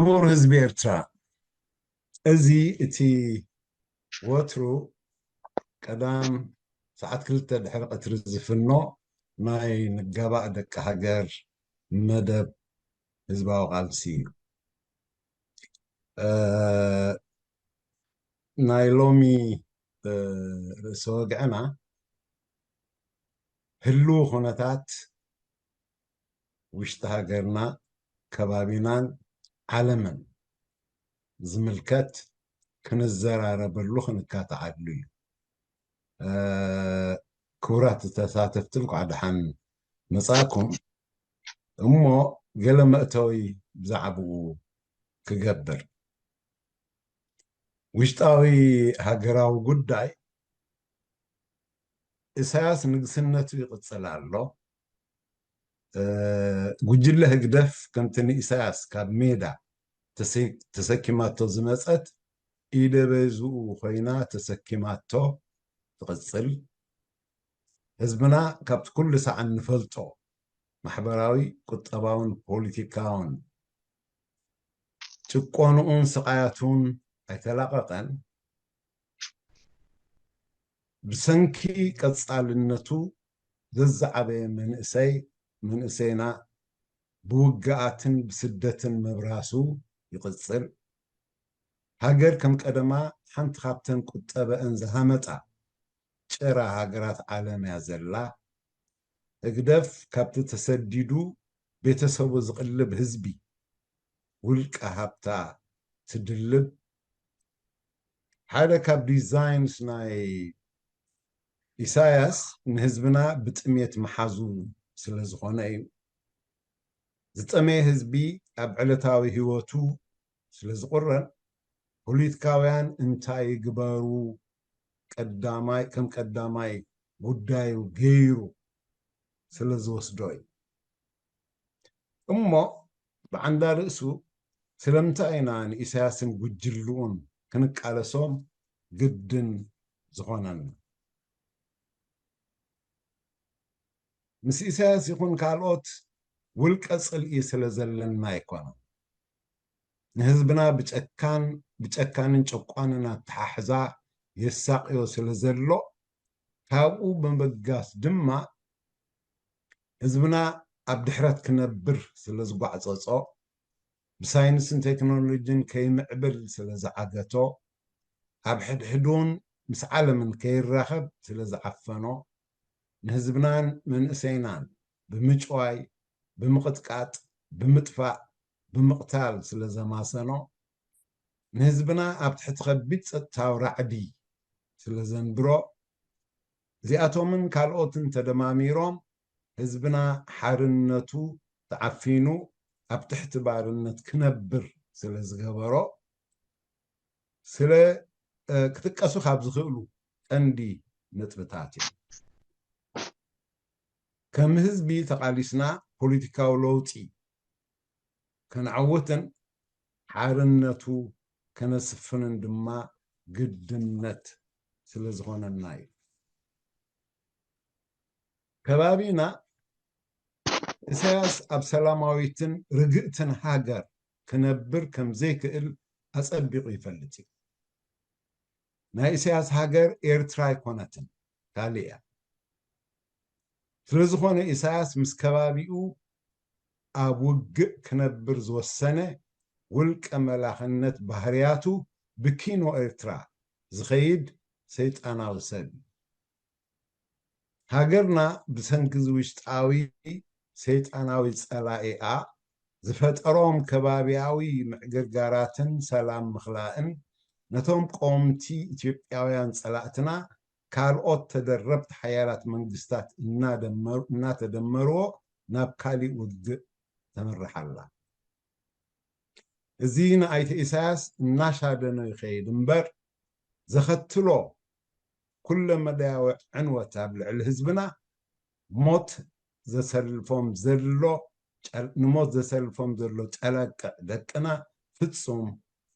ክቡር ህዝቢ ኤርትራ፣ እዚ እቲ ወትሩ ቀዳም ሰዓት ክልተ ድሕሪ ቀትሪ ዝፍኖ ናይ ንጋባእ ደቂ ሃገር መደብ ህዝባዊ ቃልሲ እዩ። እ፣ ናይ ሎሚ፣ እ፣ ርእሰ ወግዕና ህልው ኩነታት ውሽጢ ሃገርና፣ ከባቢናን ዓለምን ዝምልከት ክንዘራረበሉ ክንካትዓሉ እዩ። እ፣ ክቡራት ተሳተፍቲ፣ እንኳዕ ደሓን መጻእኩም። እሞ ገለ መእተዊ ብዛዕባኡ ክገብር፣ ውሽጣዊ ሃገራዊ ጉዳይ፣ ኢሳያስ ንግስነቱ ይቕጽል ኣሎ። እ፣ ጉጅለ ህግደፍ ከምቲ ንኢሳያስ ካብ ሜዳ ተሰ-፣ ተሰኪማቶ ዝመጸት፣ ኢደ በይዝኡ ኮይና ተሰኪማቶ ትቕጽል። ህዝብና ካብቲ ኩሉ ሰዓት ንፈልጦ ማሕበራዊ፣ ቁጠባውን ፖለቲካውን ጭቆንኡን ስቓያቱን ኣይተላቐቐን። ብሰንኪ ቀጻልነቱ ዘዝዓበየ መንእሰይ፣ መንእሰይና ብውግኣትን ብስደትን ምብራሱ ይቕጽል። ሃገር ከም ቀደማ ሓንቲ ካብተን ቁጠበአን ዝሃመጣ ጭራ ሃገራት ዓለም እያ ዘላ። ህግደፍ ካብቲ ተሰዲዱ ቤተሰቡ ዝቕልብ ህዝቢ፣ ውልቀ ሃብታ ትድልብ። ሓደ ካብ ዲዛይንስ ናይ ኢሳያስ ንህዝብና ብጥሜት ምሓዙ ስለ ዝኾነ እዩ። ዝጠመየ ህዝቢ ኣብ ዕለታዊ ህይወቱ ስለ ዝቑረን፣ ፖለቲካውያን እንታይ ይግበሩ ቀዳማይ፣ ከም ቀዳማይ ጉዳዩ ገይሩ ስለ ዝወስዶ እዩ። እሞ ብዓንዳ ርእሱ ስለምንታይ ኢና ንኢሳያስን ጉጅልኡን ክንቃለሶም ግድን ዝኾነና? ምስ ኢሳያስ ይኹን ካልኦት ውልቀ ጽልኢ ስለ ዘለና ኣይኮነን። ንህዝብና ብጨካን፣ ብጨካንን ጨቋንን ኣተሓሕዛ የሳቕዮ ስለ ዘሎ፣ ካብኡ ብምብጋስ ድማ ህዝብና ኣብ ድሕረት ክነብር ስለ ዝጓዕጸጾ፣ ብሳይንስን ቴክኖሎጂን ከይምዕብል ስለ ዝዓገቶ፣ ኣብ ሕድሕዱን ምስ ዓለምን ከይራኸብ ስለ ዝዓፈኖ፣ ንህዝብናን መንእሰይናን ብምጭዋይ፣ ብምቕጥቃጥ፣ ብምጥፋእ፣ ብምቕታል ስለ ዘማሰኖ፣ ንህዝብና ኣብ ትሕቲ ከቢድ ጸጥታዊ ራዕዲ ስለ ዘንብሮ፣ እዚኣቶምን ካልኦትን ተደማሚሮም ህዝብና ሓርነቱ ተዓፊኑ ኣብ ትሕቲ ባርነት ክነብር ስለ ዝገበሮ፣ ስለ፣ እ፣ ክጥቀሱ ካብ ዝኽእሉ ቀንዲ ነጥብታት እዮም። ከም ህዝቢ ተቓሊስና ፖለቲካዊ ለውጢ ከነዕውትን ሓርነቱ ከነስፍንን ድማ ግድነት ስለ ዝኾነና እዩ። ከባቢና ኢሳያስ ኣብ ሰላማዊትን ርግእትን ሃገር ክነብር ከም ዘይክእል ኣጸቢቑ ይፈልጥ እዩ። ናይ ኢሳያስ ሃገር ኤርትራ ኣይኮነትን፣ ካልእ እያ። ስለ ዝኾነ ኢሳያስ ምስ ከባቢኡ ኣብ ውግእ ክነብር ዝወሰነ ውልቀ መላኽነት ባህርያቱ ብኪኖ ኤርትራ ዝኸይድ ሰይጣናዊ ሰብ እዩ። ሃገርና ብሰንኪ እዚ ውሽጣዊ ሰይጣናዊ ጸላኢኣ ዝፈጠሮም ከባቢያዊ ምዕግርጋራትን ሰላም ምኽላእን ነቶም ቀወምቲ ኢትዮጵያውያን ጸላእትና ካልኦት ተደረብቲ ሓያላት መንግስታት እናደመሩ-፣ እናተደመርዎ ናብ ካሊእ ውግእ ተምርሕ ኣላ። እዚ ንኣይተ ኢሳያስ እናሻደኖ ይኸይድ እምበር፣ ዘኸትሎ ኩለመዳያዊ ዕንወት ኣብ ልዕሊ ህዝብና፣ ሞት ዘሰልፎም ዘሎ ጨል-፣ ንሞት ዘሰልፎም ዘሎ ጨለቅዕ ደቅና ፍጹም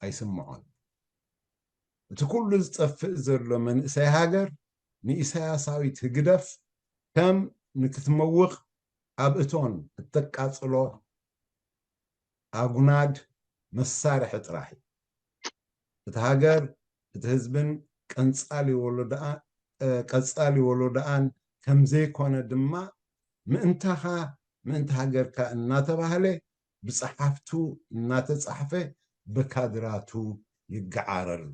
ኣይስምዖን። እቲ ኩሉ ዝጠፍእ ዘሎ መንእሰይ ሃገር ንኢሳያሳዊት ህግደፍ ከም ንክትመውቕ ኣብ እቶን እተቃጽሎ ኣጉናድ መሳርሒ ጥራሕ እዩ። እቲ ሃገር፣ እቲ ህዝብን ቀንጻሊ ወለዶኣ-፣ እ፣ ቀጻሊ ወለዶኣን ከም ዘይኮነ ድማ ምእንታኻ፣ ምእንቲ ሃገርካ እናተባህለ ብጸሓፍቱ እናተጻሕፈ ብካድራቱ ይገዓረሉ።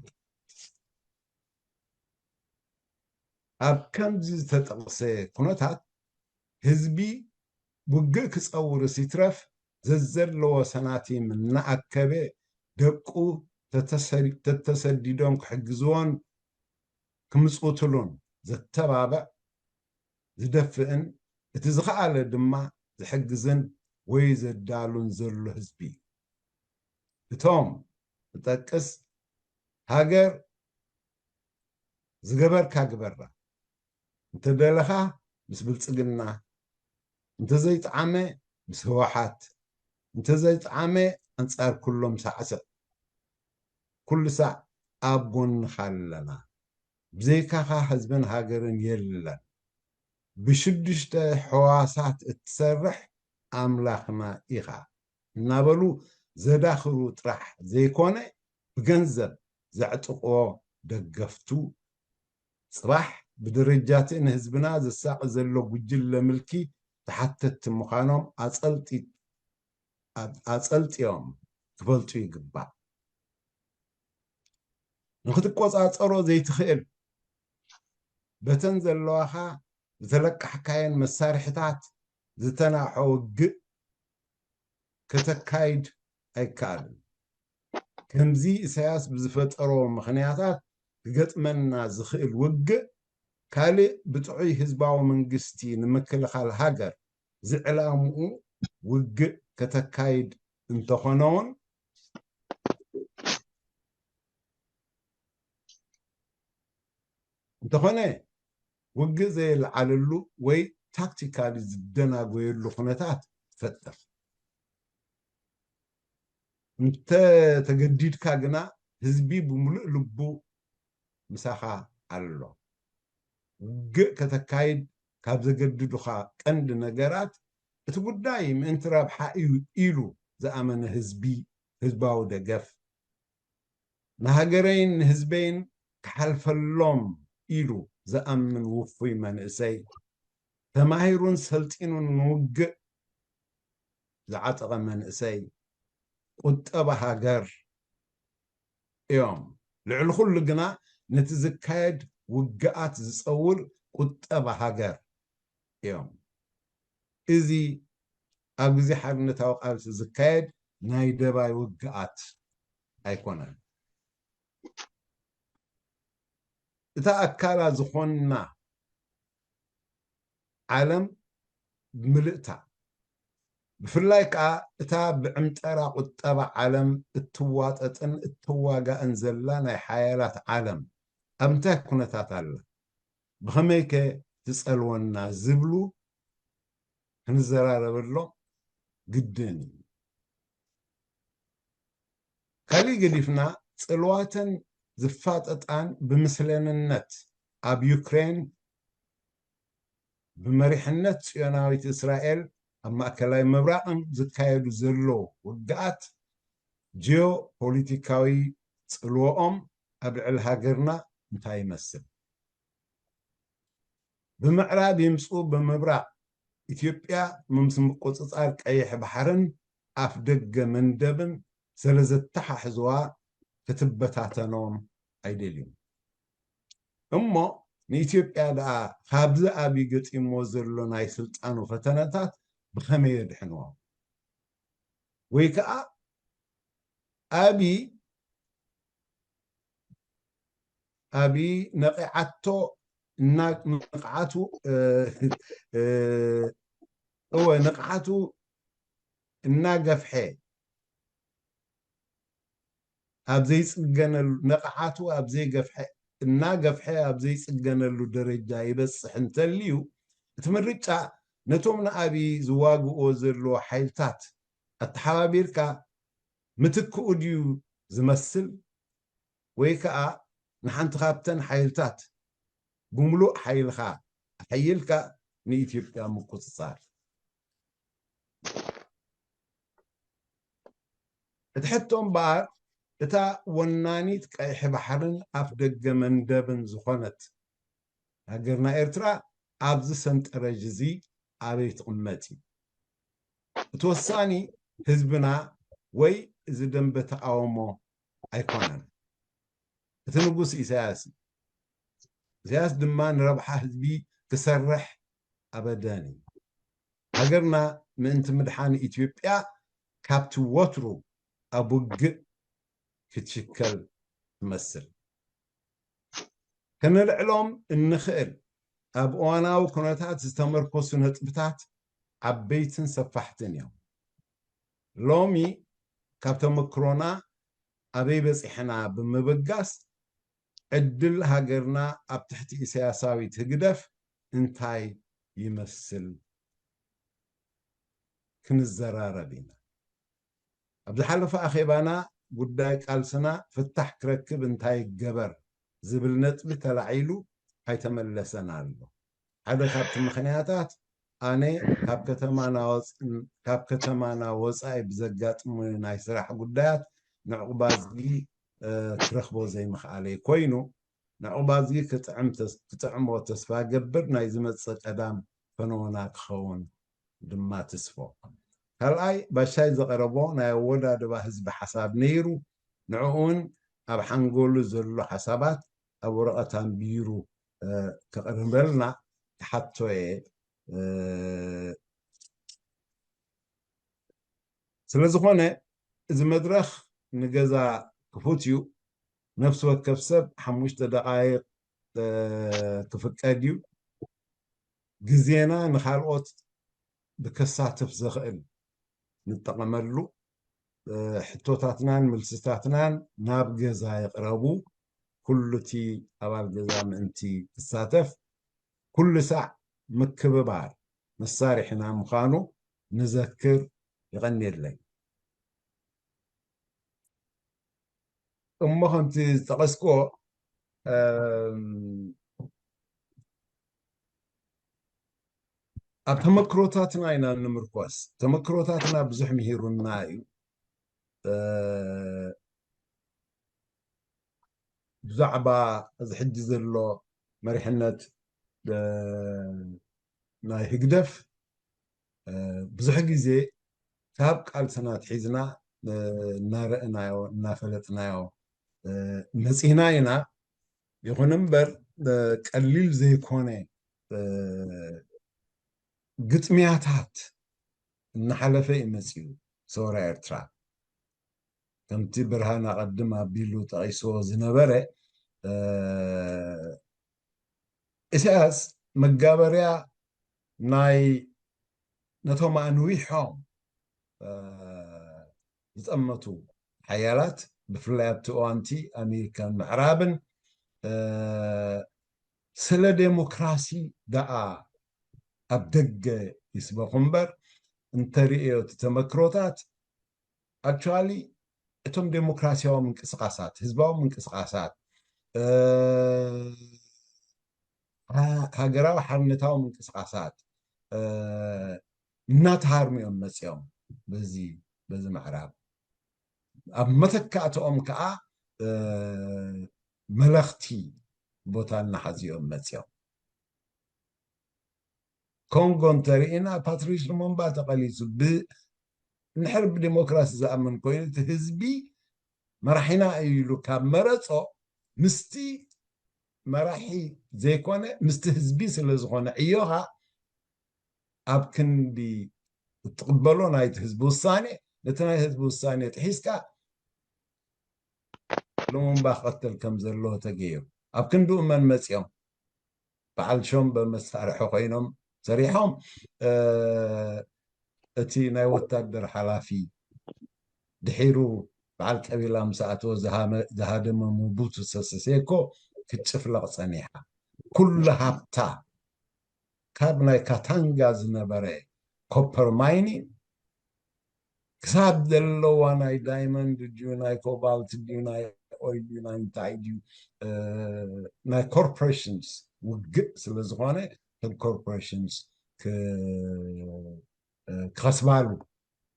ኣብ ከምዚ ዝተጠቕሰ ኩነታት ህዝቢ ውግእ ክጸውርስ ይትረፍ ዘዘለዎ ሰናቲም እናኣከበ ደቁ ተተሰሪ-፣ ተተሰዲዶም ክሕግዝዎን ክምጽውትሉን ዘተባብዕ ዝደፍእን እቲ ዝኸኣለ ድማ ዝሕግዝን ወይ ዘዳሉን ዘሎ ህዝቢ እዩ። እቶም እጠቅስ ሃገር ዝገበርካ ግበራ። እንተደለኻ ምስ ብልጽግና፣ እንተዘይጠዓመ ምስ ህወሓት፣ እንተዘይጠዓመ ኣንጻር ኩሎም ሳዕስዕ። ኩሉ ሳዕ ኣብ ጎንኻ ኣለና። ብዘይካኻ ህዝብን ሃገርን የለን። ብሽዱሽተ ሕዋሳት እትሰርሕ ኣምላኽና ኢኻ እናበሉ ዘዳኽሩ ጥራሕ ዘይኮነ፣ ብገንዘብ ዘዕጥቕዎ ደገፍቱ፣ ጽባሕ ብደረጃቲ ንህዝብና ዘሳቒ ዘሎ ጉጅለ ምልኪ ተሓተትቲ ምዃኖም ኣጸልጢ-፣ ኣ-፣ ኣጸልጢዮም ክፈልጡ ይግባእ። ንኽትቆጻጸሮ ዘይትኽእል፣ በተን ዘለዋኻ ዝተለቃሕካየን መሳርሕታት ዝተናሖ ውግእ ከተካይድ ኣይከኣልን። ከምዚ ኢሳያስ ብዝፈጠሮ ምኽንያታት ክገጥመና ዝኽእል ውግእ፣ ካልእ ብጥዑይ ህዝባዊ መንግስቲ ንምክልኻል ሃገር ዝዕላምኡ ውግእ ከተካይድ እንተኾነ እውን፣ እንተኾነ ውግእ ዘየለዓለሉ ወይ ታክቲካሊ ዝደናጎየሉ ኩነታት ትፈጥር። እንተ ተገዲድካ ግና ህዝቢ ብምሉእ ልቡ ምሳኻ ኣሎ። ውግእ ከተካይድ ካብ ዘገድዱኻ ቀንዲ ነገራት፣ እቲ ጉዳይ ምእንቲ ረብሓ እዩ ኢሉ ዝኣመነ ህዝቢ፣ ህዝባዊ ደገፍ፣ ንሃገረይን ንህዝበይን ክሓልፈሎም ኢሉ ዝኣምን ውፉይ መንእሰይ፣ ተማሂሩን ሰልጢኑን ንውግእ ዝዓጠቐ መንእሰይ፣ ቁጠባ ሃገር እዮም። ልዕሊ ኩሉ ግና ነቲ ዝካየድ ውግኣት ዝጸውር ቁጠባ ሃገር እዮም። እዚ ኣብ ግዜ ሓርነታዊ ቃልሲ ዝካየድ ናይ ደባይ ውግኣት ኣይኮነን። እታ ኣካላ ዝኾንና ዓለም ብምልእታ፣ ብፍላይ ከኣ እታ ብዕምጠራ ቁጠባ ዓለም እትዋጠጥን እትዋጋእን ዘላ ናይ ሓያላት ዓለም ኣብ እንታይ ኩነታት ኣላ? ብኸመይከ ትጸልወና ዝብሉ ክንዘራረበሎም ግድን እዩ። ካሊእ ገዲፍና፣ ጽልዋተን ዝፋጠጣን ብምስለንነት ኣብ ዩክሬን ብመሪሕነት ጽዮናዊት እስራኤል ኣብ ማእከላይ ምብራቕን ዝካየዱ ዘለዉ ውግኣት ጂኦፖሊቲካዊ ጽልወኦም ኣብ ልዕሊ ሃገርና እንታይ ይመስል? ብምዕራብ ይምጽኡ ብምብራቕ፣ ኢትዮጵያ ምስ ምቁጽጻር ቀይሕ ባሕርን ኣፍ ደገ መንደብን ስለ ዘተሓሕዝዋ ክትበታተኖም ኣይደልዩን። እሞ ንኢትዮጵያ ደኣ ካብዚ ኣብይ ገጢምዎ ዘሎ ናይ ስልጣኑ ፈተነታት ብኸመይ የድሕንዎ? ወይ ከኣ ኣብይ፣ ኣብይ ነቒዓቶ እና-፣ ንቕዓቱ፣ እ፣ እ፣ እወ፣ ንቕዓቱ እናገፍሐ ኣብ ዘይጽገነሉ፣ ንቕዓቱ ኣብ ዘይገፍሐ፣ እናገፍሐ ኣብ ዘይጽገነሉ ደረጃ ይበጽሕ እንተልዩ፣ እቲ ምርጫ ነቶም ንኣብይ ዝዋግእዎ ዘለዎ ሓይልታት ኣተሓባቢርካ ምትክኡ ድዩ ዝመስል? ወይ ከኣ ንሓንቲ ካብተን ሓይልታት ብምሉእ ሓይልኻ ኣሐይልካ ንኢትዮጵያ ምቁጽጻር? እቲ ሕቶ እምበኣር፣ እታ ወናኒት ቀይሕ ባሕርን ኣፍ ደገ መንደብን ዝኾነት ሃገርና ኤርትራ ኣብዚ ሰንጠረዥ እዚ ኣበይ ትቕመጥ እዩ? እቲ ወሳኒ ህዝብና ወይ እዚ ደንበ ተቓውሞ ኣይኮነን። እቲ ንጉስ ኢሳያስ እዩ። ኢሳያስ ድማ ንረብሓ ህዝቢ ክሰርሕ ኣበደን እዩ። ሃገርና ምእንቲ ምድሓን ኢትዮጵያ ካብቲ ወትሩ ኣብ ውግእ ክትሽከል ትመስል። ከነልዕሎም እንኽእል ኣብ እዋናዊ ኩነታት ዝተመርኮሱ ነጥብታት ዓበይትን ሰፋሕትን እዮም። ሎሚ ካብ ተመክሮና ኣበይ በጺሕና ብምብጋስ ዕድል ሃገርና ኣብ ትሕቲ ኢሳያሳዊት ህግደፍ እንታይ ይመስል ክንዘራረብ ኢና። ኣብ ዝሓለፈ ኣኼባና ጉዳይ ቃልስና ፍታሕ ክረክብ እንታይ ይገበር ዝብል ነጥቢ ተላዒሉ ኣይተመለሰን ኣሎ። ሓደ ካብቲ ምኽንያታት ኣነ ካብ ከተማና ወፅ-፣ ካብ ከተማና ወፃኢ ብዘጋጥሙ ናይ ስራሕ ጉዳያት ንዕቑባ ዝጊ፣ እ፣ ክረኽቦ ዘይምኽኣለይ ኮይኑ፣ ንዕቑባ ዝጊ ክጥዕም ተስ-፣ ክጥዕሞ ተስፋ ገብር ናይ ዝመፅእ ቀዳም ፈነወና ክኸውን ድማ ትስፎ። ካልኣይ፣ ባሻይ ዘቐረቦ ናይ ኣወዳድባ ህዝቢ ሓሳብ ነይሩ። ንዕኡ እውን ኣብ ሓንጎሉ ዘሎ ሓሳባት ኣብ ወረቐት ኣንቢሩ፣ እ፣ ከቕርበልና ክሓቶ እየ። እ፣ ስለ ዝኾነ፣ እዚ መድረኽ ንገዛ ክፉት እዩ። ነፍሲ ወከፍ ሰብ ሓሙሽተ ደቓይቕ፣ እ፣ ክፍቀድ እዩ። ግዜና ንኻልኦት ብከሳትፍ ዘኽእል ንጠቐመሉ። እ፣ ሕቶታትናን መልስታትናን ናብ ገዛ ይቕረቡ። ኩሉ እቲ ኣባል ገዛ ምእንቲ ክሳተፍ፣ ኩሉ ሳዕ ምክብባር መሳርሒና ምዃኑ ንዘክር። የቐንየለይ። እሞ ከምቲ ዝጠቐስክዎ፣ እም፣ ኣብ ተመክሮታትና ኢና ንምርኮስ። ተመክሮታትና ብዙሕ ምሂሩና እዩ። እ፣ ብዛዕባ እዚ ሕጂ ዘሎ መሪሕነት፣ እ፣ ናይ ህግደፍ፣ እ፣ ብዙሕ ግዜ ካብ ቃልስና ኣትሒዝና፣ እ፣ እናረእናዮ፣ እናፈለጥናዮ፣ እ፣ መጺና ኢና። ይኹን እምበር፣ እ፣ ቀሊል ዘይኮነ፣ እ፣ ግጥምያታት እናሓለፈ እዩ መጺኡ ሰውራ ኤርትራ። ከምቲ ብርሃን ኣቐድም ኣቢሉ ጠቒስዎ ዝነበረ፣ እ፣ ኢሳያስ መጋበርያ ናይ ነቶም ኣንዊሖም፣ እ፣ ዝጠመቱ ሓያላት፣ ብፍላይ ኣብቲ እዋንቲ ኣሜሪካን ምዕራብን፣ እ፣ ስለ ዴሞክራሲ ደኣ ኣብ ደገ ይስበኹ እምበር፣ እንተርእዮ እቲ ተመክሮታት፣ ኣክቹዋሊ እቶም ዴሞክራሲያዊ ምንቅስቓሳት፣ ህዝባዊ ምንቅስቓሳት፣ እ፣ ሃ-፣ ሃገራዊ ሓርነታዊ ምንቅስቓሳት፣ እ፣ እናተሃርሙ እዮም መፂኦም። በዚ፣ በዚ ምዕራብ ኣብ መተካእትኦም ከዓ፣ እ፣ መለኽቲ ቦታ እናሓዙ እዮም መፂኦም። ኮንጎ እንተርኢና፣ ፓትሪስ ሉሙምባ ተቐሊሱ። ብ-፣ እንድሕር ብዲሞክራሲ ዝኣምን ኮይኑ፣ እቲ ህዝቢ መራሒና እዩ ኢሉ ካብ መረጾ፣ ምስቲ መራሒ ዘይኮነ፣ ምስቲ ህዝቢ ስለ ዝኾነ ዕዮኻ፣ ኣብ ክንዲ እትቕበሎ ናይቲ ህዝቢ ውሳኔ፣ ነቲ ናይ ህዝቢ ውሳኔ ጥሒስካ ሉሙምባ ክቐተል ከም ዘለዎ ተገይሩ። ኣብ ክንድኡ መን መጺኦም? በዓል ሾምበ መሳርሒ ኮይኖም ሰሪሖም። እ፣ እቲ ናይ ወታደር ሓላፊ ድሒሩ በዓል ቀቢላ ምስ ኣተወ ዝሃመ-፣ ዝሃደመ ሙቡቱ ሰሰ ሴኮ ክትጭፍለቕ ጸኒሓ። ኩሉ ሃብታ ካብ ናይ ካታንጋ ዝነበረ ኮፐር ማይኒንግ ክሳብ ዘለዋ ናይ ዳይመንድ ድዩ፣ ናይ ኮባልት ድዩ፣ ናይ ኦይል ድዩ፣ ናይ እንታይ ድዩ፣ እ፣ ናይ ኮርፖሬሽንስ ውግእ ስለ ዝኾነ፣ እተን ኮርፖሬሽንስ ክ-፣ እ፣ ክኸስባሉ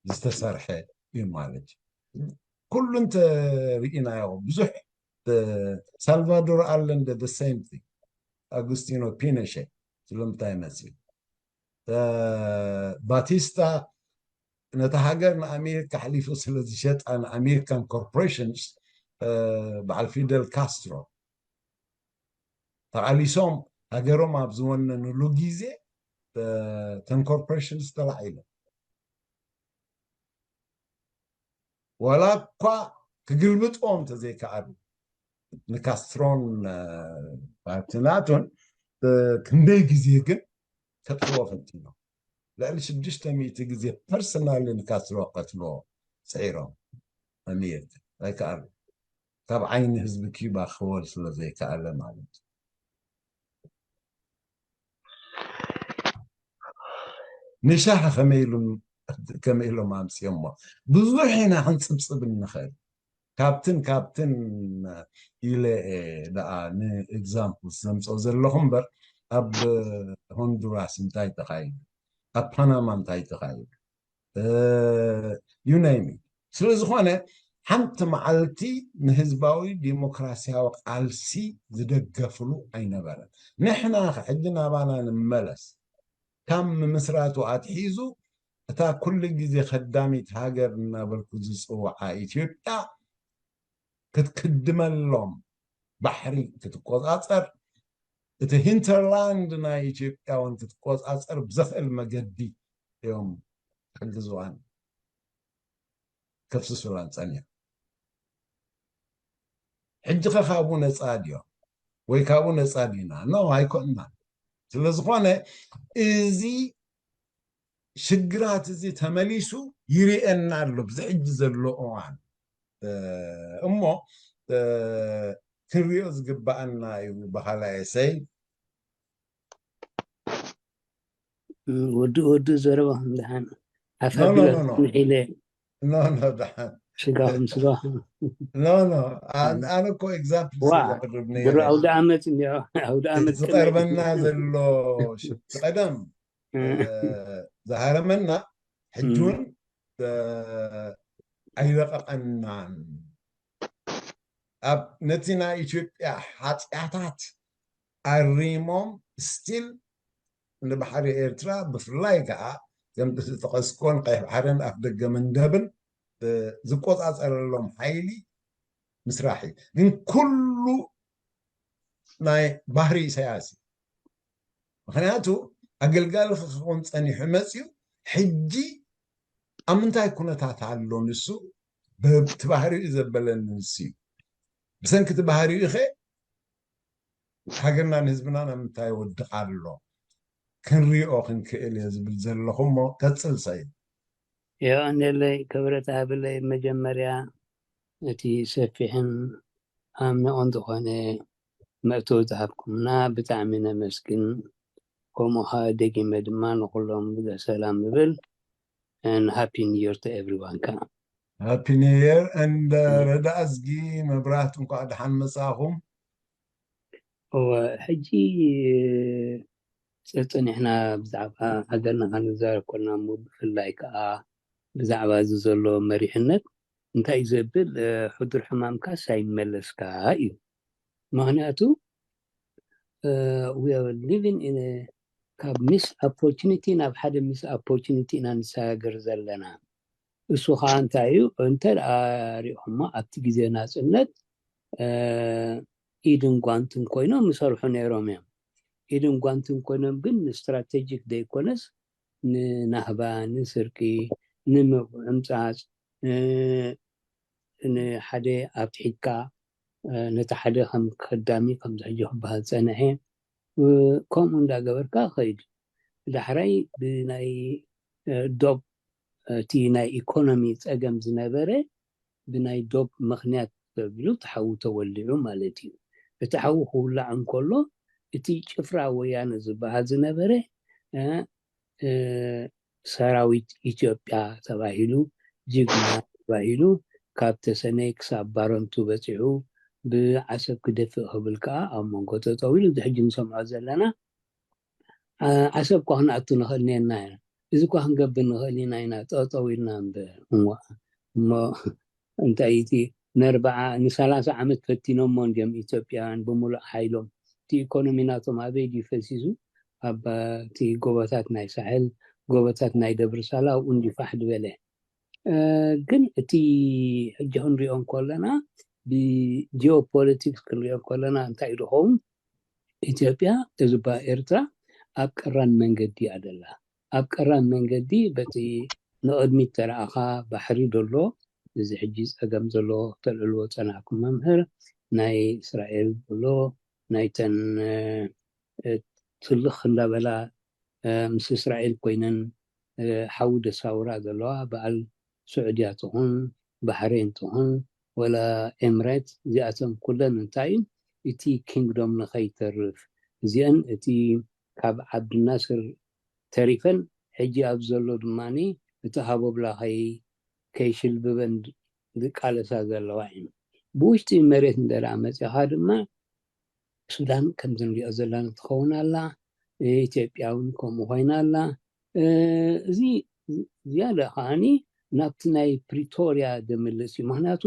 ዝተሰርሐ እዩ ማለት እዩ። ኩሉ እንተርኢናዮ ብዙሕ ሳልቫዶር ኣለንደ the same thing ኣጉስቲኖ ፒኖሼ ስለምንታይ መፅዩ ባቲስታ ነታ ሃገር ንኣሜሪካ ኣሕሊፉ ስለ ዝሸጣ ንኣሜሪካን ኮርፖሬሽንስ በዓል ፊደል ካስትሮ ተቓሊሶም ሃገሮም ኣብ ዝወነንሉ ግዜ ተን ኮርፖሬሽንስ ተላዒሎም ዋላ እኳ ክግልብጥዎም ተዘይከኣሉ ንካስትሮን ፓርቲናቶን ክንደይ ግዜ ግን ከጥፍዎ ፈቲኖም ልዕሊ ሽዱሽተ ሚእቲ ግዜ ፐርሰናሊ ንካስትሮ ቀትሎ ፅዒሮም ኣሜሪካ ኣይከኣሉ ካብ ዓይኒ ህዝቢ ኪባ ክወል ስለ ዘይከኣለ ማለት እዩ ንሻህ ከመይ ኢሎም ኣምፅኦሞ ብዙሕ ኢና ክንፅብፅብ እንኽእል ካብትን ካብትን ኢለ ደኣ ንኤግዛምፕል ዘምፅኦ ዘለኹ እምበር ኣብ ሆንዱራስ እንታይ ተኻይዱ ኣብ ፓናማ እንታይ ተኻይዱ you name it ስለ ዝኾነ ሓንቲ መዓልቲ ንህዝባዊ ዲሞክራሲያዊ ቃልሲ ዝደገፍሉ ኣይነበረን ንሕና ሕጂ ናባና ንመለስ ካብ ምምስራቱ ኣትሒዙ እታ ኩሉ ግዜ ከዳሚት ሃገር እናበልኩ ዝፅውዓ ኢትዮጵያ ክትክድመሎም ባሕሪ ክትቆፃፀር እቲ ሂንተርላንድ ናይ ኢትዮጵያ እውን ክትቆፃፀር ብዘኽእል መገዲ እዮም ክሕግዝዋን ከፍስሱላን ፀኒሖም ሕጂ ከ ካብኡ ነፃ ድዮም ወይ ካብኡ ነፃ ዲና ኖ ኣይኮንና ስለ ዝኾነ እዚ ሽግራት እዚ ተመሊሱ ይርኤና ኣሎ ብዚ ሕጂ ዘሎ እዋን እሞ ክንሪኦ ዝግባኣና እዩ በኻላ ኤሰይ ወዲ ወዲ ዘረባ ደሓን ኣፋቢሎ ኢለ ኖ ኖ ደሓን ስጋኹም ስጋኹም ኖ ኖ ኣነ እኮ ኤግዛምፕል ዋ ድሮ ኣውደ ዓመት እንዲዮ ኣውደ ዓመት ዝቀርበና ዘሎ ቀደም ዝሃረመና ሕጂ እውን ኣይለቐቐናን ኣብ ነቲ ናይ ኢትዮጵያ ሓጢኣታት ኣሪሞም ስቲል ንባሕሪ ኤርትራ ብፍላይ ከዓ ከም ዝጠቐስኮን ቀይሕ ባሕርን ኣፍ ደገ መንደብን ዝቆፃፀረሎም ሓይሊ ምስራሕ እዩ ግን ኩሉ ናይ ባህሪ ኢሳያስ እዩ ምክንያቱ ኣገልጋሊ ክኸውን ፀኒሑ መፅዩ ሕጂ ኣብ ምንታይ ኩነታት ኣሎ ንሱ ብቲ ባህሪኡ ዘበለኒ ንሱ እዩ ብሰንኪ እቲ ባህሪኡ ኸ ሃገርናን ህዝብናን ኣብ ምንታይ ወድቕ ኣሎ ክንሪኦ ክንክእል እየ ዝብል ዘለኹ እሞ ቀፅል ሰይ የቐንየለይ ክብረት ሃብለይ መጀመርያ እቲ ሰፊሕን ኣሚቑን ዝኾነ መእተዊ ዝሃብኩምና ብጣዕሚ ነመስግን። ከምኡ ከዓ ደጊመ ድማ ንኩሎም ብዙሕ ሰላም እብል and happy new year to everyone ከዓ። Happy New Year and ረዳ ኣዝጊ መብራት እንኳዕ ደሓን መጻኹም። እወ ሕጂ ጸጽኒሕና ብዛዕባ ሃገርና ከንዛረብ ኮልና እሞ ብፍላይ ከዓ ብዛዕባ እዚ ዘሎ መሪሕነት እንታይ እዩ ዘብል ሕዱር ሕማምካስ ኣይመለስካ እዩ። ምክንያቱ we are living in ካብ ሚስ ኦፖርቹኒቲ ናብ ሓደ ሚስ ኦፖርቹኒቲ ኢና ንሰጋገር ዘለና። እሱ ከዓ እንታይ እዩ? እንተ ደኣ ሪእኹሞ ኣብቲ ግዜ ናፅነት ኢድን ጓንትን ኮይኖም ይሰርሑ ነይሮም እዮም። ኢድን ጓንትን ኮይኖም ግን ንስትራቴጂክ ዘይኮነስ ንናህባ፣ ንስርቂ፣ ንምዕምፃፅ፣ ንሓደ ኣብትሒትካ ነቲ ሓደ ከም ከዳሚ ከምዚ ሕጂ ክበሃል ዝፀንሐ ከምኡ እንዳገበርካ ከይድ ዳሕራይ ብናይ ዶብ እቲ ናይ ኢኮኖሚ ፀገም ዝነበረ ብናይ ዶብ ምክንያት ተቢሉ እቲ ሓዊ ተወሊዑ ማለት እዩ። እቲ ሓዊ ክውላዕ እንከሎ እቲ ጭፍራ ወያነ ዝበሃል ዝነበረ ሰራዊት ኢትዮጵያ ተባሂሉ ጅግና ተባሂሉ ካብ ተሰነይ ክሳብ ባረንቱ በፂሑ ብዓሰብ ክደፍእ ክብል ከዓ ኣብ መንጎ ጠጠው ኢሉ እዚ ሕጂ ንሰምዖ ዘለና ዓሰብ እኳ ክንኣቱ ንኽእል ኔና ኢና። እዚ እኳ ክንገብር ንኽእል ኢና ኢና ጠጠው ኢልና እምበር እሞ እሞ እንታይ እቲ ንኣርባዓ ንሰላሳ ዓመት ፈቲኖሞ እንዲም ኢትዮጵያውያን ብምሉእ ሓይሎም። እቲ ኢኮኖሚ ናቶም ኣበይ ድዩ ፈሲሱ? ኣብ እቲ ጎቦታት ናይ ሳሕል፣ ጎቦታት ናይ ደብርሳላ ኣብኡ እንዲፋሕ ዝበለ። ግን እቲ ሕጂ ክንሪኦ እንከለና ብጂኦፖለቲክስ ክንሪኦ እንከለና እንታይ ድኸውን? ኢትዮጵያ ተዝባ ኤርትራ ኣብ ቀራን መንገዲ ኣደላ። ኣብ ቀራን መንገዲ በቲ ንቕድሚት ተረኣኻ ባሕሪ ደሎ፣ እዚ ሕጂ ጸገም ዘሎ ተልዕልዎ ጸናሕኩም መምህር፣ ናይ እስራኤል ዘሎ ናይተን ትልኽ እንዳበላ ምስ እስራኤል ኮይነን ሓዊ ደሳውራ ዘለዋ በዓል ስዑድያ ትኹን ባሕሬን ትኹን ወላ ኤምሬት፣ እዚኣቶም ኩለን እንታይ እዩ እቲ ኪንግዶም ንኸይተርፍ እዚአን እቲ ካብ ዓብድናስር ተሪፈን ሕጂ ኣብ ዘሎ ድማ እቲ ሃቦብላ ከይሽልብበን ዝቃለሳ ዘለዋ እዩ። ብውሽጢ መሬት እንደኣ መፅኻ ድማ ሱዳን ከምዚ ንሪኦ ዘለና ትኸውን ኣላ። ኢትዮጵያ እውን ከምኡ ኮይና ኣላ። እዚ ዝያዳ ከዓኒ ናብቲ ናይ ፕሪቶርያ ዘምልስ እዩ። ምክንያቱ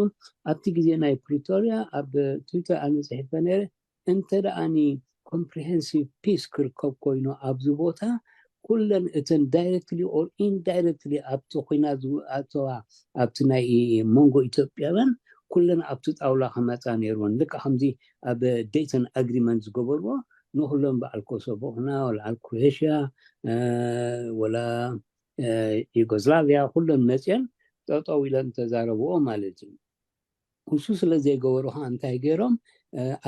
ኣብቲ ግዜ ናይ ፕሪቶርያ ኣብ ትዊተር ኣነ ፅሒፈ ነይረ፣ እንተ ደኣኒ ኮምፕሪሄንሲቭ ፒስ ክርከብ ኮይኑ ኣብዚ ቦታ ኩለን እተን ዳይረክትሊ ኦር ኢንዳይረክትሊ ኣብቲ ኩናት ዝኣተዋ ኣብቲ ናይ መንጎ ኢትዮጵያውያን ኩለን ኣብቲ ጣውላ ክመፃ ነይርወን። ልካ ከምዚ ኣብ ዴይተን ኣግሪመንት ዝገበርዎ ንኩሎም በዓል ኮሶቮ ኹና ወላ በዓል ክሮኤሽያ ወላ ዩጎዝላቪያ ኩለን መፅአን ጠጠው ኢለን ተዛረብዎ ማለት እዩ። እሱ ስለ ዘይገበሩ ከዓ እንታይ ገይሮም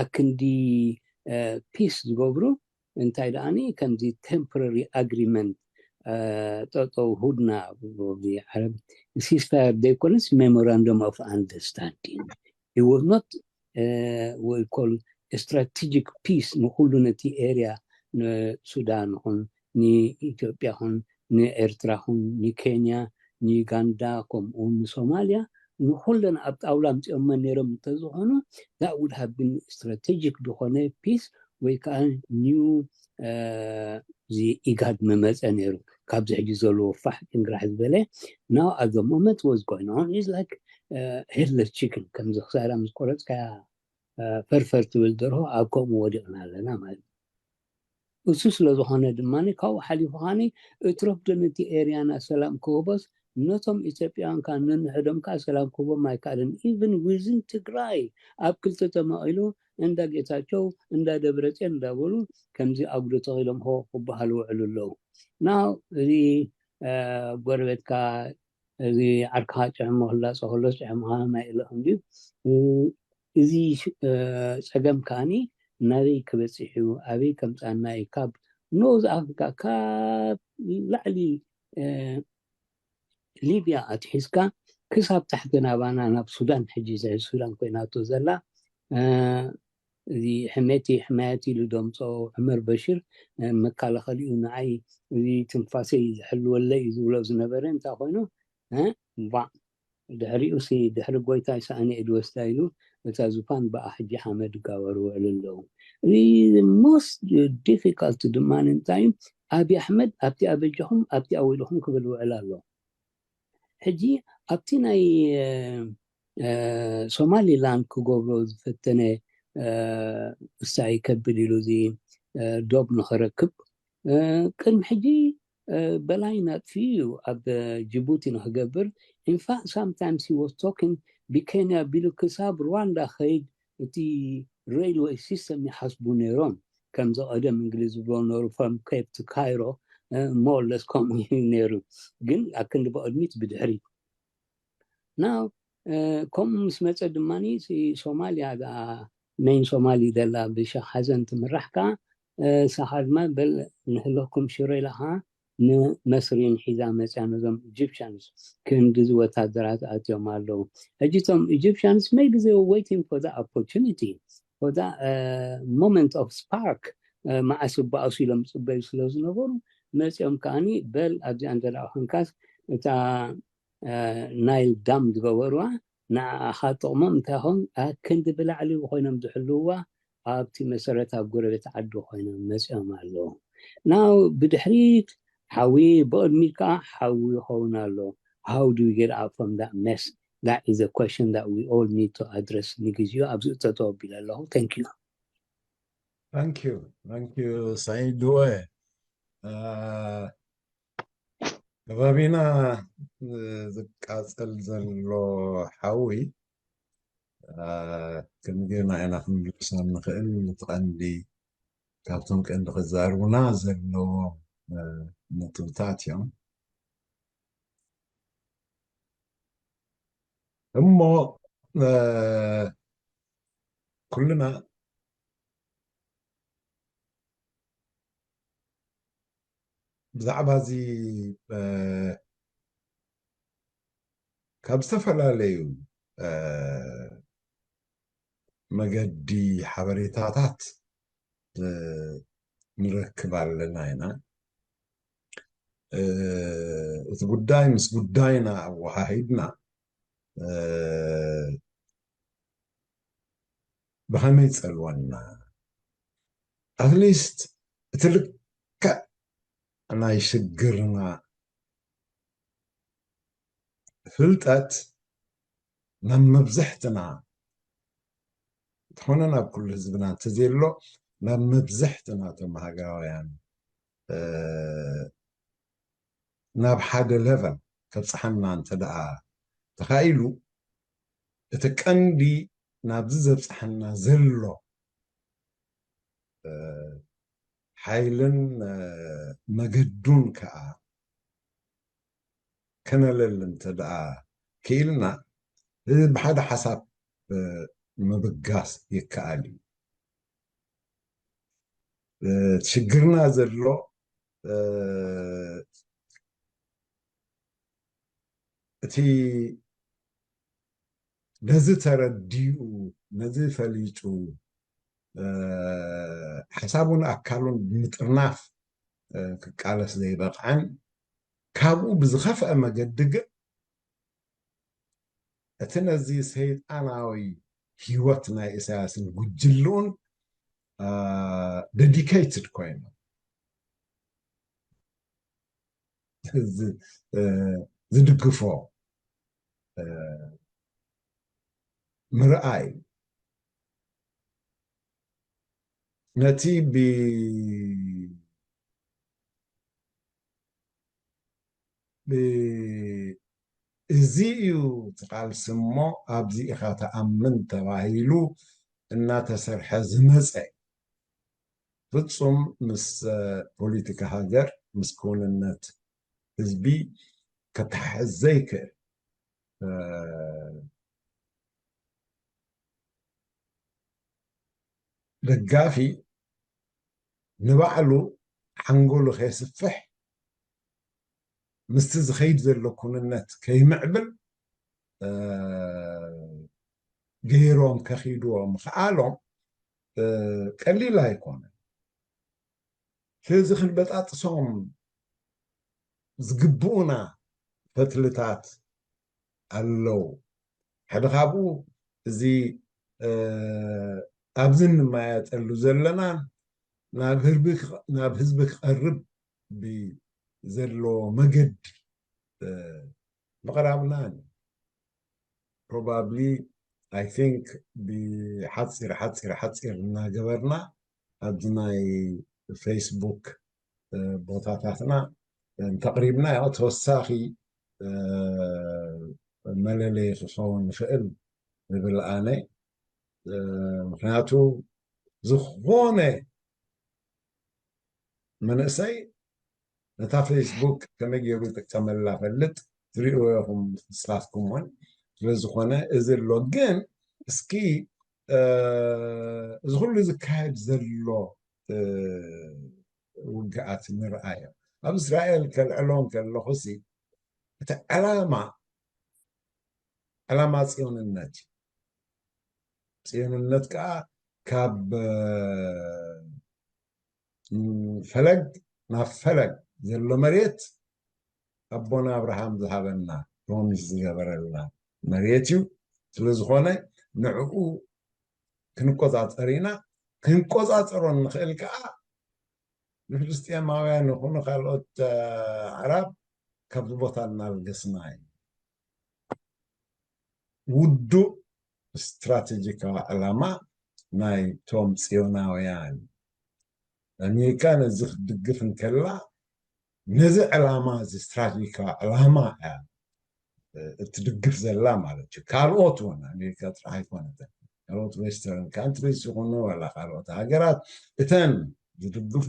ኣክንዲ ፒስ ዝገብሩ እንታይ ደኣኒ ከምዚ ቴምፖራሪ ኣግሪመንት ጠጠው ሁድና ዓረብ ሲስፋየር ዘይኮነስ ሜሞራንደም ኦፍ ኣንደርስታንዲንግ was not we call strategic peace ንኩሉ ነቲ ኤርያ ንሱዳን ኹን ንኢትዮጵያ ኹን ንኤርትራ ኹን ንኬንያ ንዩጋንዳ ከምኡ ንሶማልያ ንኩለን ኣብ ጣውላ ኣምፂኦመን ነይሮም እንተዝኾኑ that would have been strategic ዝኾነ ፒስ ወይ ከዓ ኒው እዚ ኢጋድ ምመፀ ነይሩ። ካብዚ ሕጂ ዘለዎ ፋሕ ጭንግራሕ ዝበለ now at the moment was going on is like headless chicken ከምዚ ክሳራ ምስ ቆረፅካያ ፈርፈር ትብል ደርሆ ኣብ ከምኡ ወዲቕና ኣለና ማለት እዩ። እሱ ስለ ዝኾነ ድማ ካብኡ ሓሊፉ ኻኒ እትረፍ ዶ ነቲ ኤርያና ሰላም ክህቦስ ነቶም ኢትዮጵያውያን ከዓ ነንሕዶም ከዓ ሰላም ክህቦም ኣይከኣልን። ኢቭን ዊዝን ትግራይ ኣብ ክልተ ተመቒሉ እንዳ ጌታቸው እንዳ ደብረፅዮን እንዳበሉ ከምዚ ኣጉዶ ተኺሎም ሆ ክበሃሉ ውዕሉ ኣለዉ። ናው እዚ ጎረቤትካ እዚ ዓርክኻ ጭዕሞ ክላፆ ከሎስ ጭዕምኻ ማይ እለኹም ድዩ? እዚ ፀገም ከዓኒ ናበይ ክበፅሕ እዩ? ኣበይ ከምፃና እዩ? ካብ ኖዝ ኣፍሪካ ካብ ላዕሊ ሊብያ ኣትሒዝካ ክሳብ ታሕቲ ናባና ናብ ሱዳን ሕጂ ሱዳን ኮይናቶ ዘላ እዚ ሕሜቲ ሕማያት ኢሉ ደምፆ ዑመር በሽር መከላኸሊኡ ንዓይ እዚ ትንፋሰይ ዝሕልወለይ እዩ ዝብሎ ዝነበረ እንታይ ኮይኑ ባዕ ድሕሪኡ ሲ ድሕሪ ጎይታይ ሰኣነ ኢድ ወስዳ ኢሉ እታ ዙፋን ብኣ ሕጂ ሓመድ ጋበሩ ውዕሉ ኣለዉ። እዚ most difficult ድማ እንታይ እዩ? ኣብይ ኣሕመድ ኣብቲ ኣበጃኹም ኣብቲ ኣወይልኹም ክብል ውዕል ኣሎ። ሕጂ ኣብቲ ናይ ሶማሊላንድ ክገብሮ ዝፈተነ እሳይ ከብል ኢሉ እዚ ዶብ ንክረክብ ቅድሚ ሕጂ በላይ ናጥፊ እዩ ኣብ ጅቡቲ ንክገብር። In fact sometimes he was talking ብኬንያ ቢሉ ክሳብ ሩዋንዳ ከይድ እቲ railway system ይሓስቡ ነይሮም። ከምዚ ቀደም እንግሊዝ ዝብሎ ነበሩ from Cape to Cairo more or less ከምኡ እዩ ነይሩ። ግን ኣክንዲ ብቕድሚት ብድሕሪት ናው ከምኡ ምስ መፀ ድማ ሶማልያ main ሶማሊ ደላ ብሸኽ ሓዘን ትምራሕ ከዓ ሳኻ ድማ በል ንህለኩም ሽሮ ኢላ ከዓ ንመስሪን ሒዛ መፅያ ነዞም Egyptians ክንዲ እዚ ወታደራት ኣትዮም ኣለዉ። ሕጂ እቶም Egyptians maybe they were waiting for the opportunity for the moment of spark መዓስ ይበኣሱ ኢሎም ፅበዩ ስለ ዝነበሩ መፅኦም ከዓኒ በል ኣብዚኣ እንተ ደኣ ኮንካስ እታ ናይል ዳም ዝገበርዋ ንዓኻ ጥቕሞም እንታይ ኾን ኣክንዲ ብላዕሊ ኮይኖም ዝሕልውዋ ኣብቲ መሰረት ኣብ ጎረቤት ዓዲ ኮይኖም መፅኦም ኣለዉ። ናው ብድሕሪት ሓዊ ብቕድሚት ከዓ ሓዊ ይኸውን ኣሎ። How do we get out from that mess? That is a question that we all need to address. ንግዚኡ ኣብዚ እተተወ ኣቢለ ኣለኹ። Thank you. Thank you. Thank you, Saidwe. Uh, ከባቢና ዝቃፀል ዘሎ ሓዊ ከምግና ኢና ክንምልሶ ንኽእል። እቲ ቀንዲ ካብቶም ቀንዲ ክዛርቡና ዘለዎም ነጥብታት እዮም። እሞ ኩልና ብዛዕባ እዚ ካብ ዝተፈላለዩ መገዲ ሓበሬታታት ንረክብ ኣለና ኢና። እቲ ጉዳይ ምስ ጉዳይና ኣወሃሂድና ብኸመይ ጸልወና? ኣትሊስት እቲ ልክዕ ናይ ሽግርና ፍልጠት ናብ መብዝሕትና እንተኾነ ናብ ኩሉ ህዝብና እንተዘየሎ ናብ መብዝሕትና ተመሃጋውያን ናብ ሓደ ለቨል ከብፅሓና እንተ ደኣ ተኻኢሉ እቲ ቀንዲ ናብዚ ዘብፅሓና ዘሎ ሓይልን መገዱን ከዓ ከነለሊ እንተ ደኣ ክኢልና ብሓደ ሓሳብ ምብጋስ ይከኣል እዩ። ሽግርና ዘሎ እቲ ነዚ ተረዲኡ ነዚ ፈሊጡ ሓሳቡን ኣካሉን ብምጥርናፍ ክቃለስ ዘይበቕዐን ካብኡ ብዝኸፍአ መገዲ ግን እቲ ነዚ ሰይጣናዊ ህይወት ናይ ኢሳያስን ጉጅልኡን dedicated ኮይኖም ዝድግፎ ምርኣይ ነቲ እዚ እዩ እቲ ቃልሲ እሞ ኣብዚ ኢኻ ትኣምን ተባሂሉ እናተሰርሐ ዝመፀ ፍፁም ምስ ፖለቲካ ሃገር ምስ ክውንነት ህዝቢ ከተሓሕዝ ዘይክእል ደጋፊ ንባዕሉ ሓንጎሉ ከየስፍሕ ምስቲ ዝኸይድ ዘሎ ኩንነት ከይምዕብል ገይሮም ከኺድዎ ምኽኣሎም ቀሊል ኣይኮነን። ስለዚ ክንበጣጥሶም ዝግብኡና ፈትልታት ኣለዉ። ሓደ ካብኡ እዚ ኣብዚ እንመያየጠሉ ዘለናን ናብ ህዝቢ ክቐርብ ብዘለዎ መገዲ ምቕራብና እዩ። Probably I think ብሓፂር ሓፂር ሓፂር እናገበርና ኣብዚ ናይ ፌስቡክ ቦታታትና እንተቕሪብና ያው ተወሳኺ መለለይ ክኸውን ይኽእል ዝብል ኣነ ምክንያቱ ዝኾነ መንእሰይ ነታ ፌስቡክ ከመይ ገይሩ ይጥቀመላ ፈልጥ ትሪእዎ ኢኹም ንስኻትኩም እውን ስለዝኾነ እዚ ኣሎ ግን እስኪ እዚ ኩሉ ዝካየድ ዘሎ ውግኣት ንርኣዮ ኣብ እስራኤል ከልዕሎ ከለኹ ሲ እቲ ዕላማ ዕላማ ፅዮንነት እዩ ፅዮንነት ከዓ ካብ ፈለግ ናብ ፈለግ ዘሎ መሬት ኣቦና ኣብርሃም ዝሃበና ፕሮሚስ ዝገበረልና መሬት እዩ ስለዝኾነ ንዕኡ ክንቆፃፀር ኢና ክንቆፃፀሮ ንኽእል ከዓ ንፍልስጤማውያን ይኹኑ ካልኦት ኣዕራብ ካብዚ ቦታ እናበገስና እዩ ውዱእ ስትራቴጂካዊ ዕላማ ናይቶም ጽዮናውያን። ኣሜሪካ ነዚ ክትድግፍ እንከላ፣ ነዚ ዕላማ፣ እዚ ስትራቴጂካዊ ዕላማ እያ እትድግፍ ዘላ ማለት እዩ። ካልኦት እውን፣ ኣሜሪካ ጥራሕ ኣይኮነትን፣ ካልኦት ዌስተርን ካንትሪስ ይኹኑ ዋላ ካልኦት ሃገራት፣ እተን ዝድግፉ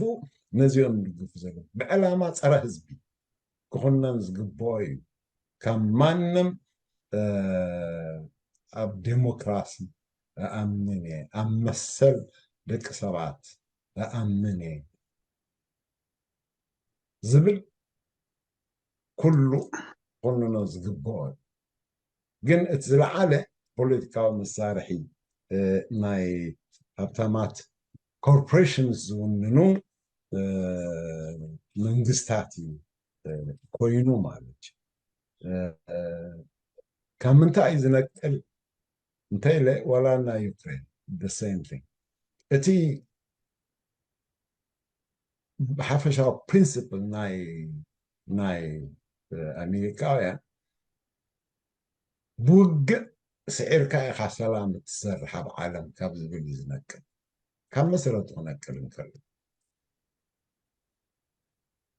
ነዚኦም ይድግፉ ዘለዉ። ብዕላማ ጸረ ህዝቢ ክኹነን ዝግብኦ እዩ። ካብ ማንም ኣብ ዴሞክራሲ እኣምን እየ፣ ኣብ መሰል ደቂ ሰባት እኣምን እየ ዝብል ኩሉ ክኹንኖ ዝግብኦ እዩ። ግን እቲ ዝለዓለ ፖለቲካዊ መሳርሒ ናይ ሃብታማት ኮርፖሬሽንስ ዝውንኑ መንግስታት እዩ ኮይኑ ማለት እዩ። ካብ ምንታይ እዩ ዝነቅል እንተኢለ፣ ዋላ ናይ ዩክሬን the same thing። እቲ ብሓፈሻዊ ፕሪንስፕል ናይ ናይ ኣሜሪካውያን፣ ብውግእ ስዒርካ ኢኻ ሰላም እትሰርሕ ኣብ ዓለም ካብ ዝብል እዩ ዝነቅል። ካብ መሰረቱ ክነቅል እንከሎ፣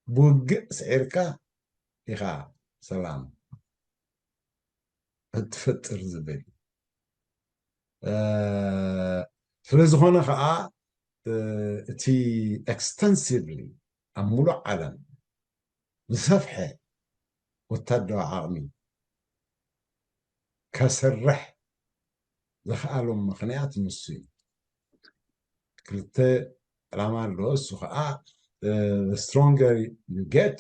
ብውግእ ስዒርካ ኢኻ ሰላም እትፈጥር ዝብል። ስለዝኾነ ከዓ እቲ ኤክስተንሲቭሊ ኣብ ሙሉእ ዓለም ዝሰፍሐ ወታደራዊ ዓቕሚ ከስርሕ ዘኽኣሎም ምኽንያት ንሱ እዩ። ክልተ ዕላማ ኣለዎ። እሱ ከዓ stronger you get,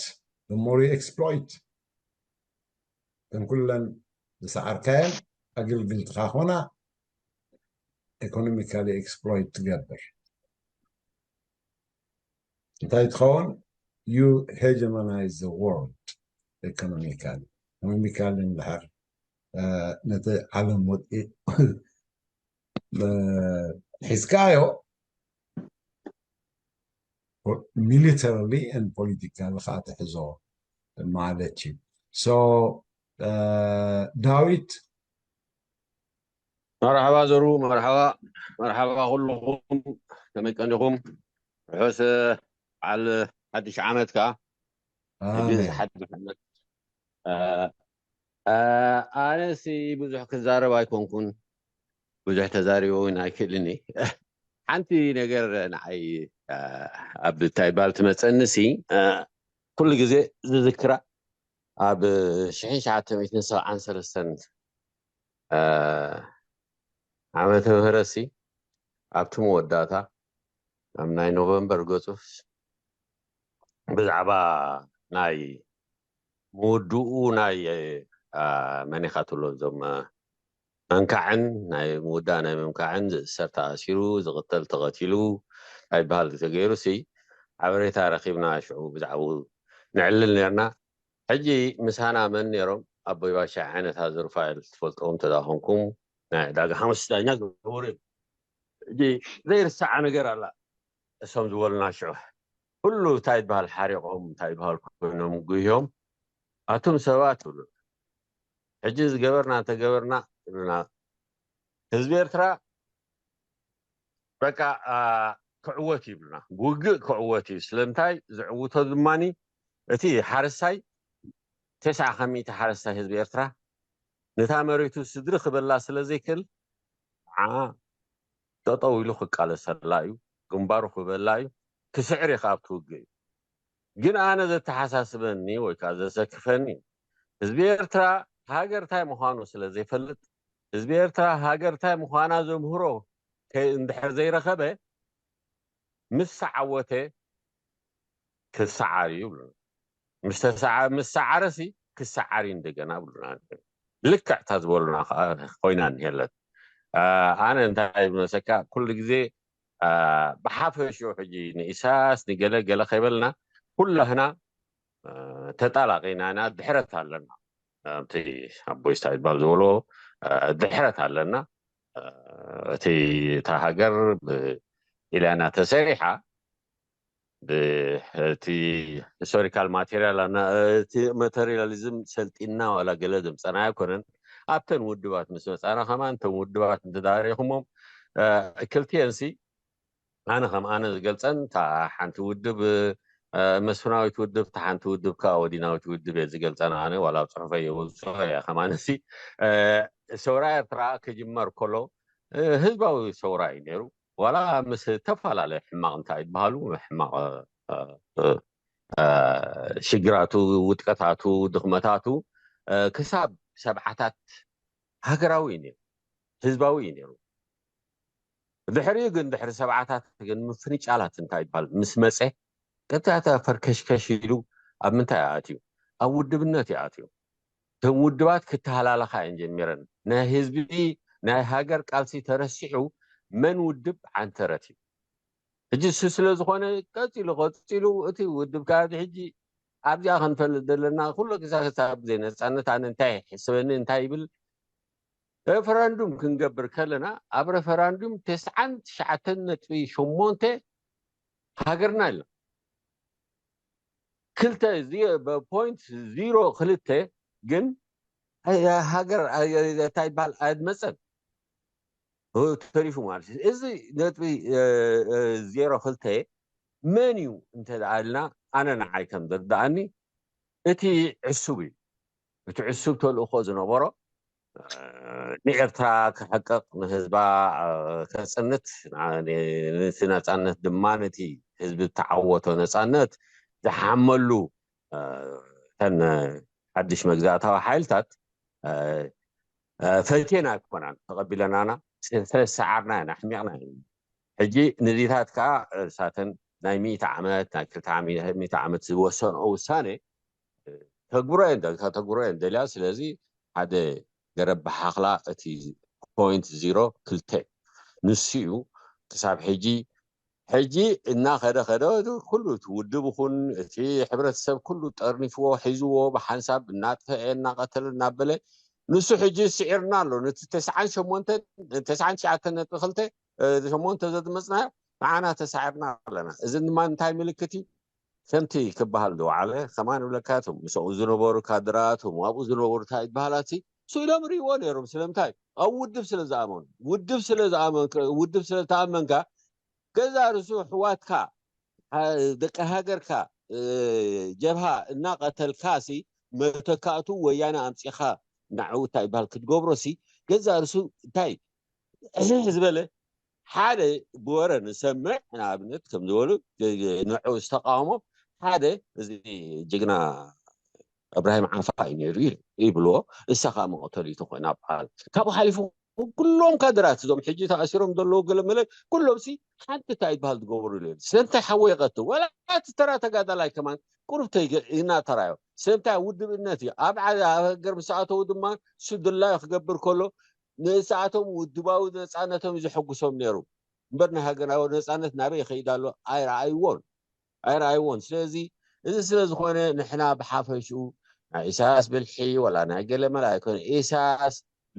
the more you exploit። እተን ኩለን ዝሰዓርካየን ኣገልግልትኻ ኮና፣ ኢኮኖሚካሊ ኤክስፕሎይት ትገብር። እንታይ ትኸውን? You hegemonize the world economically. ኢኮኖሚካሊ እንድሕር ነቲ ዓለም ወጢ ሒዝካዮ፣ ሚሊተርሊ ን ፖለቲካሊ ከዓ ትሕዞ ማለት እዩ። ሶ ዳዊት፣ መርሓባ ዘሩ፣ መርሓባ። መርሓባ ኩልኹም፣ ከመይ ቀኒኹም? ርሑስ በዓል ሓድሽ ዓመት ከኣ። ሕጂ እዚ ሓድሽ ዓመት ኣነሲ ብዙሕ ክዛረብ ኣይኮንኩን፣ ብዙሕ ተዛሪበ እውን ኣይክእልን። ሓንቲ ነገር ንዓይ ኣብ እንታይ ባል ትመፀንሲ፣ ኩሉ ግዜ ዝዝክራ ኣብ ሽሕን ትሽዓተ ሚእትን ሰብዓን ሰለስተን ዓመተ ምህረትሲ፣ ኣብቲ መወዳእታ ኣብ ናይ ኖቨምበር ገፁ ብዛዕባ ናይ ምውድኡ ናይ መኒኻ ትብሎ እዞም መንካዕን ናይ ምውዳእ ናይ ምምካዕን ዝእሰር ተኣሲሩ፣ ዝቕተል ተቐቲሉ ኣይበሃል ተገይሩ ሲ ሓበሬታ ረኺብና ሽዑ ብዛዕባኡ ንዕልል ነርና። ሕጂ ምሳና መን ነይሮም? ኣቦይ ባሻ ዓይነታ ዝሩፋኤል ትፈልጥዎም ተዳኾንኩም ናይ ዕዳጋ ሓሙስ ዳኛ ዝነበሩ እዮም። ሕጂ ዘይርሳዓ ነገር ኣላ። እሶም ዝበሉና ሽዑ ኩሉ እንታይ ይበሃል ሓሪቖም እንታይ ይበሃል ኮይኖም ጉህዮም ኣቱም ሰባት ይብሉ። ሕጂ ዝገበርና እንተገበርና ይብሉና። ህዝቢ ኤርትራ በቃ ክዕወት ይብሉና። ብውግእ ክዕወት እዩ። ስለምንታይ ዝዕውቶ ድማኒ እቲ ሓረስታይ ተስዓ ካብ ሚእቲ ሓረስታይ ህዝቢ ኤርትራ ነታ መሬቱ ስድሪ ክበላ ስለ ዘይክእል ንዓ ጠጠው ኢሉ ክቃለሰላ እዩ፣ ግንባሩ ክበላ እዩ፣ ክስዕር እዩ ካብቲ ውግእ እዩ። ግን ኣነ ዘተሓሳስበኒ ወይ ከዓ ዘሰክፈኒ ህዝቢ ኤርትራ ሃገር እንታይ ምዃኑ ስለ ዘይፈልጥ፣ ህዝቢ ኤርትራ ሃገር እንታይ ምዃና ዘምህሮ እንድሕር ዘይረኸበ ምስ ተዓወተ ክሰዓር እዩ ይብሉና። ምስ ተሰዓ- ምስ ሰዓረ ሲ ክሰዓር እዩ እንደገና ይብሉና። ልክዕ እታ ዝበሉና ከዓ ኮይና እኒሄለት። ኣነ እንታይ ይመስለካ ኩሉ ግዜ ብሓፈሽኡ ሕጂ ንኢሳያስ ንገለ ገለ ከይበልና ኩላህና ተጣላቂና ኢና፣ ድሕረት ኣለና። እቲ ኣቦይ ስታይ ባል ዝበሎ ድሕረት ኣለና። እቲ እታ ሃገር ኢላና ተሰሪሓ ብእቲ ሂስቶሪካል ማቴሪያል እቲ ማቴሪያሊዝም ሰልጢና ዋላ ገለ ዘምፀና ኣይኮነን። ኣብተን ውድባት ምስ መፃና ከማን እተን ውድባት እንተዳሪኹሞም ክልቲኤንሲ ኣነ ከም ኣነ ዝገልፀን እታ ሓንቲ ውድብ መስፍናዊት ውድብ እታ ሓንቲ ውድብ ከዓ ወዲናዊት ውድብ እየ ዝገልፀን ኣነ ዋላ ኣብ ፅሑፈይ የውፅኦ እየ ከማንሲ ሰውራ ኤርትራ ክጅመር ከሎ ህዝባዊ ሰውራ እዩ ነይሩ ዋላ ምስ ተፈላለዩ ሕማቕ እንታይ ይበሃሉ ሕማቕ ሽግራቱ ውጥቀታቱ ድኽመታቱ ክሳብ ሰብዓታት ሃገራዊ እዩ ነይሩ ህዝባዊ እዩ ነይሩ ድሕሪኡ ግን ድሕሪ ሰብዓታት ግን ምፍንጫላት እንታይ ይበሃል ምስ መፀ ቀጥታ ፈርከሽከሽ ኢሉ ኣብ ምንታይ ኣትዩ ኣብ ውድብነት ይኣትዩ እተን ውድባት ክተሃላለኻ እየን ጀሚረን ናይ ህዝቢ ናይ ሃገር ቃልሲ ተረሲዑ መን ውድብ ዓንተረት እዩ ሕጂ እሱ ስለ ዝኾነ ቀፂሉ ቀፂሉ እቲ ውድብ ከዓ ሕጂ ኣብዚኣ ክንፈልጥ ዘለና ኩሉ ግዛ ክሳብ ዘይነፃነት ኣነ እንታይ ይሕስበኒ እንታይ ይብል ሬፈራንዱም ክንገብር ከለና ኣብ ሬፈራንዱም ተስዓን ትሽዓተን ነጥቢ ሸሞንተ ሃገርና ኣሎ ክልተ ፖይንት ዚሮ ክልተ ግን ሃገር እንታይ ይበሃል ኣድመፀን ተሪፉ ማለት እዩ እዚ ነጥቢ ዜሮ ክልተ መን እዩ እንተ ደኣ ኢልና ኣነ ንዓይ ከም ዝርድኣኒ እቲ ዕሱብ እዩ እቲ ዕሱብ ተልእኾ ዝነበሮ ንኤርትራ ክሕቅቕ ንህዝባ ከፅንት ነቲ ነፃነት ድማ ነቲ ህዝቢ ዝተዓወቶ ነፃነት ዝሓመሉ እተን ሓድሽ መግዛእታዊ ሓይልታት ፈትየን ኣይኮናን ተቐቢለናና ስለዝሰዓርና ኢና ኣሕሚቕና ሕጂ ንዚታት ከዓ እሳተን ናይ ሚእቲ ዓመት ናይ ክልተ ሚእቲ ዓመት ዝወሰንኦ ውሳኔ ተግብሮ እየን ተግብሮ እየን ደልያ ስለዚ ሓደ ገረብ ብሓኽላ እቲ ፖይንት ዚሮ ክልተ ንሱ እዩ ክሳብ ሕጂ ሕጂ እናኸደ ኸደ ኩሉ እቲ ውድብ ይኹን እቲ ሕብረተሰብ ኩሉ ጠርኒፍዎ ሒዝዎ ብሓንሳብ እናጥፈአ እናቐተለ እናበለ ንሱ ሕጂ ስዒርና ኣሎ ነቲ ተስዓን ሸሞንተን ተስዓን ትሽዓተን ነጥቢ ክልተ ሸሞንተ ዘድመፅናዮ ንዓና ተሳዒርና ኣለና እዚ ድማ እንታይ ምልክት እዩ ከምቲ ክበሃል ዝወዓለ ከማን ይብለካ እቶም ምስኡ ዝነበሩ ካድራቶም ኣብኡ ዝነበሩ እንታይ ይበሃላት ስኢሎም ርእይዎ ነይሮም ስለምንታይ ኣብ ውድብ ስለ ዝኣመኑ ውድብ ስለ ዝኣመንካ ውድብ ስለ ተኣመንካ ገዛ ርእሱ ኣሕዋትካ ደቂ ሃገርካ ጀብሃ እናቐተልካ ሲ መተካእቱ ወያነ ኣምፂኻ ንዕኡ እንታይ ይበሃል ክትገብሮ ሲ ገዛ ርእሱ እንታይ ሕሕ ዝበለ ሓደ ብወረ ንሰምዕ ንኣብነት ከም ዝበሉ ንዑ ዝተቃወሞ ሓደ እዚ ጅግና እብራሂም ዓፋ እዩ ነይሩ ይብልዎ እሳ ከዓ መቐተሊቱ ኮይና በሃል ካብኡ ሓሊፉ ኩሎም ካድራት እዞም ሕጂ ተኣሲሮም ዘለዉ ገለመለ ኩሎም ሲ ሓንቲ እንታይ ይበሃል ዝገበሩ ለ ስለምንታይ ሓወ ይቐትል ወላ እቲ ተራ ተጋዳላይ ከማን ቁሩብ እናተራዮ ስለምንታይ ውድብነት እዩ ኣብ ሃገር ምስ ኣተዉ ድማ እሱ ድላዩ ክገብር ከሎ ንሳቶም ውድባዊ ነፃነቶም እዩ ዘሐጉሶም ነይሩ እምበር ናይ ሃገራዊ ነፃነት ናበይ ይኸይድ ኣሎ ኣይረኣይዎን ኣይረኣይዎን ስለዚ እዚ ስለ ዝኾነ ንሕና ብሓፈሽኡ ናይ ኢሳያስ ብልሒ ወላ ናይ ገለ መላ ኣይኮነ ኢሳያስ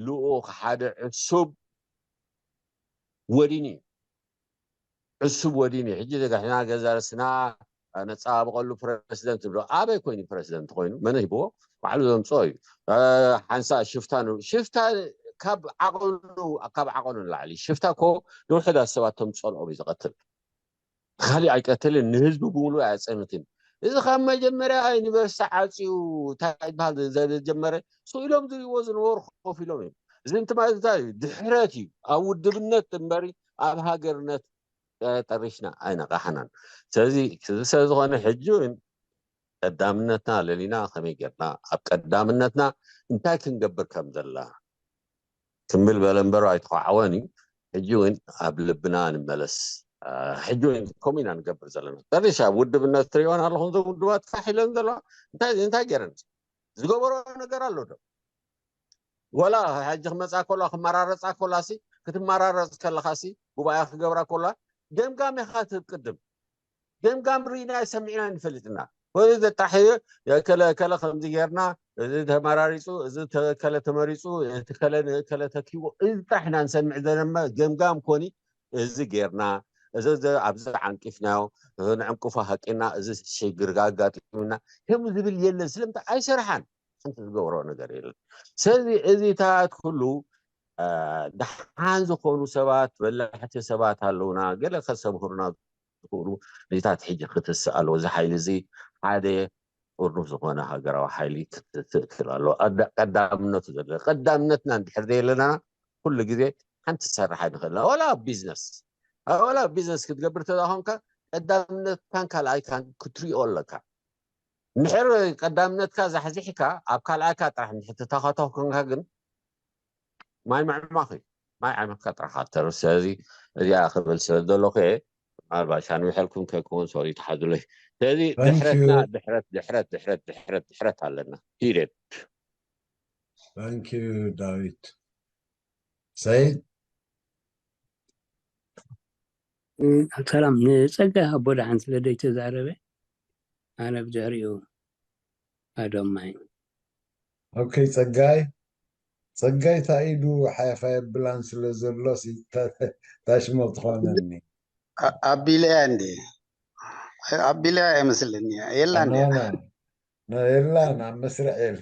ልኡኽ ሓደ ዕሱብ ወዲኒ እዩ ዕሱብ ወዲኒ እዩ ሕጂ ዘጋሕና ገዛ ርስና ነፃባብቐሉ ፕረዚደንት ንብሎ ኣበይ ኮይኑ ፕረዚደንት ኮይኑ መን ሂብዎ ባዕሉ ዘምፅኦ እዩ ሓንሳ ሽፍታ ሽፍታ ካብ ዓቐኑ ካብ ዓቐኑ ንላዕሊ ሽፍታ ኮ ንውሕዳት ሰባት ተምፀልኦም እዩ ዝቐትል ካሊእ ኣይቀትልን ንህዝቢ ብምሉእ ኣያፀንትን እዚ ካብ መጀመርያ ዩኒቨርሲቲ ዓፅዩ እንታይ ይበሃል ዘጀመረ ስኢሎም ዝሪእዎ ዝነበሩ ኮፍ ኢሎም እዮም እዚ እንት ማለት እንታይ እዩ ድሕረት እዩ ኣብ ውድብነት እምበሪ ኣብ ሃገርነት ጠሪሽና ኣይነቃሓናን ስለዚ ስለዝኾነ ሕጂ እውን ቀዳምነትና ለሊና ከመይ ጌርና ኣብ ቀዳምነትና እንታይ ክንገብር ከም ዘላ ክምብል በለ እምበሩ ኣይተኳዓወን እዩ ሕጂ እውን ኣብ ልብና ንመለስ ሕጂ እውን ከምኡ ኢና ንገብር ዘለና ጠሪሽ ኣብ ውድብነት ትሪእዋን ኣለኹም ዞም ውድባት ፋሕ ኢለን ዘለዋ እንታይ እንታይ ገይረን ዝገበሮ ነገር ኣሎ ዶ ወላ ሕጂ ክመፃ ከሎ ክመራረፃ ከላ ሲ ክትመራረፅ ከለካ ሲ ጉባኤ ክገብራ ከላ ገምጋም ኢካ ትህብ ቅድም ገምጋም ርኢና ሰሚዕና ንፈልጥና ወይ ዘጣሕዮ ከለ ከለ ከምዚ ጌርና እዚ ተመራሪፁ እዚ ከለ ተመሪፁ እቲ ከለ ንከለ ተኪቦ እዚ ጥራሕ ኢና ንሰምዕ ዘለና ገምጋም ኮኒ እዚ ጌርና እዚ ኣብዚ ዓንቂፍናዮ ንዕንቅፎ ሃቂና እዚ ሽግር ኣጋጢሙና ከም ዝብል የለን ስለምንታይ ኣይሰርሓን ሓንቲ ዝገብሮ ነገር የለን። ስለዚ እዚታት ኩሉ ደሓን ዝኾኑ ሰባት በላሕቲ ሰባት ኣለውና፣ ገለ ከሰምህሩና ዝኽእሉ እዚታት ሕጂ ክትስእ ኣለዎ። እዚ ሓይሊ እዚ ሓደ ጥርኑፍ ዝኾነ ሃገራዊ ሓይሊ ክትስእ ክእል ኣለዎ። ቀዳምነቱ ዘለ ቀዳምነትና እንድሕር ዘየለና ኩሉ ግዜ ሓንቲ ትሰርሕ ኣይንኽእልና። ወላ ኣብ ቢዝነስ ወላ ኣብ ቢዝነስ ክትገብር ተዛኾንካ ቀዳምነትካን ካልኣይካን ክትሪኦ ኣለካ። እንድሕር ቀዳምነትካ ዛሕዚሕካ ኣብ ካልኣይካ ጥራሕ እንድሕር ትታኸተው ኮንካ ግን ማይ ምዕማኽ እዩ። ማይ ዓሚኽካ ጥራሕ ካተር። ስለዚ እዚኣ ክብል ስለ ዘለኹ እየ። ምናልባት ሻንዊሐልኩም ከይከውን ሶሪ ተሓዙለይ። ስለዚ ድሕረትና ድሕረት ድሕረት ድሕረት ድሕረት ድሕረት ኣለና። ሂደት Thank you ዳዊት። ሰይድ ሰላም ንፀጋ ኣቦ ደሓን ስለ ደይተዛረበ ኣነ ብድሕሪኡ ኣዶማይ ኦኬ ጸጋይ ጸጋይ ታኢዱ ሓያፋ የብላን ስለ ዘሎ ታሽሞ ትኾነኒ ኣቢለያ እንዲ ኣቢለያ የመስለኒ የላ እንዲ የላን ኣብ መስርዕ የለ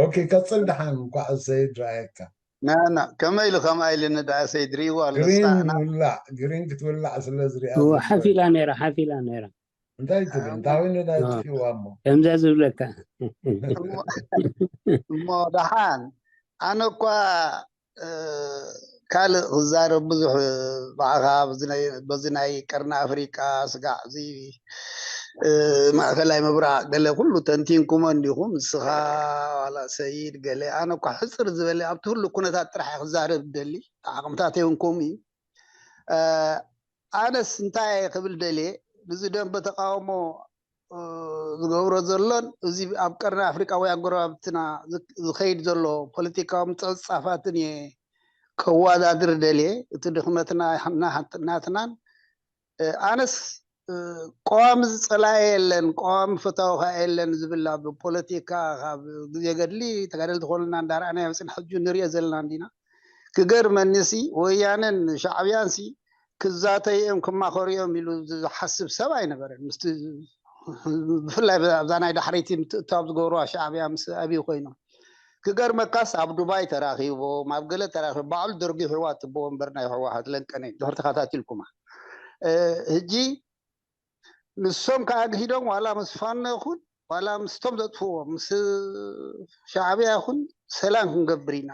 ኦኬ ቀጽል ደሓን እንኳዕ ሰይድ ረኣየካ ናና ከመይ ኢሉ ከምኣ ኢሉ ንዳ ሰይድ ሪእዋ ኣሎ ግሪን ውላዕ ግሪን ክትውላዕ ስለ ዝሪኣ ሓፊላ ነራ ሓፊላ ነራ እንታይ ትብል እንታይ ነዳ ትፊዋ እሞ ከምዛ ዝብለካ እሞ ደሓን ኣነ እኳ ካልእ ክዛረብ ብዙሕ ብዓኻ በዚ ናይ ቀርኒ ኣፍሪቃ ስጋዕ እዚ ማእከላይ ምብራቕ ገለ ኩሉ ተንቲንኩሞ እንዲኹም ንስኻ ዋላ ሰይድ ገለ ኣነ እኳ ሕፅር ዝበለ ኣብቲ ሁሉ ኩነታት ጥራሕ ክዛረብ ደሊ ዓቕምታት የውንኩም እዩ ኣነስ እንታይ ክብል ደልየ ንዚ ደንበ ተቃውሞ ዝገብሮ ዘሎን እዚ ኣብ ቀርኒ ኣፍሪቃ ወይ ኣጎረባብትና ዝኸይድ ዘሎ ፖለቲካዊ ምፅዕፃፋትን እየ ከወዳድር ደልየ እቲ ድኽመትና ናትናን ኣነስ ቀዋሚ ዝፀላኤ የለን ቀዋሚ ፈታዊ ከዓ የለን ዝብል ኣብ ፖለቲካ ካብ ግዜ ገድሊ ተጋደልቲ ኮንና እንዳረኣናዮ ፅን ሕጂ ንሪኦ ዘለና እንዲና ክገርመኒ ሲ ወያነን ሻዕብያን ሲ ክዛተዩ እዮም ክማኸሩ እዮም ኢሉ ዝሓስብ ሰብ ኣይነበረን ምስቲ ብፍላይ ኣብዛ ናይ ዳሕረይቲ ምትእታው ዝገብርዋ ሻዕብያ ምስ ኣብዩ ኮይኖም ክገርመካስ ኣብ ዱባይ ተራኺቦም ኣብ ገለ ተራኺቦም ባዕሉ ደርጊ ሕዋ ትቦ ወንበር ናይ ህወሓት ለንቀነ ድሕር ተኸታቲልኩማ ህጂ ንሶም ከዓ ግሂዶም ዋላ ምስ ፋኖ ይኹን ዋላ ምስቶም ዘጥፍዎም ምስ ሻዕብያ ይኹን ሰላም ክንገብር ኢና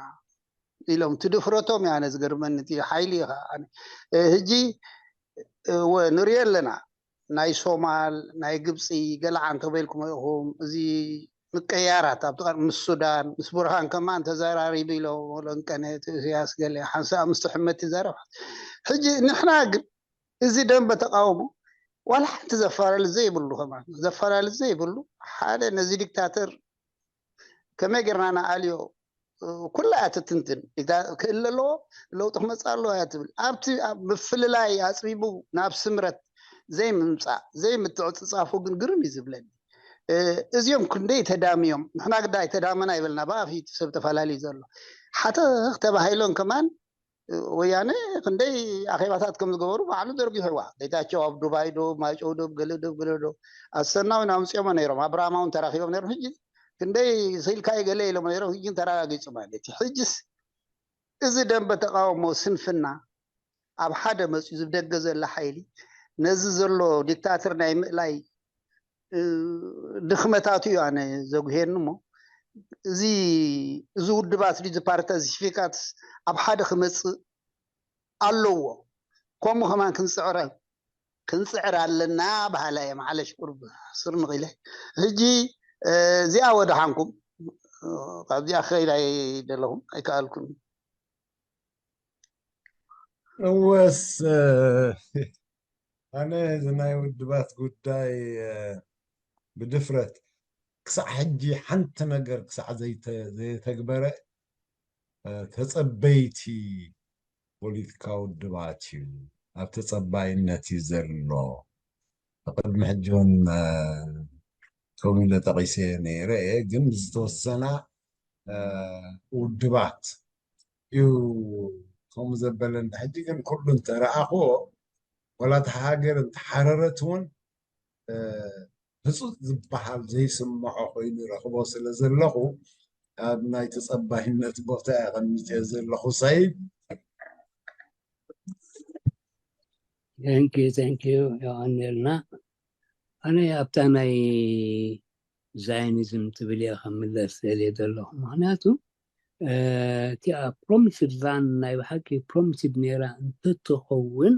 ኢሎም ትድፍረቶም እያ ነዚ ገርመኒ እቲ ሓይሊ እዩ ከዓ ሕጂ እወ ንሪኦ ኣለና ናይ ሶማል ናይ ግብፂ ገለ ዓንተ በልኩም ኢኹም እዚ ምቀያራት ኣብቲ ቀር ምስ ሱዳን ምስ ቡርሃን ከማን ተዘራሪቡ ኢሎም ለንቀነ እቲ እስያስ ገለ ሓንሳብ ምስቲ ሕመት ይዛረብ ሕጂ ንሕና ግን እዚ ደንበ ተቃውሞ ዋላ ሓንቲ ዘፈላለ ዘይብሉ ከማን ዘፈላለ ዘይብሉ ሓደ ነዚ ዲክታተር ከመይ ጌርና ንኣልዮ ኩላ እያ ትትንትን ክእል ኣለዎ ለውጢ ክመፅእ ኣለዎ እያ ትብል ኣብቲ ምፍልላይ ኣፅቢቡ ናብ ስምረት ዘይምምፃእ ዘይምትዕፅፃፉ ግን ግርም እዩ ዝብለኒ እዚኦም ክንደይ ተዳምዮም ንሕና ግዳ ኣይተዳመና ይበልና ብኣፊት ሰብ ተፈላለዩ ዘሎ ሓተኽ ተባሂሎን ከማን ወያነ ክንደይ ኣኼባታት ከም ዝገበሩ ባዕሉ ዘርጊሕዋ ጌታቸው ኣብ ዱባይ ዶ ማይጨው ዶ ገለ ዶ ገለ ዶ ኣሰናዊ ኣምፅኦሞ ነይሮም ኣብርሃማውን ተራኪቦም ነይሮም ሕጂ ክንደይ ስኢልካ ገለ ኢሎም ነይሮም ሕጂ ተረጋጊፁ ማለት እዩ ሕጅስ እዚ ደንበ ተቃውሞ ስንፍና ኣብ ሓደ መፅዩ ዝደገ ዘለ ሓይሊ ነዚ ዘሎ ዲክታተር ናይ ምእላይ ድኽመታቱ እዩ ኣነ ዘጉሄኒ እሞ እዚ እዚ ውድባት እዚ ፓርቲታት እዚ ሽፊካት ኣብ ሓደ ክመፅእ ኣለዎ ከምኡ ከማን ክንፅዕረ ክንፅዕር ኣለና በሃላ እየ መዓለሽ ቁርብ ስር ንኽኢለ ሕጂ እዚኣ ወደሓንኩም ካብዚኣ ክኸይድ ኣይደለኹም ኣይከኣልኩን እወስ ኣነ እዚ ናይ ውድባት ጉዳይ ብድፍረት ክሳዕ ሕጂ ሓንቲ ነገር ክሳዕ ዘይተግበረ ተፀበይቲ ፖለቲካ ውድባት እዩ ኣብ ተፀባይነት እዩ ዘሎ ቅድሚ ሕጂ እውን ከምኡ ኢለ ጠቂሰ ነይረ እየ ግን ዝተወሰና ውድባት እዩ ከምኡ ዘበለ ሕጂ ግን ኩሉ እንተረኣኽዎ ወላ እታ ሃገር እንተሓረረት እውን ህፁፅ ዝበሃል ዘይስምዖ ኮይኑ ረኽቦ ስለ ዘለኹ ኣብ ናይ ተፀባይነት ቦታ እየ ቀሚጠ ዘለኹ። ሰይድ። Thank you, thank you። የቐንየልና። ኣነ ኣብታ ናይ ዛይኒዝም ትብል እየ ከምለስ ደልየ ዘለኹ። ምክንያቱ እቲኣ ፕሮሚስድ ላንድ ናይ ብሓቂ ፕሮሚስድ ነይራ እንተትኸውን፣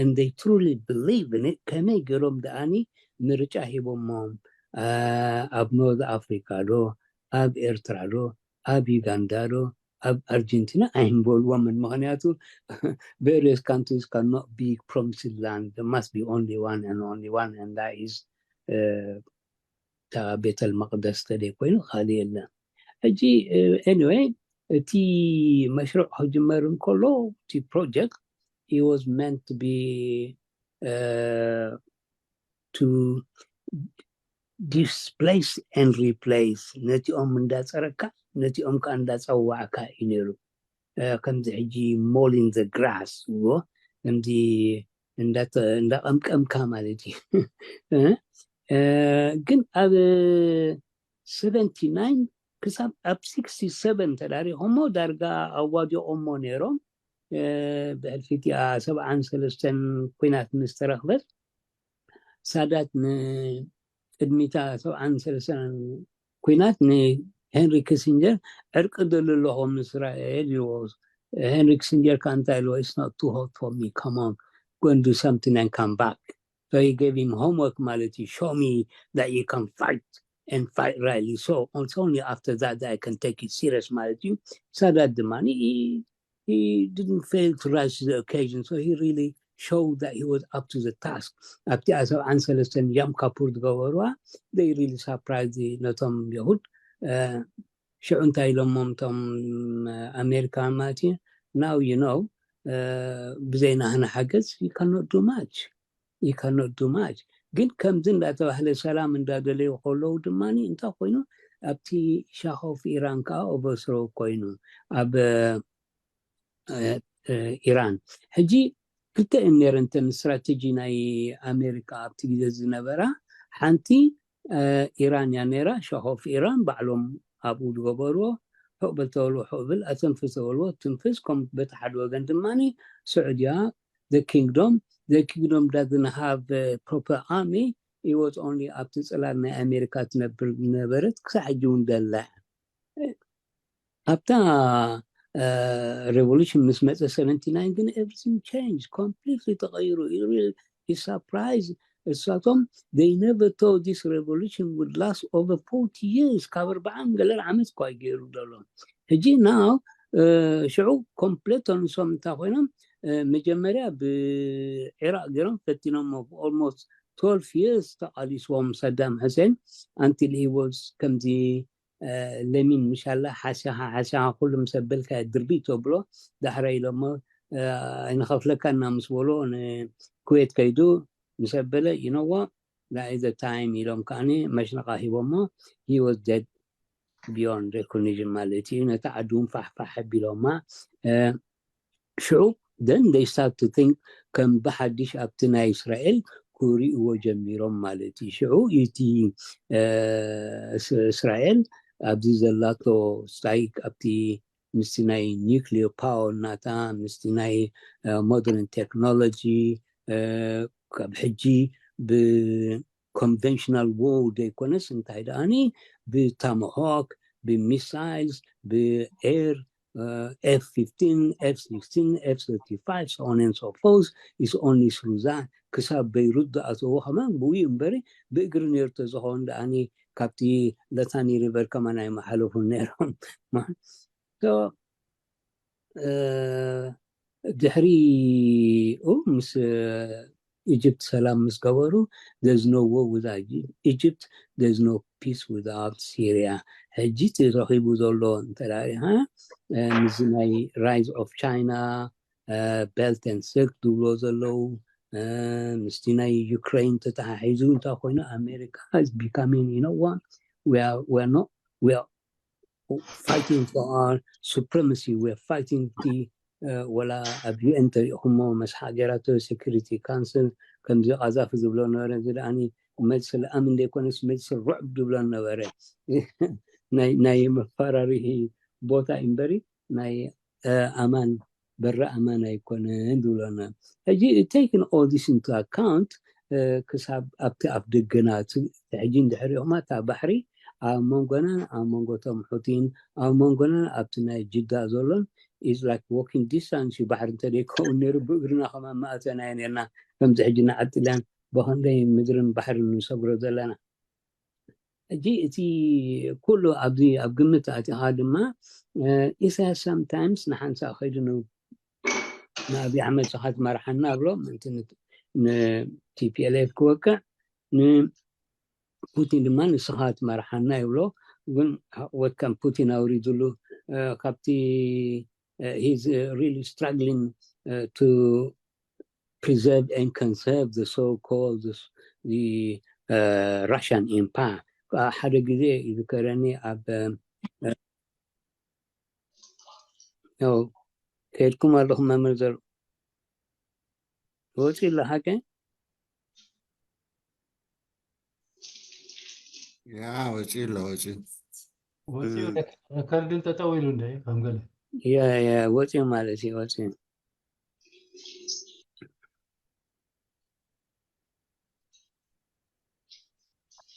and they truly believe in it፣ ከመይ ገይሮም ደኣኒ ምርጫ ሂቦሞም? ኣብ ኖርዝ ኣፍሪካ ዶ፣ ኣብ ኤርትራ ዶ፣ ኣብ ዩጋንዳ ዶ፣ ኣብ ኣርጀንቲና ኣይንበልዎምን። ምክንያቱ various countries cannot be promised land. There must be only one and only one, and that is እታ ቤተል መቅደስ ተደይ ኮይኑ ካልእ የለን። ሕጂ anyway፣ እቲ መሽርዕ ክጅመር እንከሎ፣ እቲ project, it was meant to be to displace and replace፣ ነቲኦም እንዳፀረካ ነቲኦም ከዓ እንዳፀዋዕካ እዩ ነይሩ። ከምዚ ሕጂ mowing the grass ዎ፣ ከምዚ እንዳቀምቀምካ ማለት እዩ። ግን ኣብ seventy nine ክሳብ ኣብ sixty seven ተዳሪኾሞ ዳርጋ ኣዋዲቖሞ ነይሮም። ብሕልፊ እቲኣ ሰብዓን ሰለስተን ኩናት ምስ ተረኽበት፣ ሳዳት ንቅድሚታ ሰብዓን ሰለስተን ኩናት ንሄንሪ ኪሲንጀር ዕርቂ ደሊ ኣለኹ ምስ እስራኤል ኢልዎ። ሄንሪ ኪሲንጀር ከዓ እንታይ ኢልዎ? It's not too hot for me, come on, go and do something and come back. So he gave him homework ማለት እዩ, show me that you can fight and fight rightly. So it's only after that that I can take you serious ማለት እዩ። ሳዳት ድማ he didn't fail to rise to the occasion. So he really showed that he was up to the task. ኣብቲ ሰብዓን ሰለስተን ያም ካፑር ዝገበሩዋ፣ they really surprised ነቶም የሁድ። ሽዑ እንታይ ኢሎሞም እቶም ኣሜሪካን ማለት እዩ? Now you know, ብዘይ ናህና ሓገዝ you cannot do much, you cannot do much። ግን ከምዚ እንዳተባህለ ሰላም እንዳደለዩ ከለዉ ድማ እንታይ ኮይኑ፣ ኣብቲ ሻህ ኦፍ ኢራን ከዓ overthrow ኮይኑ ኣብ ኢራን። ሕጂ ክልተ እየን ነይረን እተን ስትራተጂ ናይ ኣሜሪካ ኣብቲ ግዜ ዝነበራ። ሓንቲ ኢራን እያ ነይራ፣ ሻህ ኦፍ ኢራን ባዕሎም ኣብኡ ዝገበርዎ። ሕቕ በል ተበልዎ ሕቕ ብል፣ ኣተንፍስ ተበልዎ ትንፍስ። ከም በቲ ሓደ ወገን ድማ ስዑድያ፣ the kingdom, the kingdom doesn't have proper army, it was only ኣብቲ ፅላል ናይ ኣሜሪካ ትነብር ነበረት፣ ክሳዕ ሕጂ እውን ደላ። ኣብታ revolution ምስ መፀ seventy nine ግን everything changed completely፣ ተቐይሩ። Surprise፣ እሳቶም they never thought this revolution would last over forty years። ካብ ኣርባዓን ገለን ዓመት እኳ ገይሩ ዘሎ። ሕጂ now ሽዑ ኮምፕሌት ተንሶም እንታይ ኮይኖም? መጀመርያ ብዒራቅ ገይሮም ፈቲኖም፣ almost twelve years ተቃሊስዎም ሰዳም ሕሴን፣ until he was ከምዚ ለሚን ምሻላ ሓሲኻ ሓሲኻ ኩሉ ምስ ኣበልካ ድርቢ ተብሎ። ዳሕረ ኢሎሞ ኣይንኸፍለካ እና ምስ በሎ ንኩዌት ከይዱ ምስ ኣበለ፣ you know what, that is the time ኢሎም ከዓኒ መሽነቃ ሂቦሞ። He was dead beyond recognition ማለት እዩ። ነታ ዓዲ እውን ፋሕፋሕ ኣቢሎማ። ሽዑ then they start to think ከም ብሓድሽ ኣብቲ ናይ እስራኤል ክሪእዎ ጀሚሮም ማለት እዩ። ሽዑ እቲ እስራኤል ኣብዚ ዘላቶ ስታይክ ኣብቲ ምስቲ ናይ ኒክሊር ፓወር ናታ ምስቲ ናይ ሞደርን ቴክኖሎጂ ካብ ሕጂ ብ conventional war ዘይኮነስ እንታይ ደኣኒ ብታማሆክ ብሚሳይልስ ብኤር ኤፍ ፊፍቲን ኤፍ ሲክስቲን ኤፍ ሰርቲ ፋይቭ so on and so forth is only through that ክሳብ በይሩት ዝኣተዎ ከማን ብኡ እምበሪ ብእግሪ ነይሩ ተዝኸውን ደኣኒ ካብቲ ለታኒ ሪቨር ከማን ኣይመሓለፉን ነይሮም። ድሕሪኡ ምስ ኢጅፕት ሰላም ምስ ገበሩ there's no war without Egypt, there's no peace without Syria። ሕጂ እቲ ረኺቡ ዘሎ እንተ ሪኢኻ ምስዚ ናይ rise of China, Belt and Road ዝብሎ ዘለዉ ምስቲ ናይ ዩክሬን ተተሓሒዙ እንታይ ኮይኑ ኣሜሪካ is becoming, you know what, we are, we are not, we are fighting for our supremacy, we are fighting the ወላ ኣብ ዩ ኤን ተሪእኹሞ መስሓ ገይራቶ፣ ሴኩሪቲ ካውንስል ከምዚ ቃዛፊ ዝብሎ ነበረ። እዚ ደኣኒ መጅልስ ኣምን ዘይኮነስ መጅልስ ሩዕብ ድብሎ ነበረ። ናይ ናይ መፈራርሂ ቦታ እምበሪ ናይ ኣማን በሪ ኣማን ኣይኮነን ዝብለና። ሕጂ taking all this into account ክሳብ ኣብቲ ኣፍ ደገና ሕጂ እንድሕሪኹማ እታ ባሕሪ ኣብ መንጎናን ኣብ መንጎቶም ሑቲን ኣብ መንጎናን ኣብቲ ናይ ጅዳ ዘሎን is like walking distance እዩ። ባሕሪ እንተደይከውን ነይሩ ብእግርና ከማን መእተና ነርና። ከምዚ ሕጂ ንዓጥልያን ብኸንደይ ምድርን ባሕርን ንሰግሮ ዘለና። ሕጂ እቲ ኩሉ ኣብዚ ኣብ ግምት ኣቲኻ ድማ ኢሳያስ sometimes ንሓንሳእ ከይዱ ንኣብይ ኣሕመድ ንስኻ ትመርሓና ብሎ ምእንቲ ንቲፒኤልኤፍ ክወቅዕ ንፑቲን ድማ ንስኻ ትመርሓና ይብሎ። ግን ወትካም ፑቲን ኣውሪድሉ ካብቲ he's really struggling to preserve and conserve the so-called the Russian empire. ሓደ ግዜ ይዝከረኒ ኣብ ከድኩም ኣለኹም መምህር ዘር ወፂ ኣለሓቀ ያ ወፂ ኣሎ ወፂ ወፂኡ ሪከርድን ጠጠው ኢሉ እንደ ከም ገለ ወፂ ማለት እዩ ወፂ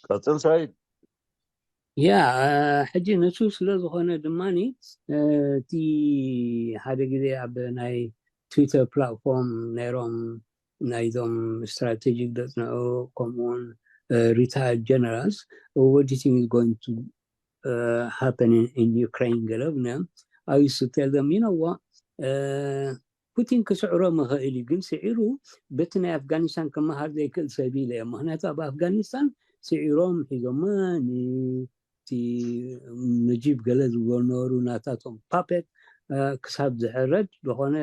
ቀፅል ሳይድ ያ ሕጂ ንሱ ስለ ዝኾነ ድማ እቲ ሓደ ግዜ ኣብ ናይ ትዊተር ፕላትፎርም ነይሮም ናይዞም ስትራቴጂክ ዘፅንዑ ከምኡውን retired generals what do you think is going to uh, happen in, in Ukraine ገለ ብናዮም I used to tell them you know what uh, ፑቲን ክስዕሮ ምኽእል እዩ ግን ስዒሩ በቲ ናይ ኣፍጋኒስታን ክመሃር ዘይክእል ሰብ ኢለ እየ ምክንያቱ ኣብ ኣፍጋኒስታን ስዒሮም ሒዞማ እቲ ነጂብ ገለ ዝብሎ ነበሩ ናታቶም ፓፔት ክሳብ ዝሕረድ ዝኾነ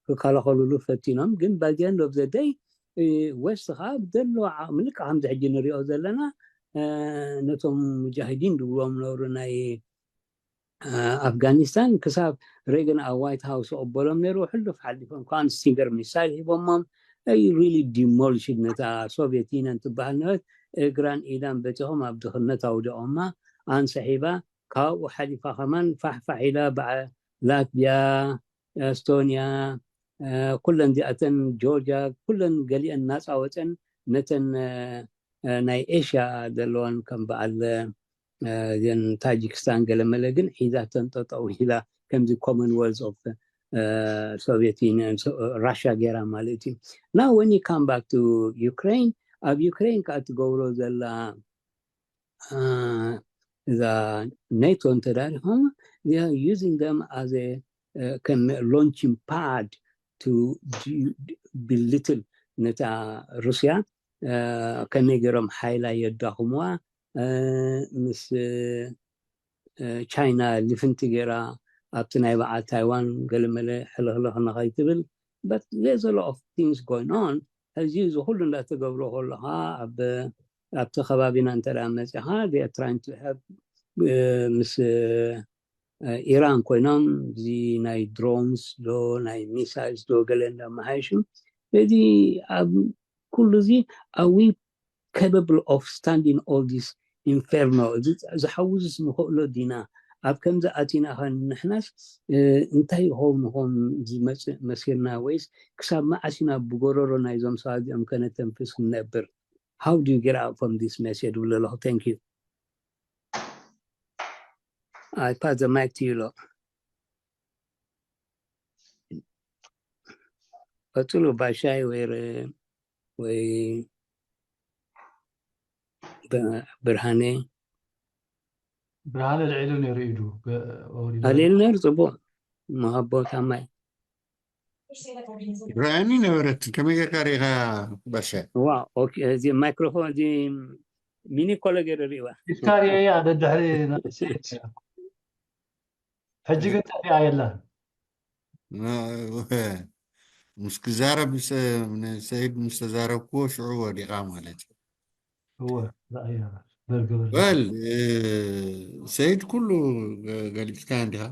ክከላኸሉሉ ፈቲኖም ግን by the end of the day ዌስት ከዓ ብዘለዎ ዓቕሚ ልክዕ ከምዚ ሕጂ ንሪኦ ዘለና ነቶም ሙጃሂዲን ዝብሎም ነበሩ ናይ ኣፍጋኒስታን ክሳብ ሬገን ኣብ ዋይት ሃውስ ክቕበሎም ነይሩ ሕሉፍ ሓሊፎም ከዓ ንስቲንገር ሚሳይል ሂቦሞም ሪሊ ዲሞሊሽድ ነታ ሶቪየት ዩኒየን ትበሃል ነበረት እግራን ኢዳን በቲኾም ኣብ ድኽነት ኣውዲቖማ ኣንስሒባ ካብኡ ሓሊፋ ከማን ፋሕፋሕ ኢላ በዓ ላትቪያ ኤስቶኒያ ኩለን እዚኣተን ጆርጃ ኩለን ገሊአን ናፃ ወፀን ነተን ናይ ኤሽያ ዘለዋን ከም በዓል ግን ታጂክስታን ገለመለ ግን ሒዛተን ጠጠው ኢላ ከምዚ ኮመንወልዝ ኦፍ ሶቪየት ዩኒየን ራሽያ ገይራ ማለት እዩ now when you come back to Ukraine ኣብ ዩክሬን ከዓ ትገብሮ ዘላ እዛ ኔቶ እንተዳሪኾም using them as ከም launching pad to belittle ነታ ሩስያ ከመይ ገይሮም ሓይላ የዳኽሙዋ ምስ ቻይና ልፍንቲ ገይራ ኣብቲ ናይ በዓል ታይዋን ገለመለ ሕልኽልኽ ንኸይትብል but there's a lot of things going on ሕዚ እዚ ኩሉ እንዳተገብሮ ከለኻ ኣብ ኣብቲ ከባቢና እንተ መፂኻ trying to help ምስ ኢራን ኮይኖም እዚ ናይ ድሮንስ ዶ ናይ ሚሳይልስ ዶ ገለ እንዳመሃየሹ እዚ ኣብ ኩሉ እዚ are we capable of standing all this inferno እዚ ዝሓውዝስ ንኽእሎ ዲና ኣብ ከምዚ ኣቲና ኸ ንሕናስ እንታይ ይኸውን ኾን ዝመፅእ መሲልና ወይስ ክሳብ መዓስ ኢና ብጎረሮ ናይዞም ሰባት እዚኦም ከነተንፍስ ንነብር how do you get out from this mess የድብለ ኣለኹ thank you I pass the mic to you ሎ ቀፅሉ ባሻይ ወይ ወይ ብርሃነ ብርሃነ ልዒሉ ነይሩ ኢዱ ኣልዒሉ ነይሩ ፅቡቅ መሃቦ ታማይ ርኣኒ ነበረት ከመይ ጌርካ ርኢኻ ባሻ ዋ እዚ ማይክሮፎን እዚ ሚኒ ኮሎ ገይረ ሪእዋ ኢድካ ርኢያ ደድሕሪ ሕጂ ግን ጠፊኣ የላን ምስ ክዛረብ ሰይድ ምስ ተዛረብክዎ ሽዑ ወዲቓ ማለት እዩ እወ ራእያ በል ግበር በል ሰይድ ኩሉ ገሊፅካ እንዲኻ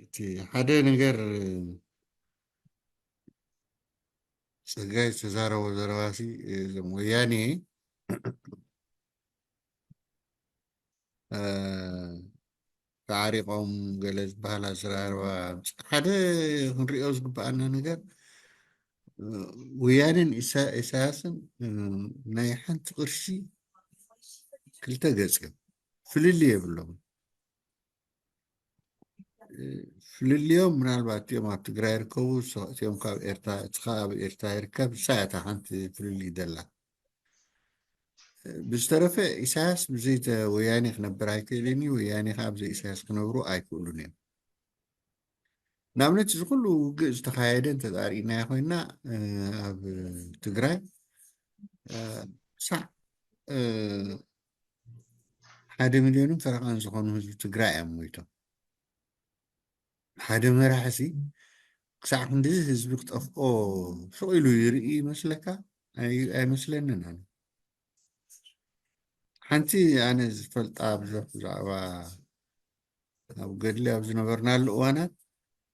እቲ ሓደ ነገር ፀጋይ ዝተዛረቦ ዘረባሲ እዞም ወያኔ ተዓሪቆም ገለ ዝበሃል ኣዘራርባ ሓደ ክንሪኦ ዝግበኣና ነገር፣ ወያኔን ኢሳያስን ናይ ሓንቲ ቅርሺ ክልተ ገጽ እዮም። ፍልልይ የብሎም። ፍልልዮም ምናልባት እቲኦም ኣብ ትግራይ ይርከቡ፣ እቲኦም ካብ ኤርትራ፣ እቲ ካብ ኤርትራ ይርከብ። እሳ እታ ሓንቲ ፍልልይ ደላ። ብዝተረፈ ኢሳያስ ብዘይ ወያኔ ክነብር ኣይክእልን እዩ፣ ወያኔ ከዓ ብዘይ ኢሳያስ ክነብሩ ኣይክእሉን እዮም። ንኣብነት እዚ ኩሉ ውግእ ዝተኻየደ እንተሪእናዮ ኮይና፣ ኣብ ትግራይ ክሳዕ ሓደ ሚልዮንን ፈረቓን ዝኾኑ ህዝቢ ትግራይ እዮም ሞይቶም። ሓደ መራሒ ሲ ክሳዕ ክንድዚ ህዝቢ ክጠፍኦ ስቕ ኢሉ ይርኢ ይመስለካ? ኣይመስለንን። ኣነ ሓንቲ ኣነ ዝፈልጣ ብዙሕ ብዛዕባ ኣብ ገድሊ ኣብ ዝነበርናሉ እዋናት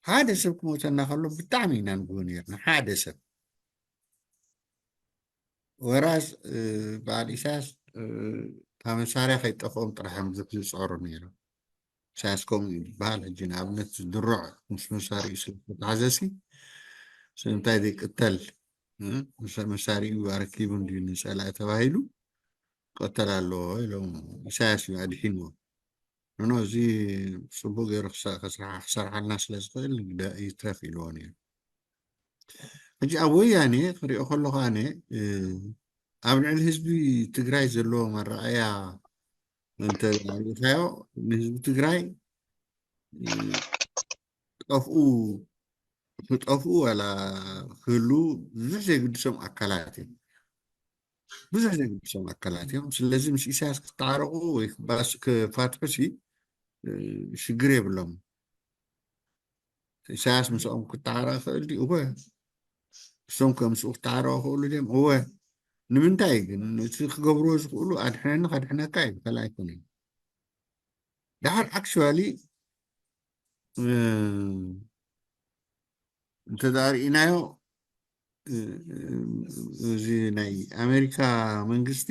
ሓደ ሰብ ክሞተና ከሎ ብጣዕሚ ኢና ንግሆ ነርና። ሓደ ሰብ ወራስ በዓል ኢሳያስ እታ መሳርያ ከይጠፍኦም ጥራሕ እዮም ብዙሕ ዝፅዕሩ ነይሮም። ኢሳያስ ከምኡ እዩ ዝበሃል። ሕጂ ንኣብነት ድሩዕ ምስ መሳሪኡ ስለተታሕዘሲ ስለምንታይ ዘይቅተል? መሳሪኡ ኣረኪቡ እንድዩ ንፀላኢ ተባሂሉ ቀተል ኣለዎ ኢሎም ኢሳያስ እዩ ኣድሒንዎ። ኖኖ እዚ ፅቡቅ ገይሩ ክሰርሓልና ስለዝኽእል ይትረፍ ኢልዎ ነይሩ። ሕጂ ኣብ ወያኔ ክሪኦ ከለኹ ኣነ ኣብ ልዕሊ ህዝቢ ትግራይ ዘለዎ መረኣያ እንተ ሪእካዮ ንህዝቢ ትግራይ ጠፍኡ ክጠፍኡ ዋላ ክህሉ ብዙሕ ዘይግድሶም ኣካላት እዮም። ብዙሕ ዘይግድሶም ኣካላት እዮም። ስለዚ ምስ ኢሳያስ ክተዓረቁ ወይ ክባስ ክፋትሑ ሲ ሽግር የብሎም። ኢሳያስ ምስኦም ክተዓረቅ ክእል ድዩ? እወ። እሶም ከ ምስኡ ክተዓረቁ ክእሉ ድዮም? እወ። ንምንታይ ግን እቲ ክገብርዎ ዝኽእሉ ኣድሕነኒ ከድሕነካ እዩ፣ ካልእ ኣይኮነን። ድሓር ኣክቹዋሊ እንተዳ ርኢናዮ እዚ ናይ ኣሜሪካ መንግስቲ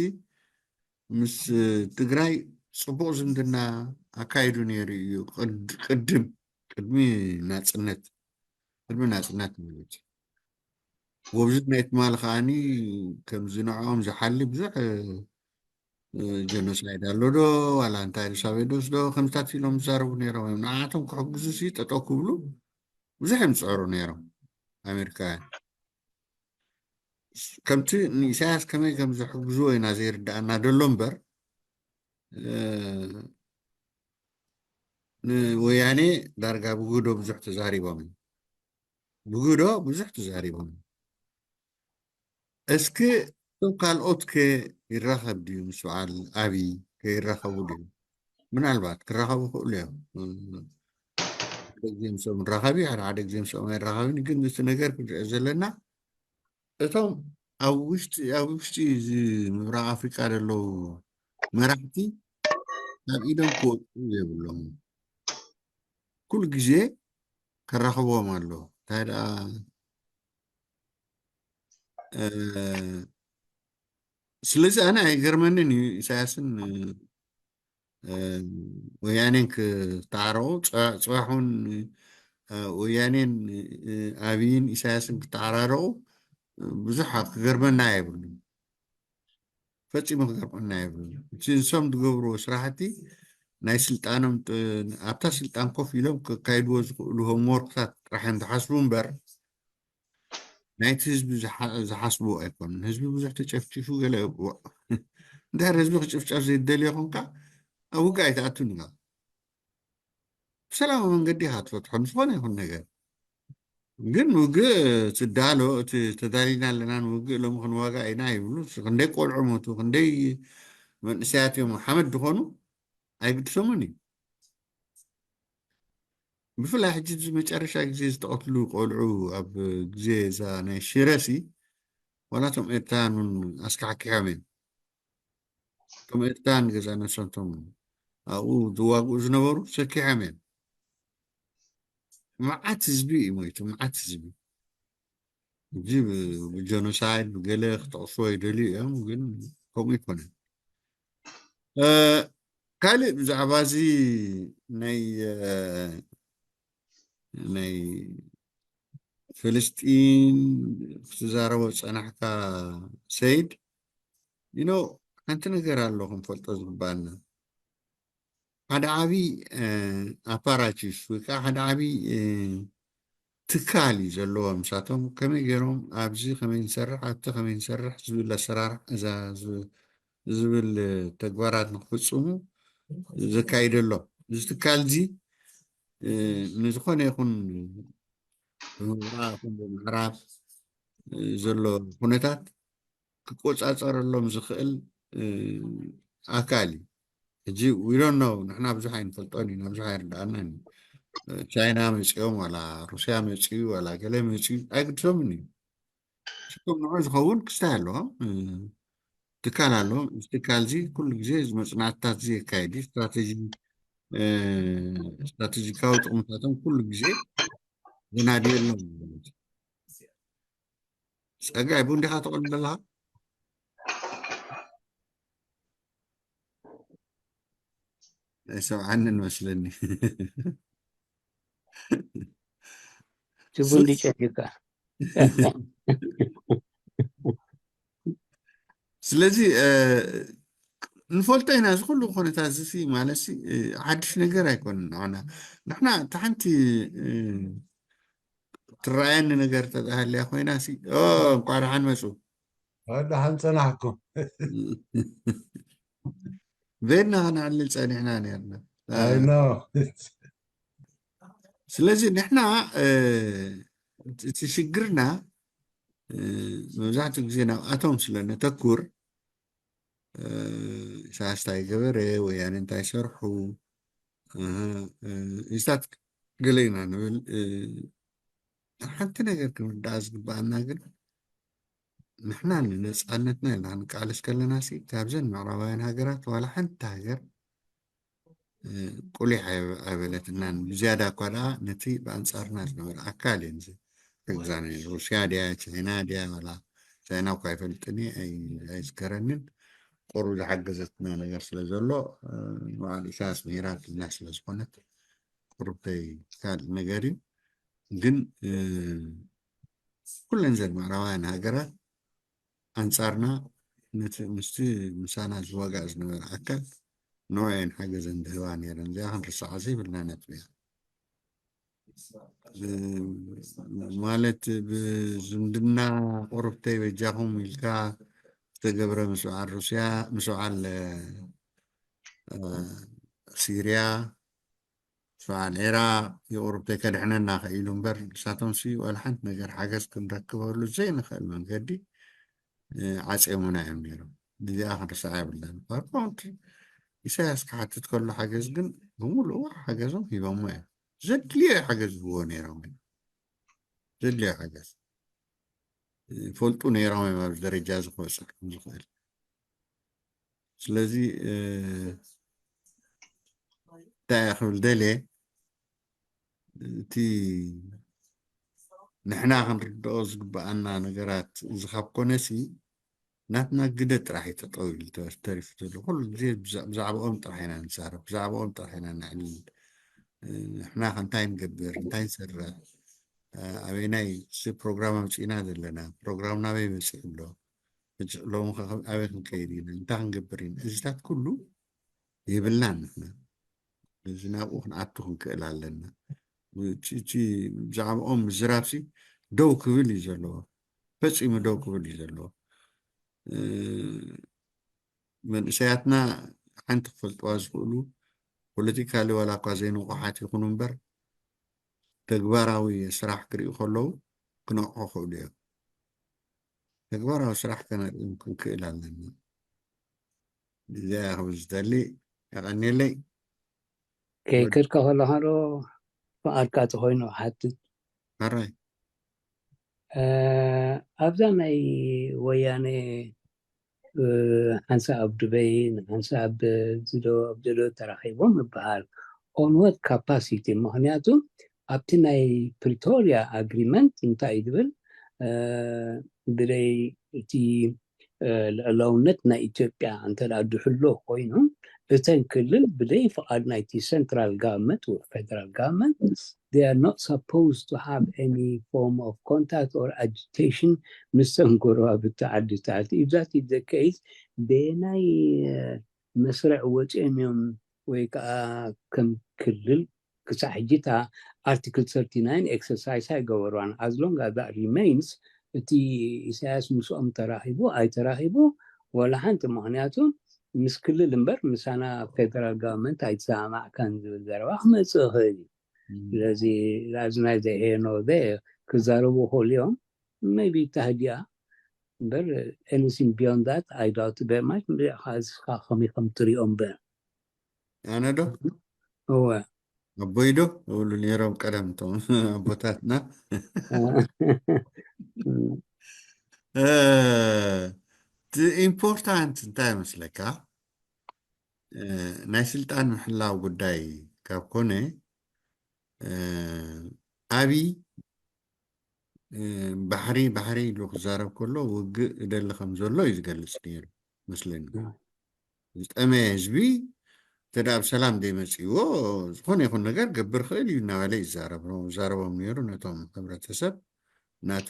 ምስ ትግራይ ፅቡቅ ዝምድና ኣካይዱ ነይሩ እዩ። ቅድም ቅድሚ ናፅነት ቅድሚ ናፅነት ማለት እዩ። ወብዚ ናይ ትማሊ ከዓኒ ከምዚ ንዕኦም ዝሓሊ ብዙሕ ጀኖሳይድ ኣሎ ዶ ዋላ እንታይ ሳቤዶስ ዶ ከምታት ኢሎም ዝዛረቡ ነይሮም እዮም። ንዓቶም ክሕግዙ ሲ ጠጠው ክብሉ ብዙሕ እዮም ዝፅዕሩ ነይሮም ኣሜሪካውያን። ከምቲ ንኢሳያስ ከመይ ከም ዝሕግዝዎ ኢና ዘይርዳኣና ደሎ እምበር ንወያኔ ዳርጋ ብጉህዶ ብዙሕ ተዛሪቦም እዮም። ብጉህዶ ብዙሕ ተዛሪቦም እዮም። እስኪ እቶም ካልኦት ከ ይራኸብ ድዩ ምስ በዓል ኣብይ ከይራኸቡ ድዩ? ምናልባት ክራኸቡ ክእሉ እዮም። ሓደ ግዜ ምስኦም ንራኸብ እዩ፣ ሓደ ሓደ ግዜ ምስኦም ኣይራኸብን። ግን እቲ ነገር ክንሪኦ ዘለና እቶም ኣብ ውሽጢ ኣብ ውሽጢ እዚ ምብራቕ ኣፍሪቃ ዘለዉ መራሕቲ ካብ ኢዶም ክወፅኡ የብሎም። ኩሉ ግዜ ከራኽብዎም ኣሎ። እንታይ ደኣ ስለዚ ኣነ ኣይገርመንን እዩ ኢሳያስን ወያኔን ክተዓረቑ። ፅባሕ እውን ወያኔን ኣብይን ኢሳያስን ክተዓራረቑ ብዙሕ ክገርመና የብሉን። ፈፂሙ ክገርመና የብሉን። እቲ ንሶም ዝገብርዎ ስራሕቲ ናይ ስልጣኖም ኣብታ ስልጣን ኮፍ ኢሎም ከካይድዎ ዝኽእሉ ሆምወርክታት ጥራሕ እዮም ዝሓስቡ እምበር ናይቲ ህዝቢ ዝሓስቡ ኣይኮኑን። ህዝቢ ብዙሕ ተጨፍጭፉ ገለ እንድሕር ህዝቢ ክጭፍጨፍ ዘይደልዮ ኮንካ ኣብ ውግእ ኣይትኣቱን ኢኻ። ብሰላማዊ መንገዲ ኢኻ ትፈትሖ ንዝኾነ ይኹን ነገር። ግን ውግእ ትዳሎ እቲ ተዳሊና ኣለና ንውግእ ሎሚ ክንዋጋ ኢና ይብሉ። ክንደይ ቆልዑ ሞቱ፣ ክንደይ መንእሰያት እዮም ሓመድ ዝኾኑ ኣይግድሶምን እዩ። ብፍላይ ሕጂ እዚ መጨረሻ ግዜ ዝተቐትሉ ቆልዑ ኣብ ግዜ እዛ ናይ ሽረሲ ዋላ እቶም ኤርትራን እውን ኣስካሕኪሖም እዮም። እቶም ኤርትራን ገዛ ነብሶም እቶም ኣብኡ ዝዋግኡ ዝነበሩ ሰኪሖም እዮም። መዓት ህዝቢ እዩ ሞይቱ፣ መዓት ህዝቢ። እዚ ብጀኖሳይድ ብገለ ክጠቕስዎ ይደልዩ እዮም፣ ግን ከምኡ ይኮነን። ካልእ ብዛዕባ እዚ ናይ ናይ ፍልስጢን ክትዛረቦ ዝጸናሕካ ሰይድ፣ you know፣ ሓንቲ ነገር ኣሎ ክንፈልጦ ዝግባኣና። ሓደ ዓቢ ኣፓራችስ ወይ ከዓ ሓደ ዓቢ ትካል እዩ ዘለዎም። ንሳቶም ከመይ ገይሮም ኣብዚ ከመይ ንሰርሕ፣ ኣብቲ ከመይ ንሰርሕ ዝብል ኣሰራርሕ፣ እዛ ዝብል ተግባራት ንክፍፅሙ ዘካይደሎም። እዚ ትካል እዚ ንዝኾነ ይኹን ብምብራቕ ይኹን ብምዕራብ ዘሎ ኩነታት ክቆፃፀረሎም ዝኽእል ኣካል እዩ። ሕጂ we don't know፣ ንሕና ብዙሕ ኣይንፈልጦን ኢና፣ ብዙሕ ኣይርዳኣናን እዩ። ቻይና መፂኦም ዋላ ሩስያ መፂኡ ዋላ ገለ መፂኡ ኣይግድሶምን እዩ። ሽቶም ንዑ ዝኸውን ክስታይ ኣለዎም፣ ትካል ኣለዎም። እዚ ትካል እዚ ኩሉ ግዜ እዚ መፅናዕትታት እዚ የካይድ እዩ። ስትራቴጂ ስትራቴጂካዊ ጥቕምታቶም ኩሉ ግዜ ዘናድየሎም ማለት እዩ። ጸጋይ ቡን ዲኻ ትቕልብ ዘለኻ? ኣይሰምዓንን መስለኒ። ትቡን ዲጨ ዲካ ስለዚ ንፈልጦ ኢና። እዚ ኩሉ ኩነታት እዚ ማለት ሓድሽ ነገር ኣይኮነን። ንዓና ንሕና እታ ሓንቲ ትረኣየኒ ነገር ተተሃልያ ኮይና ሲ እንኳ ደሓን መፁ ደሓን ፀናሕኩም። ቤትና ከነዕልል ፀኒሕና ነርና። I know። ስለዚ ንሕና እቲ ሽግርና መብዛሕትኡ ግዜ ናብኣቶም ስለ ነተኩር ኢሳያስ እንታይ ገበረ፣ ወያነ እንታይ ሰርሑ፣ ኢስታት ገለ ኢና ንብል። ሓንቲ ነገር ክንርዳኣ ዝግባኣና ግን ንሕና ንነፃነትና ኢልና ክንቃለስ ከለና ሲ ካብዘን ምዕራባውያን ሃገራት ዋላ ሓንቲ ሃገር ቁሊሕ ኣይበለትናን። ብዝያዳ እኳ ደኣ ነቲ ብኣንፃርና ዝነበረ ኣካል እየን ዝሕግዛ ነይረን። ሩስያ ድያ ቻይና ድያ ዋላ ቻይና እኳ ኣይፈልጥን እየ ኣይዝከረንን። ቁሩብ ዝሓገዘትና ነገር ስለ ዘሎ ንባዕሉ ኢሳያስ ምሂራትና ስለ ዝኾነት ቁሩብተይ ካልእ ነገር እዩ። ግን ኩለን ዘን ምዕራባውያን ሃገራት ኣንጻርና ምስቲ ምሳና ዝዋጋእ ዝነበረ ኣካል ንዑ እየን ሓገዘን ዝህባ ነይረን። እዚኣ ክንርስዓ ዘይብልና ነጥቢ እያ። ማለት ብዝምድና ቁርብተይ በጃኹም ኢልካ ዝተገብረ ምስ በዓል ሩስያ ምስ በዓል ሲርያ በዓል ዒራቕ የቁርብተይ ከድሕነና ክኢሉ እምበር ንሳቶም ሲ ዋላ ሓንቲ ነገር ሓገዝ ክንረክበሉ ዘይንኽእል መንገዲ ዓፅዮምና እዮም ነይሮም። እዚኣ ክንርስዓ የብልናን። ፓወርፖንት ኢሳያስ ክሓትት ከሎ ሓገዝ ግን ብምሉእ ሓገዞም ሂቦሞ እዮም። ዘድልዮ ሓገዝ ዝህብዎ ነይሮም እዮም። ዘድልዮ ሓገዝ ይፈልጡ ነይሮም እዮም ኣብዚ ደረጃ እዚ ክበፅሕ ከም ዝኽእል። ስለዚ እንታይ እየ ክብል ደልየ እቲ ንሕና ክንርድኦ ዝግበኣና ነገራት እዚ ካብ ኮነሲ ናትና ግደ ጥራሕ እዩ ተጠው ኢሉ ተሪፉ ዘሎ። ኩሉ ግዜ ብዛዕባኦም ጥራሕ ኢና ንዛረብ፣ ብዛዕባኦም ጥራሕ ኢና ነዕልል። ንሕና ከ እንታይ ንገብር፣ እንታይ ንሰርሕ፣ ኣበይናይ ፕሮግራም ኣምፂእና ዘለና፣ ፕሮግራም ናበይ በፂሑ ኣሎ፣ ሕጂ ሎሚ ከ ኣበይ ክንከይድ ኢና፣ እንታይ ክንገብር ኢና፣ እዚታት ኩሉ የብልናን ንሕና። እዚ ናብኡ ክንኣቱ ክንክእል ኣለና። እቲ ብዛዕባኦም ምዝራብሲ ደው ክብል እዩ ዘለዎ፣ ፈፂሙ ደው ክብል እዩ ዘለዎ። መንእሰያትና ሓንቲ ክፈልጥዋ ዝኽእሉ ፖለቲካሊ ዋላ እኳ ዘይንቑሓት ይኹኑ እምበር ተግባራዊ ስራሕ ክርእዩ ከለዉ ክነቕሑ ክኽእሉ እዮም። ተግባራዊ ስራሕ ከነርእዮም ክንክእል ኣለና። እዚኣ ክብል ዝደሊ። የቐንየለይ። ከይከድካ ከለኻ ዶ ፍቓድካ ተኮይኑ ሓትት ሕራይ ኣብዛ ናይ ወያነ ሓንሳ ኣብ ዱበይ ሓንሳ ኣብ ዝዶ ኣብ ዝዶ ተራኺቦም ይበሃል። On what capacity? ምክንያቱ ኣብቲ ናይ ፕሪቶሪያ ኣግሪመንት እንታይ እዩ ዝብል ብደይ እቲ ልዕላውነት ናይ ኢትዮጵያ እንተ ድሕሎ ኮይኑ፣ እተን ክልል ብደይ ፍቓድ ናይቲ central government ወይ federal government, they are not supposed to have any form of contact or agitation ምስ ጎረባብቲ ዓድታት። If that is the case, በየናይ መስርዕ ወፂኦም እዮም ወይ ከዓ ከም ክልል ክሳዕ ሕጂ እታ article thirty nine exercise ኣይገበርዋን? As long as that remains, እቲ ኢሳያስ ምስኦም ተራኺቡ ኣይተራኺቡ ወላ ሓንቲ፣ ምክንያቱ ምስ ክልል እምበር ምሳና federal government ኣይተሰማማዕካን ዝብል ዘረባ ክመፅእ ይኽእል እዩ። ስለዚ that's neither here nor there። ክዛረቡ ይኽእሉ እዮም፣ maybe ተህዲኣ እምበር፣ anything beyond that I doubt very much። ብዛዕባ ከመይ ከም ትሪኦ እምበር። ኣነ ዶ እወ። ኣቦይ ዶ ይብሉ ነይሮም ቀደም እቶም ኣቦታትና። እቲ ኢምፖርታንት እንታይ መስለካ? ናይ ስልጣን ምሕላው ጉዳይ ካብ ኮነ፣ ኣብይ ባሕሪ ባሕሪ ኢሉ ክዛረብ ከሎ ውግእ እደሊ ከም ዘሎ እዩ ዝገልጽ ነይሩ መስለኒ። ዝጠመየ ህዝቢ ተዳ ኣብ ሰላም ዘይመፅእዎ ዝኾነ ይኹን ነገር ገብር ክእል እዩ እናበለ ይዛረብ ነው። ዛረቦም ነይሩ። ነቶም ሕብረተሰብ ናቱ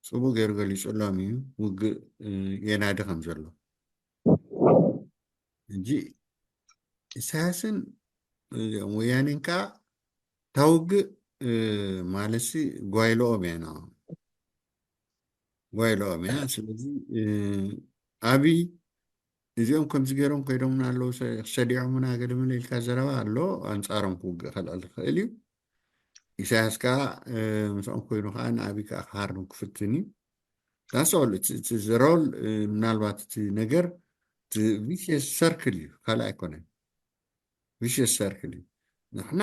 ፅቡቅ ገይሩ ገሊፁሎም እዩ። ውግእ የናዲ ከም ዘሎ እንጂ ኢሳያስን እዚኦም ወያኔን ከዓ ታውግእ ማለትሲ ጓይለኦም እያ ና ጓይለኦም እያ። ስለዚ ኣብይ እዚኦም ከምዚ ገይሮም ከይዶምና ኣለዉ፣ ሰዲዖምና ገለመለ ኢልካ ዘረባ ኣሎ። ኣንፃሮም ክውግእ ከልዕል ክኽእል እዩ። ኢሳያስ ከዓ ምስኦም ኮይኑ ከዓ ንኣብይ ከዓ ክሃርም ክፍትን እዩ። ዳስኦል እቲ ዘሮል ምናልባት እቲ ነገር ቪሽየስ ሰርክል እዩ፣ ካልእ ኣይኮነን። ቪሽየስ ሰርክል እዩ። ንሕና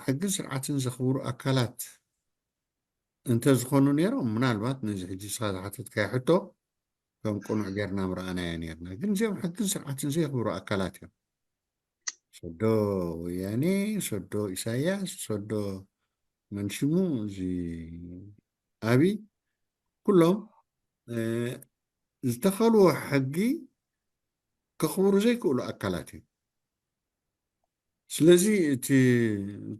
ሕግን ስርዓትን ዘኽብሩ ኣካላት እንተዝኾኑ ነይሮም ምናልባት ነዚ ሕጂ ስኻ ዝሓተትካዮ ሕቶ ከም ቅኑዕ ጌርና ምረኣናዮ ነርና። ግን እዚኦም ሕግን ስርዓትን ዘየኽብሩ ኣካላት እዮም። ሰዶ ወያኔ፣ ሰዶ ኢሳያስ፣ ሰዶ መንሽሙ እዚ ኣብይ ኩሎም ዝተኸልዎ ሕጊ ከኽብሩ ዘይክእሉ ኣካላት እዮም። ስለዚ እቲ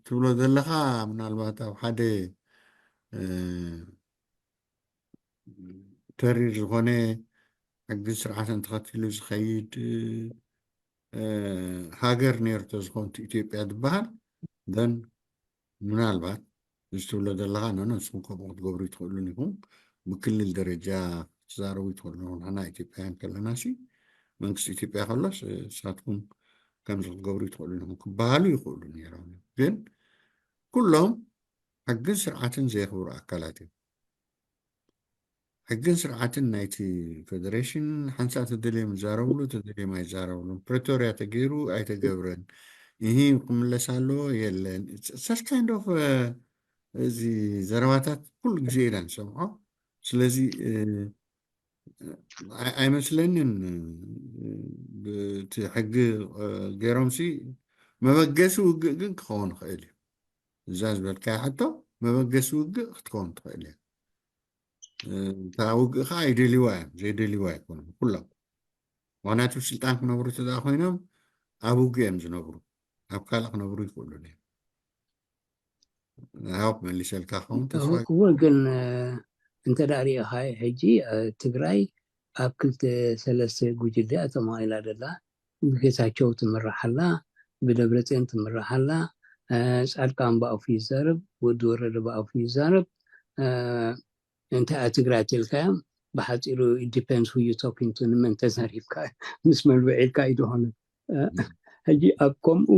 ትብሎ ዘለኻ ምናልባት ኣብ ሓደ ተሪር ዝኾነ ሕግን ስርዓትን ተኸቲሉ ዝኸይድ ሃገር ነይሩ ተዝኾን ኢትዮጵያ ዝበሃል ደን ምናልባት እዚ ትብሎ ዘለኻ ኖ ንስኹም ከምኡ ክትገብሩ ይትኽእሉን ኢኹም። ብክልል ደረጃ ክትዛረቡ ይትኽእሉ ኢኹም። ንሕና ኢትዮጵያውያን ከለና ሲ መንግስቲ ኢትዮጵያ ከሎስ ንስኻትኩም ከምዚ ክትገብሩ ይትኽእሉ ኢኹም ክበሃሉ ይኽእሉ ነይሮም። ግን ኩሎም ሕግን ስርዓትን ዘየኽብሩ ኣካላት እዮም። ሕግን ስርዓትን ናይቲ ፌደሬሽን ሓንሳእ ተደልዮም ይዛረብሉ፣ ተደልዮም ኣይዛረብሉን። ፕሪቶርያ ተገይሩ ኣይተገብረን፣ እሂ ክምለስ ኣለዎ የለን። ሰስ ካይንድ ኦፍ እዚ ዘረባታት ኩሉ ግዜ ኢና ንሰምዖ። ስለዚ ኣይመስለንን ብቲ ሕጊ ገይሮምሲ መበገሲ ውግእ ግን ክኸውን ይኽእል እዩ። እዛ ዝበልካያ ሕቶ መበገሲ ውግእ ክትከውን ትኽእል እያ። እታ ውግእ ከዓ ይደልይዋ እዮም፣ ዘይደልይዋ ኣይኮኑን ኩሎም። ምክንያቱ ስልጣን ክነብሩ ተደኣ ኮይኖም ኣብ ውግእ እዮም ዝነብሩ፣ ኣብ ካልእ ክነብሩ ይኽእሉን እዮም። ሃው መሊሰልካ ኸውን ተስፋ እወ፣ ግን እንተ ደኣ ሪኢኻ ሕጂ ትግራይ ኣብ ክልተ ሰለስተ ጉጅለ እያ ተማቒላ ደላ። ብጌታቸው ትምራሕ ኣላ፣ ብደብረፅዮን ትምራሕ ኣላ። ፃድቃን ብኣፉ ይዛረብ፣ ወዲ ወረደ ብኣፉ ይዛረብ። እንታይ እያ ትግራይ ትልካዮም? ብሓፂሩ depends who you talking to፣ ንመን ተዛሪብካ ምስ መን ውዒልካ እዩ ዝኾነ። ሕጂ ኣብ ከምኡ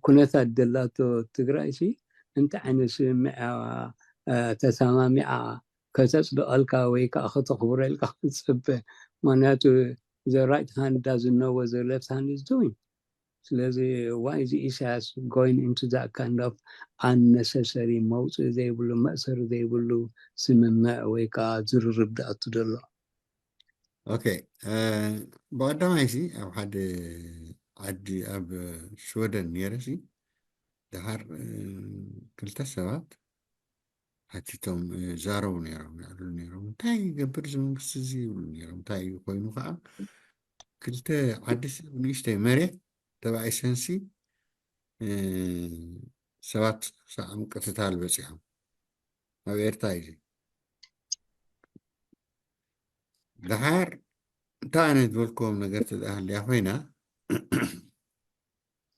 ኩነታት ደላቶ ትግራይ ሲ እንታይ ዓይነት ስምምዕ ተሰማሚዓ ከተፅድቐልካ ወይ ከዓ ከተኽብረልካ ክትፅበ? ምክንያቱ the right hand doesn't know what the left hand is doing። ስለዚ why is ኢሳያስ going into that kind of unnecessary መውፅኢ ዘይብሉ መእሰሪ ዘይብሉ ስምምዕ ወይ ከዓ ዝርርብ ድኣቱ ዘሎ? ኦኬ፣ ብቐዳማይ ሲ ኣብ ሓደ ዓዲ ኣብ ሽወደን ነይረ ሲ ደሓር ክልተ ሰባት ሓቲቶም፣ እ፣ ዛረቡ ነይሮም፣ ይዕልሉ ነይሮም። "እንታይ ይገብር እዚ መንግስቲ እዚ?" ይብሉ ነይሮም። እንታይ ኮይኑ ከዓ፣ ክልተ ዓዲ ሰብ ንእሽተይ መሬት ተባኢሰን ሲ፣ እ፣ ሰባት ክሳዕ ምቅትታል በፂሖም። ኣብ ኤርትራ እዩ። ደሓር እንታ ኣነ ዝበልክዎም ነገር ተዝኣህልያ ኮይና፣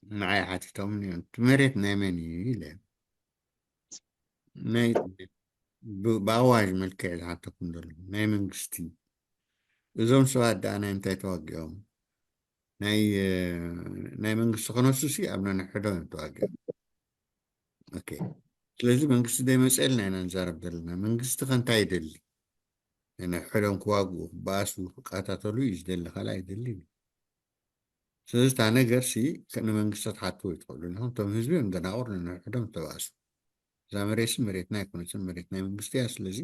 ንዓይ ሓቲቶም እዮም። "እቲ መሬት ናይ መን እዩ?" ኢለ። ናይ ብ-፣ ብኣዋጅ መልክዕ ዝሓተኩም ዘሎ ናይ መንግስቲ። እዞም ሰባት ደኣ ናይ እንታይ ተዋጊኦም? ናይ፣ እ፣ ናይ መንግስቲ ክነሱ ሲ ኣብ ነንሕዶም እዮም ተዋጊኦም። ኦኬ። ስለዚ መንግስቲ ዘይመፀልና ኢና ንዛረብ ዘለና። መንግስቲ ከ እንታይ ይደሊ? ነንሕዶም ክዋግኡ፣ ክበኣሱ፣ ክቃታተሉ እዩ ዝደሊ፣ ካልእ ኣይደልን። ስለዚ እታ ነገር ሲ ከ-፣ ንመንግስቲ ክትሓትዎ ይትኽእሉ ኢኹም። እቶም ህዝቢ እዮም ደናቑር፣ ነንሕዶም ተባእሱ። እዛ መሬት ሲ መሬትና ኣይኮነትን፣ መሬት ናይ መንግስቲ እያ። ስለዚ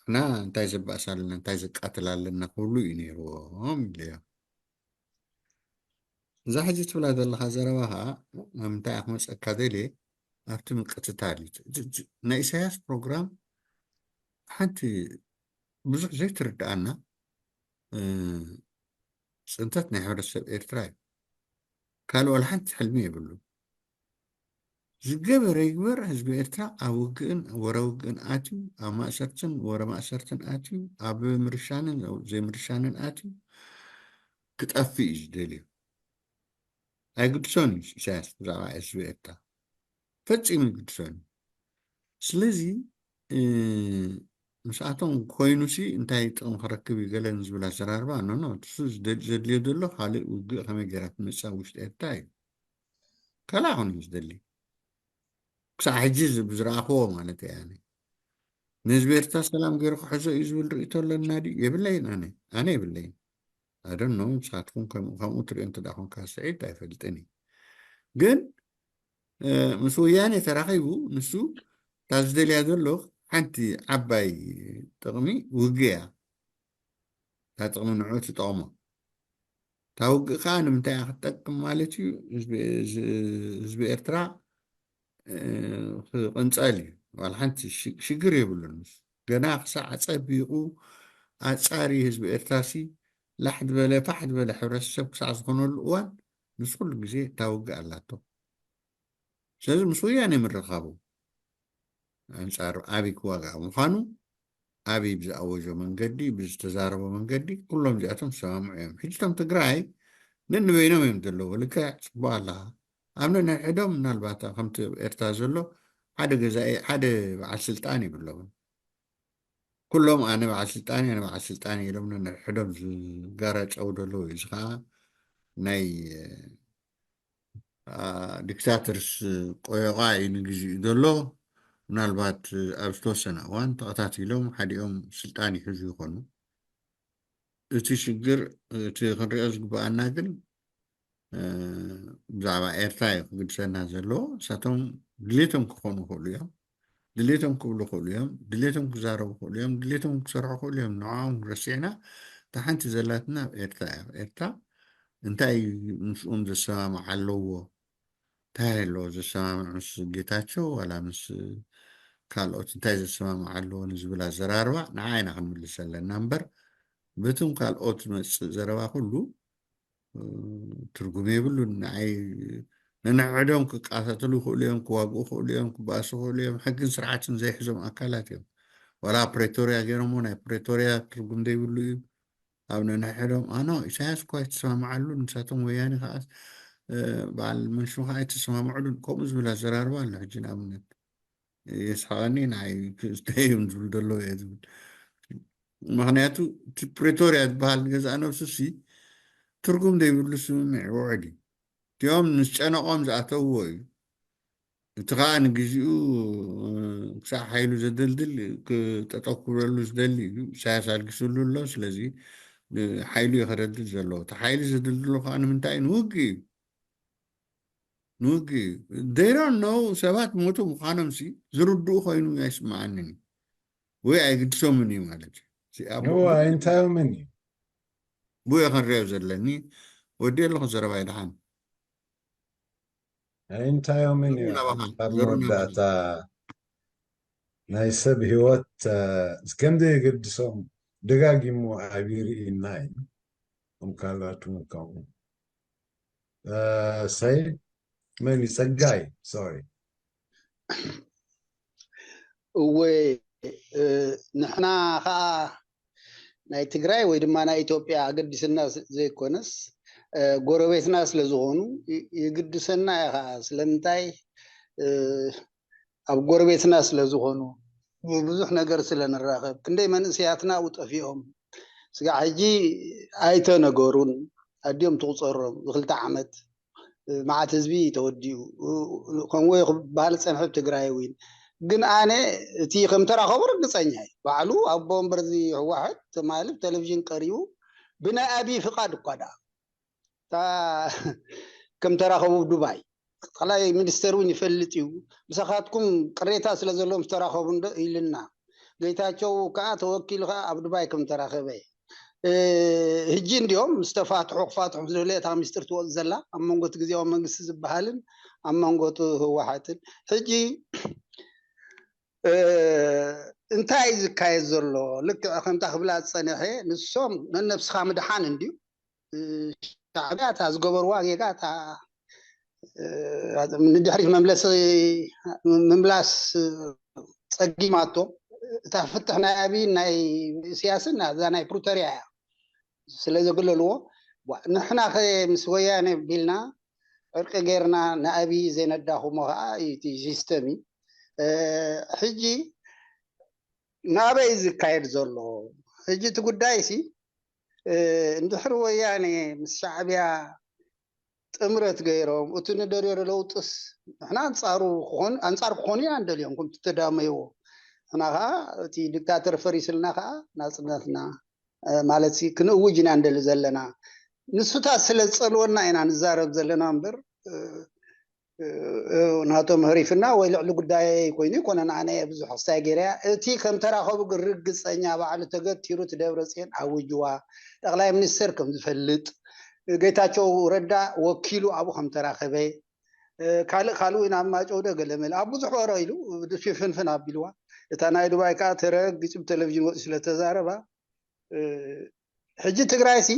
ንሕና እንታይ ዘባእስ ኣለና፣ እንታይ ዘቃትል ኣለና ክብሉ እዩ ነይርዎም ኢለዮም። እዛ ሕጂ ትብላ ዘለኻ ዘረባ ኸዓ፣ ኣብ ምንታይ እያ ክመፀካ ደልየ፣ ኣብቲ ምቅትታል እዩ። እቲ፣ እቲ ናይ ኢሳያስ ፕሮግራም ሓንቲ ብዙሕ ዘይትርድኣና፣ እ፣ ፅንተት ናይ ሕብረተሰብ ኤርትራ እዩ። ካልእ ዋላ ሓንቲ ሕልሚ የብሉ። ዝገበረ ይግበር፣ ህዝቢ ኤርትራ ኣብ ውግእን ወረ ውግእን ኣትዩ፣ ኣብ ማእሰርትን ወረ ማእሰርትን ኣትዩ፣ ኣብ ምርሻንን ዘይምርሻንን ኣትዩ ክጠፍእ እዩ ዝደልዮ። ኣይግድሶን እዩ ኢሳያስ ብዛዕባ ህዝቢ ኤርትራ። ፈጺሙ ይግድሶን እዩ። ስለዚ፣ እ፣ ምስኣቶም ኮይኑሲ እንታይ ጥቕሚ ክረክብ እዩ ገለ ንዝብል ኣዘራርባ፣ ኖ፣ ኖ፣ እሱ ዝደ-፣ ዘድልዮ ዘሎ ካልእ ውግእ ከመይ ጌራ ትመጽእ ኣብ ውሽጢ ኤርትራ እዩ። ካልእ ኣይኮነን ዝደሊ። ክሳዕ ሕጂ ዝ-፣ ብዝረኣኽዎ ማለት እየ ኣነ። ንህዝቢ ኤርትራ ሰላም ገይሩ ክሕዞ እዩ ዝብል ርእይቶ ኣለና ድዩ? የብለይን ኣነ። ኣነ የብለይን። I don't know፣ ንስኻትኩም ከም-፣ ከምኡ ትርእዮ እንተ ደኣ ኮንካ ስዒድ ኣይፈልጥን እዩ። ግን፣ እ፣ ምስ ወያኔ ተራኺቡ ንሱ እታ ዝደልያ ዘሎ ሓንቲ ዓባይ ጥቕሚ ውግእ እያ። እታ ጥቕሚ ንዕኡ ትጠቕሞ። እታ ውግእ ከኣ ንምንታይ እያ ክትጠቅም ማለት እዩ? ህዝቢ፣ ህዝ-፣ ህዝቢ ኤርትራ፣ እ፣ ክቕንጸል እዩ። ዋላ ሓንቲ ሽ-፣ ሽግር የብሉን። ገና ክሳዕ ጸቢቑ ኣጻሪ ህዝቢ ኤርትራሲ ላሕ ዝበለ ፋሕ ዝበለ ሕብረተሰብ ክሳዕ ዝኾነሉ እዋን ምስ ኩሉ ግዜ እታ ውግእ ኣላቶ። ስለዚ ምስ ወያኔ ምርኻቡ ኣንጻር ኣብይ ክዋጋእ ምዃኑ፣ ኣብይ ብዝኣወጆ መንገዲ፣ ብዝተዛረቦ መንገዲ፣ ኩሎም እዚኣቶም ዝሰማምዑ እዮም። ሕጂ እቶም ትግራይ ነንበይኖም እዮም ዘለዉ። ልክዕ፣ ጽቡቕ ኣለኻ። ኣብ ነንሕድሕዶም ምናልባት ከምቲ ኣብ ኤርትራ ዘሎ ሓደ ገዛኢ፣ ሓደ በዓል ስልጣን የብሎምን። ኩሎም ኣነ በዓል ስልጣን እየ፣ ኣነ በዓል ስልጣን እየ ኢሎም ነንሕድሕዶም ዝጋራጨው ዘለዉ እዩ። እዚ ኸዓ ናይ፣ አ፣ ዲክታተርስ ቆዮቓ እዩ ንግዚኡ ዘሎ። ምናልባት ኣብ ዝተወሰነ እዋን ተኸታቲሎም ሓዲኦም ስልጣን ይሕዙ ይኾኑ። እቲ ሽግር፣ እቲ ክንሪኦ ዝግበኣና ግን፣ እ፣ ብዛዕባ ኤርትራ እዩ ክግድሰና ዘለዎ። ንሳቶም ድሌቶም ክኾኑ ይኽእሉ እዮም፣ ድሌቶም ክብሉ ይኽእሉ እዮም፣ ድሌቶም ክዛረቡ ይኽእሉ እዮም፣ ድሌቶም ክሰርሑ ይኽእሉ እዮም። ንዕኦም ረሲዕና፣ እታ ሓንቲ ዘላትና ኣብ ኤርትራ እያ። ኣብ ኤርትራ እንታይ ምስኦም ዘሰማምዕ ኣለዎ? እንታይ ኣለዎ ዘሰማምዕ? ምስ ጌታቸው ዋላ ምስ ካልኦት እንታይ ዘሰማምዕ ኣለዎ ንዝብል ኣዘራርባ ንዓ ኢና ክንምልስ ኣለና እምበር፣ በቶም ካልኦት ዝመጽእ ዘረባ ኩሉ፣ እ፣ ትርጉም የብሉን። ንዓይ ነንሕድሕዶም ክቃታተሉ ይኽእሉ እዮም፣ ክዋግኡ ይኽእሉ እዮም፣ ክባእሱ ይኽእሉ እዮም። ሕግን ስርዓትን ዘይሕዞም ኣካላት እዮም። ዋላ ፕሬቶርያ ገይሮሞ፣ ናይ ፕሬቶርያ ትርጉም ዘይብሉ እዩ። ኣብ ነንሕድሕዶም፣ ኣኖ፣ ኢሳያስ እኳ ኣይተሰማምዓሉ፣ ንሳቶም ወያኔ ከኣ፣ እ፣ በዓል መንሹም ከኣ ኣይተሰማምዕሉን። ከምኡ ዝብል ኣዘራርባ ኣሎ። ሕጂ ንኣብነት የስሓቐኒ፣ ንዓይ ክስተ እዮም ዝብሉ ዘለዉ እየ ዝብል። ምኽንያቱ እቲ ፕሬቶርያ ዝበሃል ንገዛእ ነብሱሲ ትርጉም ዘይብሉ ስምምዕ ውዕል እዩ። እቲኦም ምስ ጨነቖም ዝኣተውዎ እዩ። እቲ ኸኣ ንግዚኡ፣ እ፣ ክሳዕ ሓይሉ ዘደልድል ክጠጠው ክብለሉ ዝደሊ እዩ። ኢሳያስ ኣልጊስሉ ኣሎ። ስለዚ፣ እ፣ ሓይሉ እዩ ከደልድል ዘለዎ። እቲ ሓይሊ ዘደልድሎ ኸኣ ንምንታይ እዩ? ንውግእ እዩ። ንውግእ እዩ። They don't know ሰባት ሞቱ ምዃኖምሲ ዝርድኡ ኮይኑ ኣይስምዓንን እዩ። ወይ ኣይግድሶምን እዩ ማለት እዩ። እዚ ኣብ እዎ፣ ኣይንታዮምን እዩ። ብኡ እየ ክንሪኦ ዘለኒ። ወዲ ኣለኹ ዘረባይ ደሓን። ኣይንታዮምን እዩ። ዘሩ ናባኻ፣ ኣብ ዘሩ ናባኻ። መወዳእታ ናይ ሰብ ህይወት ከም ዘየገድሶም ደጋጊሙ ኣብዩ ርኢና እዩ። ከም ካልኣት እውን ከምኡ። ሰይ መን እዩ? ጸጋይ፣ ሶሪ። እወ፣ ንሕና ከዓ ናይ ትግራይ ወይ ድማ ናይ ኢትዮጵያ ኣገዲስና ዘይኮነስ፣ ጎረቤትና ስለዝኾኑ ይግድሰና እዩ ከዓ። ስለምንታይ? ኣብ ጎረቤትና ስለዝኾኑ ብዙሕ ነገር ስለንራኸብ። ክንደይ መንእሰያትና ኣብኡ ጠፊኦም። ስጋዕ ሕጂ ኣይተነገሩን፣ ኣድዮም ትቑፀሮም። ዝክልተ ዓመት መዓት ህዝቢ ተወዲኡ። ከምኡ ክበሃል ዝፀንሐ ኣብ ትግራይ እውን። ግን ኣነ እቲ ከም ተራኸቡ ርግፀኛ እዩ። ባዕሉ ኣቦ ወንበር እዚ ህወሓት ትማሊ ብቴሌቪዥን ቀሪቡ፣ ብናይ ኣብይ ፍቓድ እኳ ደኣ እታ ከም ተራኸቡ ዱባይ ጠቕላይ ሚኒስተር እውን ይፈልጥ እዩ። ምሳኻትኩም ቅሬታ ስለ ዘለዎም ዝተራኸቡ እንዶ ኢልና። ጌታቸው ከዓ ተወኪሉ ከዓ ኣብ ዱባይ ከም ተራኸበ። ሕጂ እንዲኦም ምስ ተፋትሑ ክፋትሑ ምስ ደለየ እታ ሚስጥር ትወፅ ዘላ ኣብ መንጎ እቲ ግዜያዊ መንግስቲ ዝበሃልን ኣብ መንጎ እቲ ህወሓትን። ሕጂ እንታይ እዩ ዝካየድ ዘሎ? ልክዕ ከምታ ክብላ ዝፀንሐ፣ ንሶም ነነብስኻ ምድሓን እንድዩ። ሻዕብያ እታ ዝገበርዋ ጌጋ እታ ንድሕሪት መምለሲ ምምላስ ጸጊማቶ። እታ ፍትሕ ናይ ኣብይን ናይ ኢሳያስን እዛ ናይ ፕሪቶርያ እያ ስለ ዘግለልዎ፣ ንሕና ከ ምስ ወያነ ቢልና ዕርቂ ጌርና ንኣብይ ዘይነዳኹሞ ከዓ እዩ እቲ ሲስተም እዩ። ሕጂ ናበይ ዝካየድ ዘሎ? ሕጂ እቲ ጉዳይ ሲ እንድሕሪ ወያነ ምስ ሻዕብያ ጥምረት ገይሮም እቲ ንደልዮ ለውጥስ ንሕና ኣንፃሩ ክኾኑ ኣንፃር ክኾኑ ኢና ንደልዮም። ከምቲ ተዳመይዎ ንሕና ከዓ እቲ ዲክታተር ፈሪስልና ከዓ ናፅነትና ማለት ክንእውጅ ኢና ንደሊ ዘለና። ንሱታት ስለ ዝፀልወና ኢና ንዛረብ ዘለና እምበር ናቶም ህሪፍና ወይ ልዕሊ ጉዳይ ኮይኑ ይኮነ ንዓና ብዙሕ ክስታይ ገይረያ። እቲ ከም ተራኸቡ ግን ርግፀኛ ባዕሉ ተገቲሩ እቲ ደብረ ፅዮን ኣውጅዋ። ጠቕላይ ሚኒስተር ከም ዝፈልጥ ጌታቸው ረዳ ወኪሉ ኣብኡ ከም ተራኸበ ካልእ ካልኡ ኢና ኣብ ማጨው ዶ ገለመለ ኣብ ብዙሕ ወረ ኢሉ ሽፍንፍን ኣቢልዋ። እታ ናይ ዱባይ ከዓ ተረጊጹ ብቴሌቪዥን ወፂኡ ስለተዛረባ ሕጂ ትግራይ ሲ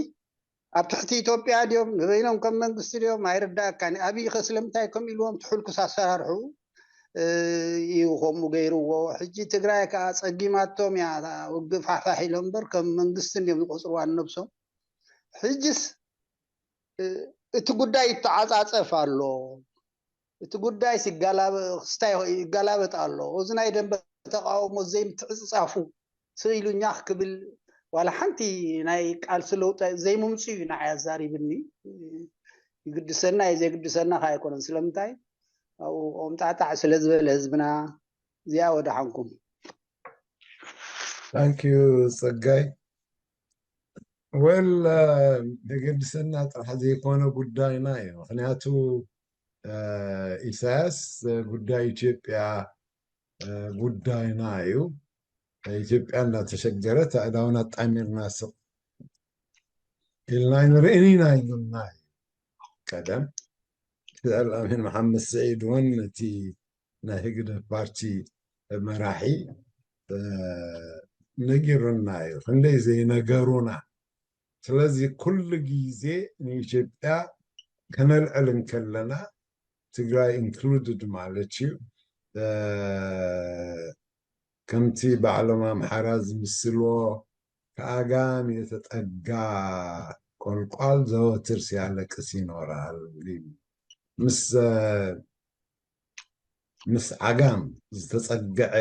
ኣብ ትሕቲ ኢትዮጵያ ድዮም ንበይኖም ከም መንግስቲ ድዮም ኣይርዳእካን። ኣብይ ከ ስለምንታይ ከም ኢልዎም ትሕልኩስ ኣሰራርሑ እዩ ከምኡ ገይርዎ። ሕጂ ትግራይ ከዓ ፀጊማቶም እያ ውግእ ፋሕፋሕ ኢሎም እምበር ከም መንግስቲ እንድዮም ዝቆፅርዋ ንነብሶም። ሕጅስ እቲ ጉዳይ ይተዓፃፀፍ ኣሎ። እቲ ጉዳይ ክስታይ ይጋላበጥ ኣሎ። እዚ ናይ ደንበ ተቃውሞ ዘይምትዕፅፃፉ ስኢሉኛ ክብል ዋላ ሓንቲ ናይ ቃልሲ ለውጢ ዘይምምፁ እዩ ንዓይ ኣዛሪብኒ። ይግድሰና እዩ ዘይግድሰና ከዓ ኣይኮነን። ስለምንታይ ኣብኡ ቆምጣዕጣዕ ስለ ዝበለ ህዝብና። እዚኣ ወደሓንኩም። ታንኪዩ ጸጋይ። ወል የገድሰና ጥራሕ ዘይኮነ ጉዳይና እዩ። ምክንያቱ ኢሳያስ ጉዳይ ኢትዮጵያ ጉዳይና እዩ። ኢትዮጵያ እናተሸገረት ኣእዳውና ኣጣሚርና ስቕ ኢልና ንርእን ኢና ኢሉና እዩ። ቀደም ኣልኣሚን መሓመድ ስዒድ እውን እቲ ናይ ህግደፍ ፓርቲ መራሒ ነጊሩና እዩ። ክንደይ ዘይነገሩና። ስለዚ ኩሉ ግዜ ንኢትዮጵያ ከነልዕል እንከለና ትግራይ ኢንክሉድድ ማለት እዩ። ከምቲ ባዕሎም ኣምሓራ ዝምስልዎ ከኣጋም የተጠጋ ቆልቋል ዘወትር ሲያለቅስ ይኖራል። ምስ ምስ ዓጋም ዝተጸግዐ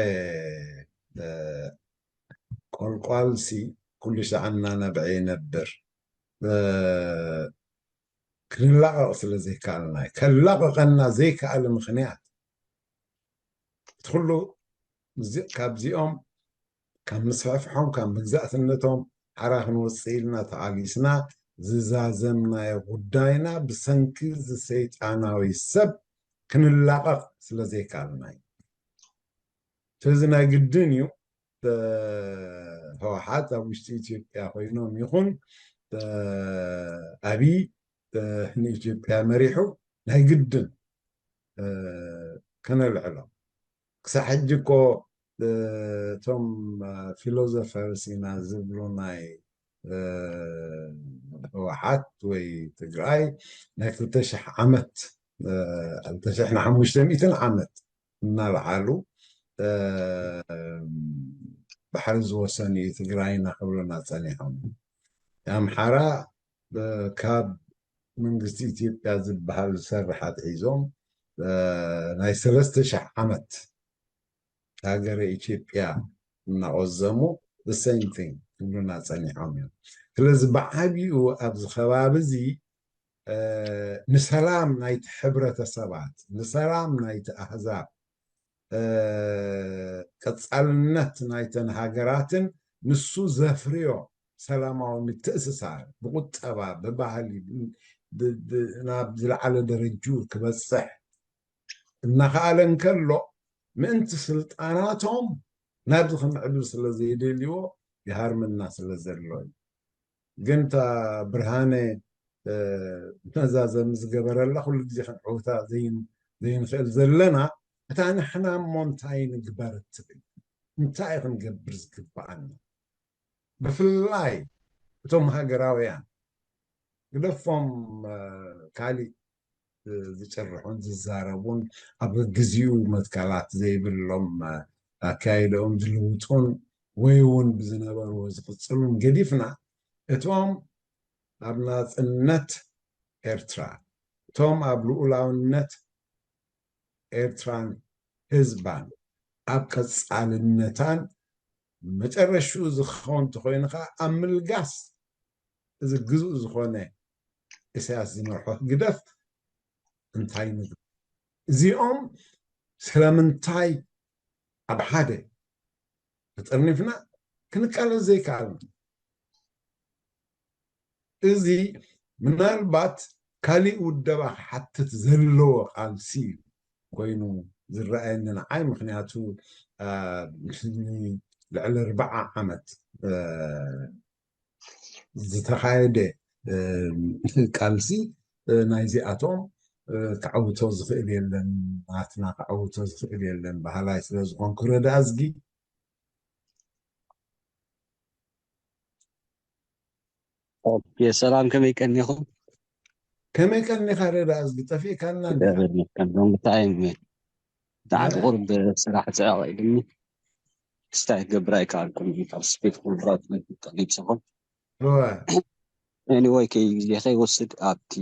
ቆልቋል ሲ ኩሉ ሻዕ እናነብዐ ይነብር። ክንላቐቕ ስለ ዘይከኣልና እዩ። ከላቕቐና ዘይከኣለ ምኽንያት እቲ ኩሉ ካብዚኦም ካብ ምስፍሕፍሖም ካብ መግዛእትነቶም ሓራ ክንወፅእ ኢልና ተቓሊስና ዝዛዘምናዮ ጉዳይና ብሰንኪ እዚ ሰይጣናዊ ሰብ ክንላቐቕ ስለ ዘይከኣልና እዩ። ስለዚ ናይ ግድን እዩ ህወሓት ኣብ ውሽጢ ኢትዮጵያ ኮይኖም ይኹን ኣብይ ንኢትዮጵያ መሪሑ ናይ ግድን ከነልዕሎም። ክሳብ ሕጂ እኮ እቶም ፊሎዞፈርስ ኢና ዝብሉ ናይ ህወሓት ወይ ትግራይ ናይ ክልተ ሽሕ ዓመት፣ ክልተ ሽሕ ንሓሙሽተ ሚእትን ዓመት እናበዓሉ ባሕሪ ዝወሰኑ እዩ ትግራይና ክብሉና ፀኒሖም። ኣምሓራ ካብ መንግስቲ ኢትዮጵያ ዝበሃል ዝሰርሕ ኣትሒዞም ናይ ሰለስተ ሽሕ ዓመት ሃገረ ኢትዮጵያ እናቆዘሙ the same thing ክብሉና ፀኒሖም እዮም። ስለዚ ብዓብኡ ኣብዚ ከባቢ እዚ ንሰላም ናይቲ ሕብረተሰባት፣ ንሰላም ናይቲ ኣህዛብ፣ ቀፃልነት ናይተን ሃገራትን ንሱ ዘፍርዮ ሰላማዊ ምትእስሳር ብቁጠባ፣ ብባህሊ ናብ ዝለዓለ ደረጅኡ ክበፅሕ እናኸኣለ እንከሎ ምእንቲ ስልጣናቶም ናብዚ ክምዕብል ስለ ዘይደልይዎ ይሃርመና ስለ ዘሎ እዩ። ግን እታ ብርሃነ መዛዘሚ ዝገበረላ ኩሉ ግዜ ክንዕውታ ዘይንኽእል ዘለና እታ ንሕና እሞ እንታይ ንግበር እትብል እንታይ ክንገብር ዝግብኣና ብፍላይ እቶም ሃገራውያን ግደፎም ካሊእ ዝጭርሑን ዝዛረቡን ኣብ ግዜኡ መትከላት ዘይብሎም ኣካይደኦም ዝልውጡን ወይ እውን ብዝነበርዎ ዝቕፅሉን ገዲፍና እቶም ኣብ ናፅነት ኤርትራ እቶም ኣብ ልኡላውነት ኤርትራን ህዝባን ኣብ ቀፃልነታን መጨረሽኡ ዝኸውን እንተኮይኑ ከዓ ኣብ ምልጋስ እዚ ግዙእ ዝኾነ ኢሳያስ ዝመርሖ ህግደፍ እንታይ ንግበር? እዚኦም ስለምንታይ ኣብ ሓደ ተጠርኒፍና ክንቃለስ ዘይከኣልና? እዚ ምናልባት ካሊእ ውደባ ክሓትት ዘለዎ ቃልሲ እዩ ኮይኑ ዝረኣየኒ ንዓይ። ምክንያቱ ልዕሊ ኣርባዓ ዓመት ዝተኻየደ ቃልሲ ናይዚኣቶም ክዓውቶ ዝኽእል የለን፣ ናትና ክዓውቶ ዝኽእል የለን በሃላይ ስለ ዝኾንኩ ረዳእዝጊ። ሰላም፣ ከመይ ቀኒኹም? ከመይ ቀኒኻ ረዳእዝጊ? ጠፊእካና እንዲኻ። ብጣዕሚ ቁሩብ ስራሕ ጽዕቕ ኢሉኒ። ክስታይ ክገብር ኣይከኣልኩን። ካብ ስፔስ ኮንትራት ጠሊብ ሰኾን። ኤኒወይ፣ ከይ ግዜ ከይወስድ ኣብቲ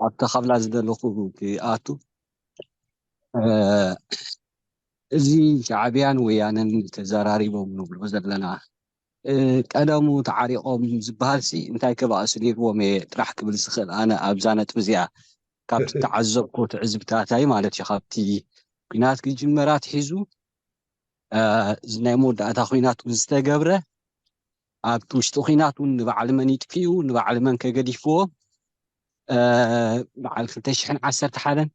ኣብታ ካብላ ዝደለኹ ክኣቱ። እዚ ሻዕብያን ወያነን ተዘራሪቦም ንብሎ ዘለና ቀደሙ ተዓሪቖም ዝበሃል ሲ እንታይ ከባእሱ ነይርዎም እየ ጥራሕ ክብል ዝኽእል ኣነ ኣብዛ ነጥቢ እዚኣ ካብቲ ተዓዘብኩ ትዕዝብታታይ ማለት እዩ። ካብቲ ኲናት ክጅመር ኣትሒዙ እዚ ናይ መወዳእታ ኲናት እውን ዝተገብረ ኣብቲ ውሽጢ ኲናት እውን ንበዓል መን ይጥፊኡ ንበዓል መን ከገዲፍዎ በዓል ክልተ ሽሕን ዓሰርተ ሓደን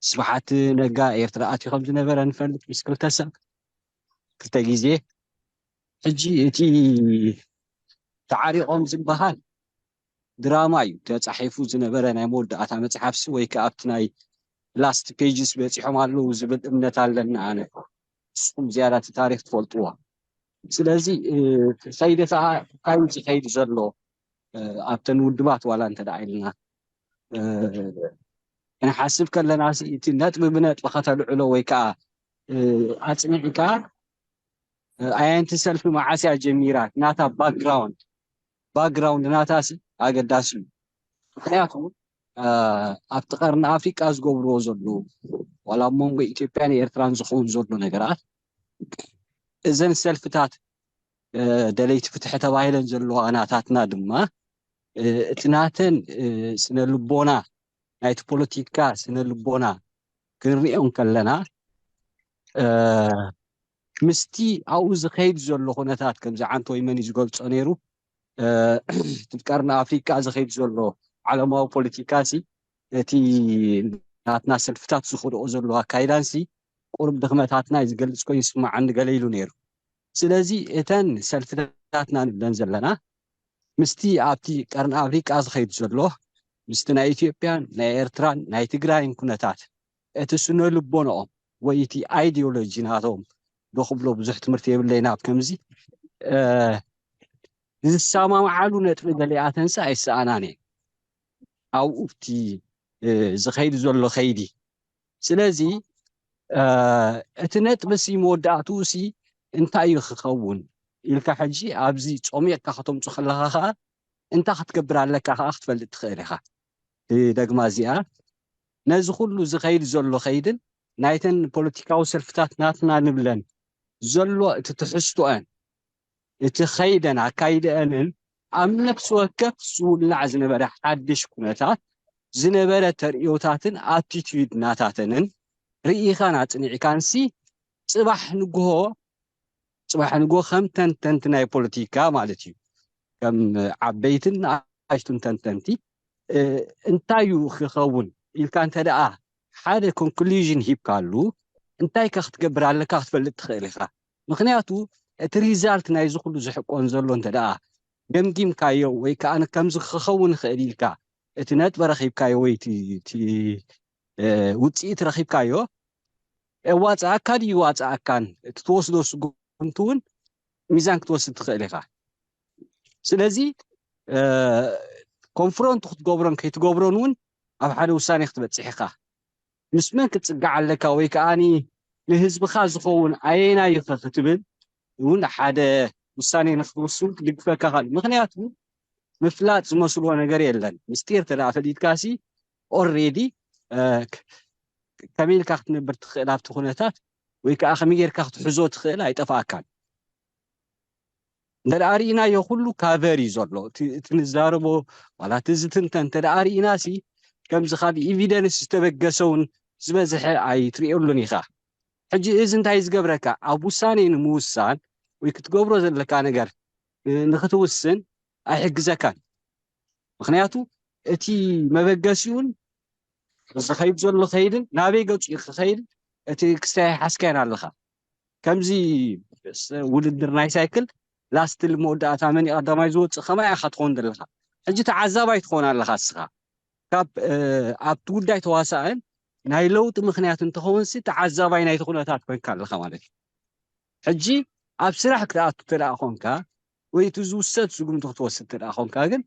ስብሓት ነጋ ኤርትራ ኣትዩ ከም ዝነበረ ንፈልጥ ምስ ክልተ ሰብ ክልተ ግዜ። ሕጂ እቲ ተዓሪቖም ዝበሃል ድራማ እዩ ተፃሒፉ ዝነበረ ናይ መወዳእታ መፅሓፍሲ ወይ ከዓ ኣብቲ ናይ ላስት ፔጅስ በፂሖም ኣለዉ ዝብል እምነት ኣለኒ ኣነ። ንስኹም ዝያዳ እቲ ታሪክ ትፈልጥዎ። ስለዚ ከይደ ከዓ እንታይ ዝኸይድ ዘሎ ኣብተን ውድባት ዋላ እንተ ደኣ ኢልና ክንሓስብ ከለና እቲ ነጥቢ ብነጥቢ ከተልዕሎ ወይ ከዓ ኣፅኒዕካ ኣየንቲ ሰልፊ መዓስ እያ ጀሚራ ናታ ባክግራውንድ ባክግራውንድ ናታ ሲ ኣገዳሲ እዩ። ምክንያቱ ኣብቲ ቀርኒ ኣፍሪቃ ዝገብርዎ ዘለዉ ዋላ ኣብ መንጎ ኢትዮጵያን ኤርትራን ዝኸውን ዘሎ ነገራት እዘን ሰልፍታት ደለይቲ ፍትሒ ተባሂለን ዘለዋ ናታትና ድማ እቲ ናተን ስነ ልቦና ናይቲ ፖለቲካ ስነ ልቦና ክንሪኦ እንከለና ምስቲ ኣብኡ ዝኸይድ ዘሎ ኩነታት ከምዚ ዓንተ ወይ መን እዩ ዝገልጾ ነይሩ እቲ ቀርኒ ኣፍሪቃ ዝኸይድ ዘሎ ዓለማዊ ፖለቲካ ሲ እቲ ናትና ሰልፍታት ዝኽድኦ ዘሎ ኣካይዳን ሲ ቁሩብ ድኽመታትና እዩ ዝገልጽ ኮይኑ ይስማዓኒ ገለ ኢሉ ነይሩ። ስለዚ እተን ሰልፍታትና ንብለን ዘለና ምስቲ ኣብቲ ቀርኒ ኣፍሪቃ ዝኸይድ ዘሎ ምስቲ ናይ ኢትዮጵያን ናይ ኤርትራን ናይ ትግራይን ኩነታት እቲ ስነ ልቦንኦም ወይ እቲ ኣይዲዮሎጂ ናቶም ዶ ክብሎ ብዙሕ ትምህርቲ የብለይን ኣብ ከምዚ ዝሰማምዓሉ ነጥቢ ገሊኣተንስ ኣይሰኣናን እየን ኣብኡ እቲ ዝኸይድ ዘሎ ከይዲ። ስለዚ እቲ ነጥቢ ሲ መወዳእትኡ ሲ እንታይ እዩ ክኸውን ኢልካ ሕጂ ኣብዚ ፆሚቕካ ከተምፁ ከለኻ ከዓ እንታይ ክትገብር ኣለካ ከዓ ክትፈልጥ ትኽእል ኢኻ። ደግማ እዚኣ ነዚ ኩሉ ዝኸይድ ዘሎ ከይድን ናይተን ፖለቲካዊ ሰልፍታት ናትና ንብለን ዘሎ እቲ ትሕዝቶአን እቲ ኸይደን ኣካይደአንን ኣብ ነፍሲ ወከፍ ዝውላዕ ዝነበረ ሓድሽ ኩነታት ዝነበረ ተርእዮታትን ኣቲትዩድ ናታተንን ርኢኻን ኣፅኒዕካንሲ ፅባሕ ንግሆ ፅባሕ ንግሆ ከም ተንተንቲ ናይ ፖለቲካ ማለት እዩ ከም ዓበይትን ንኣሽቱን ተንተንቲ እንታይ እዩ ክኸውን ኢልካ እንተ ደኣ ሓደ ኮንክሉዥን ሂብካሉ እንታይ ከ ክትገብር ኣለካ ክትፈልጥ ትኽእል ኢኻ። ምክንያቱ እቲ ሪዛልት ናይዚ ኩሉ ዝሕቆን ዘሎ እንተ ደኣ ገምጊምካዮ ወይ ከዓ ከምዚ ክኸውን ይኽእል ኢልካ እቲ ነጥበ ረኺብካዮ ወይ ውፅኢት ረኺብካዮ ዋፅኣካ ድዩ ዋፅኣካን እቲ ትወስዶ ስጉምቲ እውን ሚዛን ክትወስድ ትኽእል ኢኻ። ስለዚ ኮንፍሮንት ክትገብሮን ከይትገብሮን እውን ኣብ ሓደ ውሳኔ ክትበፅሕ ኢኻ። ምስ መን ክትፅጋዕ ኣለካ ወይ ከዓ ንህዝብኻ ዝኸውን ኣየናይ ኢኸ ክትብል እውን ሓደ ውሳኔ ንክትወስን ክድግፈካ ካል ምክንያቱ ምፍላጥ ዝመስልዎ ነገር የለን። ምስጢር ተደኣ ፈሊጥካሲ ኦሬዲ ከመይ ኢልካ ክትነብር ትኽእል ኣብቲ ኩነታት ወይ ከዓ ከመይ ጌርካ ክትሕዞ ትኽእል ኣይጠፍኣካን። እንተ ደኣ ርኢናዮ ኩሉ ካቨር እዩ ዘሎ እቲ ንዛረቦ ዋላ እቲ ዝትንተን እንተ ደኣ ርኢናሲ ከምዚ ካብ ኢቪደንስ ዝተበገሰ እውን ዝበዝሐ ኣይትርእየሉን ኢኻ። ሕጂ እዚ እንታይ ዝገብረካ ኣብ ውሳኔ ንምውሳን ወይ ክትገብሮ ዘለካ ነገር ንክትውስን ኣይሕግዘካን። ምክንያቱ እቲ መበገሲውን ዝኸይድ ዘሎ ከይድን ናበይ ገፁ እዩ ክኸይድ እቲ ክስታይ ሓስካያን ኣለኻ። ከምዚ ውድድር ናይ ሳይክል ላስትል መወዳእታ መን ቀዳማይ ዝወፅእ ከማይ ኢኻ ትኸውን ዘለኻ። ሕጂ ተዓዛባይ ትኸውን ኣለኻ እስኻ ካብ ኣብቲ ጉዳይ ተዋሳእን ናይ ለውጢ ምክንያት እንትኸውን ሲ ተዓዛባይ ናይቲ ኩነታት ኮይንካ ኣለኻ ማለት እዩ። ሕጂ ኣብ ስራሕ ክትኣቱ ተደኣ ኮንካ ወይ እቲ ዝውሰድ ስጉምቲ ክትወስድ ተደኣ ኮንካ ግን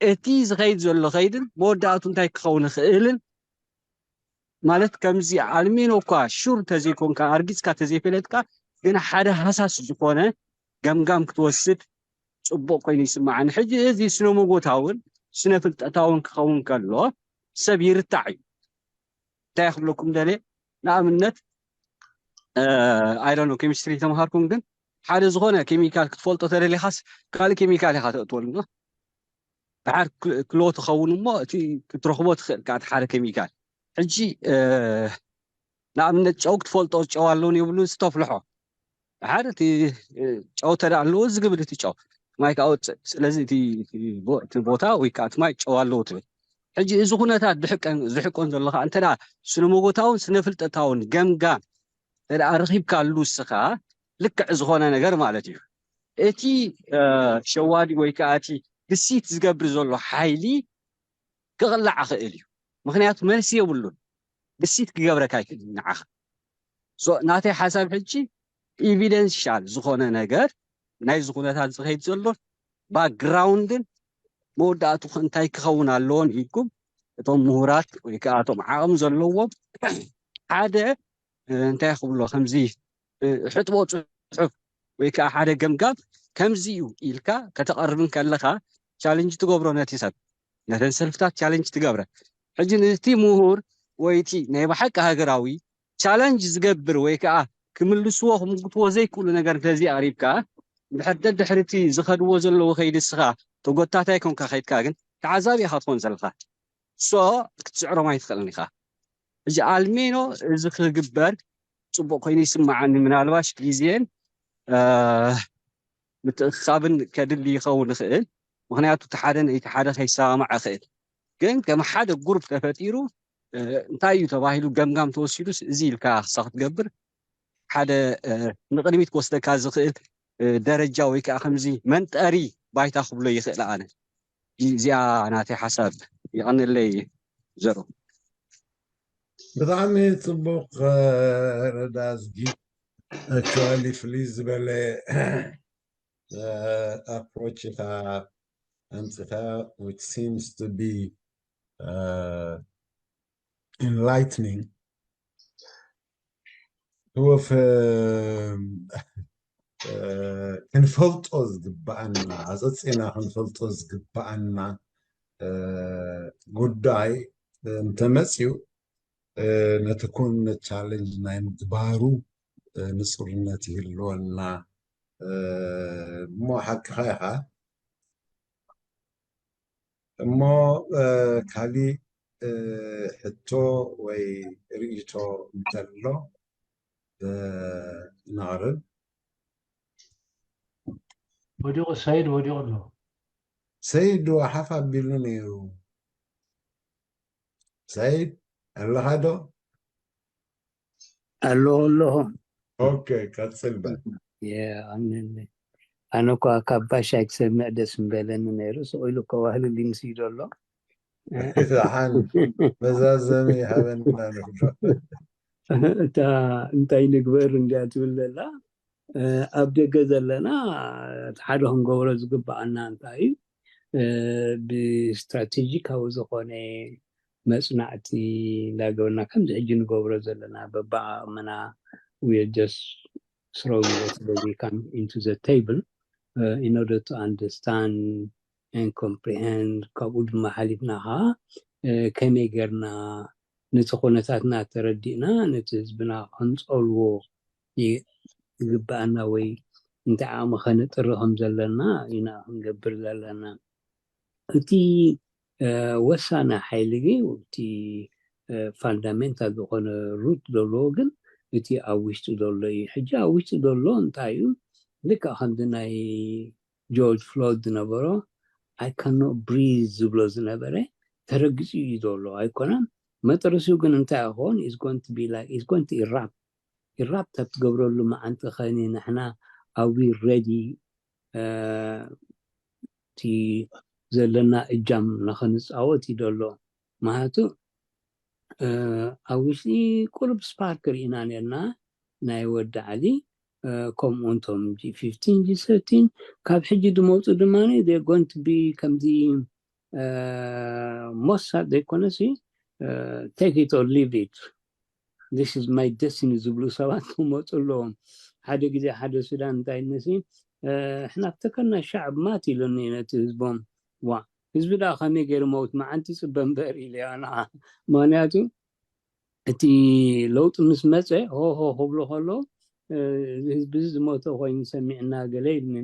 እቲ ዝኸይድ ዘሎ ከይድን መወዳእቱ እንታይ ክኸውን ይኽእልን ማለት ከምዚ ኣልሚኖ እኳ ሹር ተዘይኮንካ ኣርጊፅካ ተዘይፈለጥካ ግን ሓደ ሃሳስ ዝኾነ ገምጋም ክትወስድ ፅቡቅ ኮይኑ ይስማዓኒ። ሕጂ እዚ ስነ መጎታውን ስነ ፍልጠታውን ክኸውን ከሎ ሰብ ይርታዕ እዩ። እንታይ ክብለኩም ደለ ንኣብነት ኣይዶኖ ኬሚስትሪ ተምሃርኩም ግን ሓደ ዝኾነ ኬሚካል ክትፈልጦ ተደሊኻስ ካልእ ኬሚካል ኢኻ ተእትወሉ ድሓር ክሎ ትኸውን እሞ እቲ ክትረኽቦ ትኽእል ከዓ ሓደ ኬሚካል ሕጂ ንኣብነት ጨው ክትፈልጦ ጨው ኣለውን የብሉ ዝተፍልሖ ሓደ እቲ ጨው ተዳ ኣለዎ ዝግብል እቲ ጨው ማይ ከዓ ወፅእ ስለዚ እቲ ቦታ ወይ ከዓ እቲ ማይ ጨው ኣለዎ ትብል ሕጂ እዚ ኩነታት ዝሕቀን ዘለካ እንተ ስነ መጎታውን ስነ ፍልጠታውን ገምጋም ተደኣ ረኺብካሉ እስኻ ልክዕ ዝኾነ ነገር ማለት እዩ። እቲ ሸዋዲ ወይ ከዓ እቲ ድሲት ዝገብር ዘሎ ሓይሊ ክቕላዕ ክእል እዩ። ምክንያቱ መልሲ የብሉን። ድሲት ክገብረካ ኣይክእል ንዓኻ። ናተይ ሓሳብ ሕጂ ኢቪደንሻል ዝኾነ ነገር ናይ ዝኹነታት ዝኸይድ ዘሎ ባክግራውንድን መወዳእቱ እንታይ ክኸውን ኣለዎን ኢልኩም እቶም ምሁራት ወይ ከዓ እቶም ዓቕሚ ዘለዎም ሓደ እንታይ ክብሎ ከምዚ ሕጥቦ ፅሑፍ ወይ ከዓ ሓደ ገምጋም ከምዚ እዩ ኢልካ ከተቐርብን ከለካ ቻለንጅ ትገብሮ ነቲ ሰብ ነተን ሰልፍታት ቻለንጅ ትገብረ ሕጂ ነቲ ምሁር ወይቲ ናይ ብሓቂ ሃገራዊ ቻለንጅ ዝገብር ወይ ከዓ ክምልስዎ ክምጉትዎ ዘይክእሉ ነገር እንተዚ ኣሪብካ ድሕር ደድሕርቲ ዝኸድዎ ዘለዉ ከይዲ እስኻ ተጎታታይ ኮንካ ከይድካ ግን ተዓዛቢ ኢኻ ትኾን ዘለካ ሶ ክትስዕሮም ኣይትኽእልን ኢኻ። እዚ ኣልሜኖ እዚ ክግበር ፅቡቅ ኮይኑ ይስማዓኒ። ምናልባሽ ግዜን ምትእክኻብን ከድሊ ይኸውን ይኽእል። ምክንያቱ እቲ ሓደ ነቲ ሓደ ከይሰማማዕ ይኽእል። ግን ከም ሓደ ጉሩፕ ተፈጢሩ እንታይ እዩ ተባሂሉ ገምጋም ተወሲዱስ እዚ ኢልካ ክሳ ክትገብር ሓደ ንቅድሚት ክወስደካ ዝኽእል ደረጃ ወይ ከዓ ከምዚ መንጠሪ ባይታ ክብሎ ይኽእል ኣነ እዚኣ ናተይ ሓሳብ ይቐንለይ ዘሩ ብጣዕሚ ፅቡቅ ረዳዝጊ Actually, ፍልይ ዝበለ ኣፕሮች ኢኻ ኣምፅኻ, which seems to be enlightening. ወፍ ክንፈልጦ ዝግባኣና፣ ኣፀፂና ክንፈልጦ ዝግባኣና ጉዳይ እንተመፅዩ፣ ነቲ ኮነ ቻለንጅ ናይ ምግባሩ ንፁርነት ይህልወና። እሞ ሓቅኻ ኢኻ። እሞ ካሊእ ሕቶ ወይ ርእይቶ እንተሎ ነቕርብ። ወዲቑ፣ ሰይድ ወዲቑ ኣሎ። ሰይድ ሓፍ ኣቢሉ ነይሩ። ሰይድ ኣለኻ ዶ? ኣለኹ ኣለኹ። ኦኬ፣ ቀፅል በል። የቐንየለይ። ኣነ እኳ ካብ ባሻይ ክሰምዕ ደስ ምበለኒ ነይሩ። ስቕ ኢሉ ከዋህልል ይምስል ኣሎ። ደሓን መዛዘሚ ይሃበና ንፍዶ። እታ እንታይ ንግበር እንድያ ትብል ዘላ፣ ኣብ ደገ ዘለና እቲ ሓደ ክንገብሮ ዝግባኣና እንታይ እዩ? ብስትራቴጂካዊ ዝኾነ መፅናዕቲ እንዳገበርና ከምዚ ሕጂ ንገብሮ ዘለና በብዓቕምና we are just throwing what we can into the table in order to understand and comprehend። ካብኡ ድማ ሓሊፍና ከዓ ከመይ ጌርና ነቲ ኩነታትና ተረዲእና ነቲ ህዝብና ክንፀልዎ ይግባኣና ወይ እንታይ ዓቕሚ ከነጥሪ ከም ዘለና ኢና ክንገብር ዘለና። እቲ ወሳኒ ሓይሊ ግን እቲ ፋንዳሜንታል ዝኾነ ሩት ዘለዎ ግን እቲ ኣብ ውሽጢ ዘሎ እዩ። ሕጂ ኣብ ውሽጢ ዘሎ እንታይ እዩ? ልክዕ ከምዚ ናይ ጆርጅ ፍሎይድ ዝነበሮ I cannot breathe ዝብሎ ዝነበረ ተረጊፁ እዩ ዘሎ ኣይኮነን። መጠረሲኡ ግን እንታይ ይኸውን? Is going to be like is going to erupt። Erupt ኣብ ትገብረሉ መዓንቲ ኸኒ ንሕና are we ready እቲ ዘለና እጃም ንኸንፃወት እዩ ዘሎ። ማለቱ ኣብ ውሽጢ ቁሩብ ስፓርክ ርኢና ነርና ናይ ወዲ ዓሊ ከምኡ እንቶም ጂ ፊፍቲን ጂ ሰርቲን ካብ ሕጂ ዝመፁ ድማ they going to be ከምዚ ሞሳድ ዘይኮነሲ take it or leave it, this is my destiny ዝብሉ ሰባት ክመፁ ኣለዎም። ሓደ ግዜ ሓደ ሱዳን እንታይ ነሲ ሕናፍተከና ሻዕብ ማት ኢሉኒ ነቲ ህዝቦም። ዋ ህዝቢ ዳ ከመይ ገይሩ መውት መዓንቲ ፅበ እምበር ኢለ ኣና። ምክንያቱ እቲ ለውጢ ምስ መፀ ሆሆ ክብሉ ከሎ ህዝቢ ዝሞተ ኮይኑ ሰሚዕና ገለ ኢልኒ።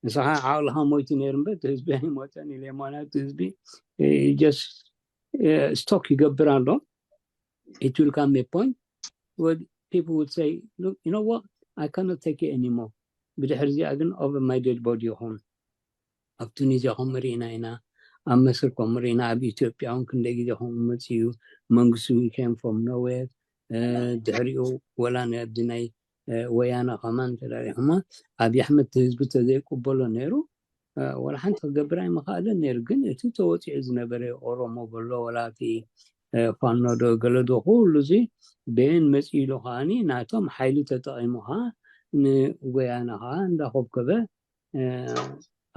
ንስኻ ዓቕልኻ ሞይቱ ነይሩ እምበር ህዝቢ ኣይሞተን ኢለ። ምክንያቱ ህዝቢ just ስቶክ ይገብር ኣሎ። It will come a point where people would say, look, you know what? I cannot take it anymore. ብድሕሪ እዚኣ ግን over my dead body ይኹን ኣብ ቱኒዝያ ከምኡ ርኢና ኢና፣ ኣብ መስር ከምኡ ርኢና፣ ኣብ ኢትዮጵያ እውን ክንደይ ግዜ ከምኡ መፅኡ። መንግስቱ came from nowhere። ድሕሪኡ ወላ ኣብዚ ናይ ወያነ ከማን ተዳሪኹማ ኣብይ ኣሕመድ ህዝቢ ተዘይቅበሎ ነይሩ ወላ ሓንቲ ክገብር ኣይምኽኣለን ነይሩ። ግን እቲ ተወፂዑ ዝነበረ ኦሮሞ በሎ ወላ እቲ ፋኖ ዶ ገለ ዶ ኩሉ እዚ በየን መፂኡ ኢሉ ከዓኒ ናቶም ሓይሊ ተጠቒሙ ከዓ ንወያነ ከዓ እንዳኮብከበ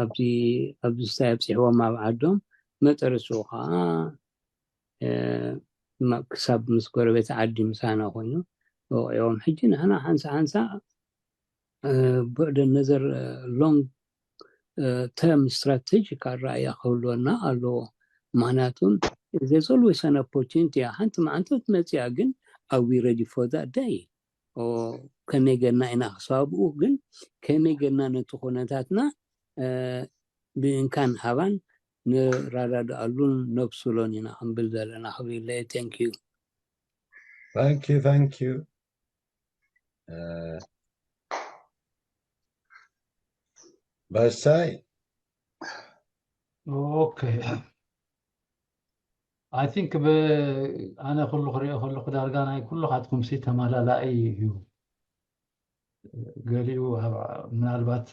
ኣብዚ ኣብዚ ስታይ ኣብፂሕዎም ኣብ ዓዶም መጠረሱ ከዓ ክሳብ ምስ ጎረቤት ዓዲ ምሳና ኮይኑ ወቂዎም። ሕጂ ንሕና ሓንሳ ሓንሳ ብዕደ ነዘር long term strategic ኣረኣእያ ክህልወና ኣለዎ። ምክንያቱም there's always an opportunity እያ። ሓንቲ መዓልቲ ትመፅያ ግን are we ready for that day? ከመይ ገርና ኢና ክሳብኡ ግን ከመይ ገርና ነቲ ኩነታትና ብእንካን ሃባን ንራዳድኣሉን ነብስሎን ኢና ክንብል ዘለና ክብል thank you። Thank you, thank you. ባሻይ okay I think ኣነ ኩሉ ክሪኦ ከለኩ ዳርጋ ናይ ኩልኻትኩም ሲ ተመላላኢ እዩ። ገሊኡ ምናልባት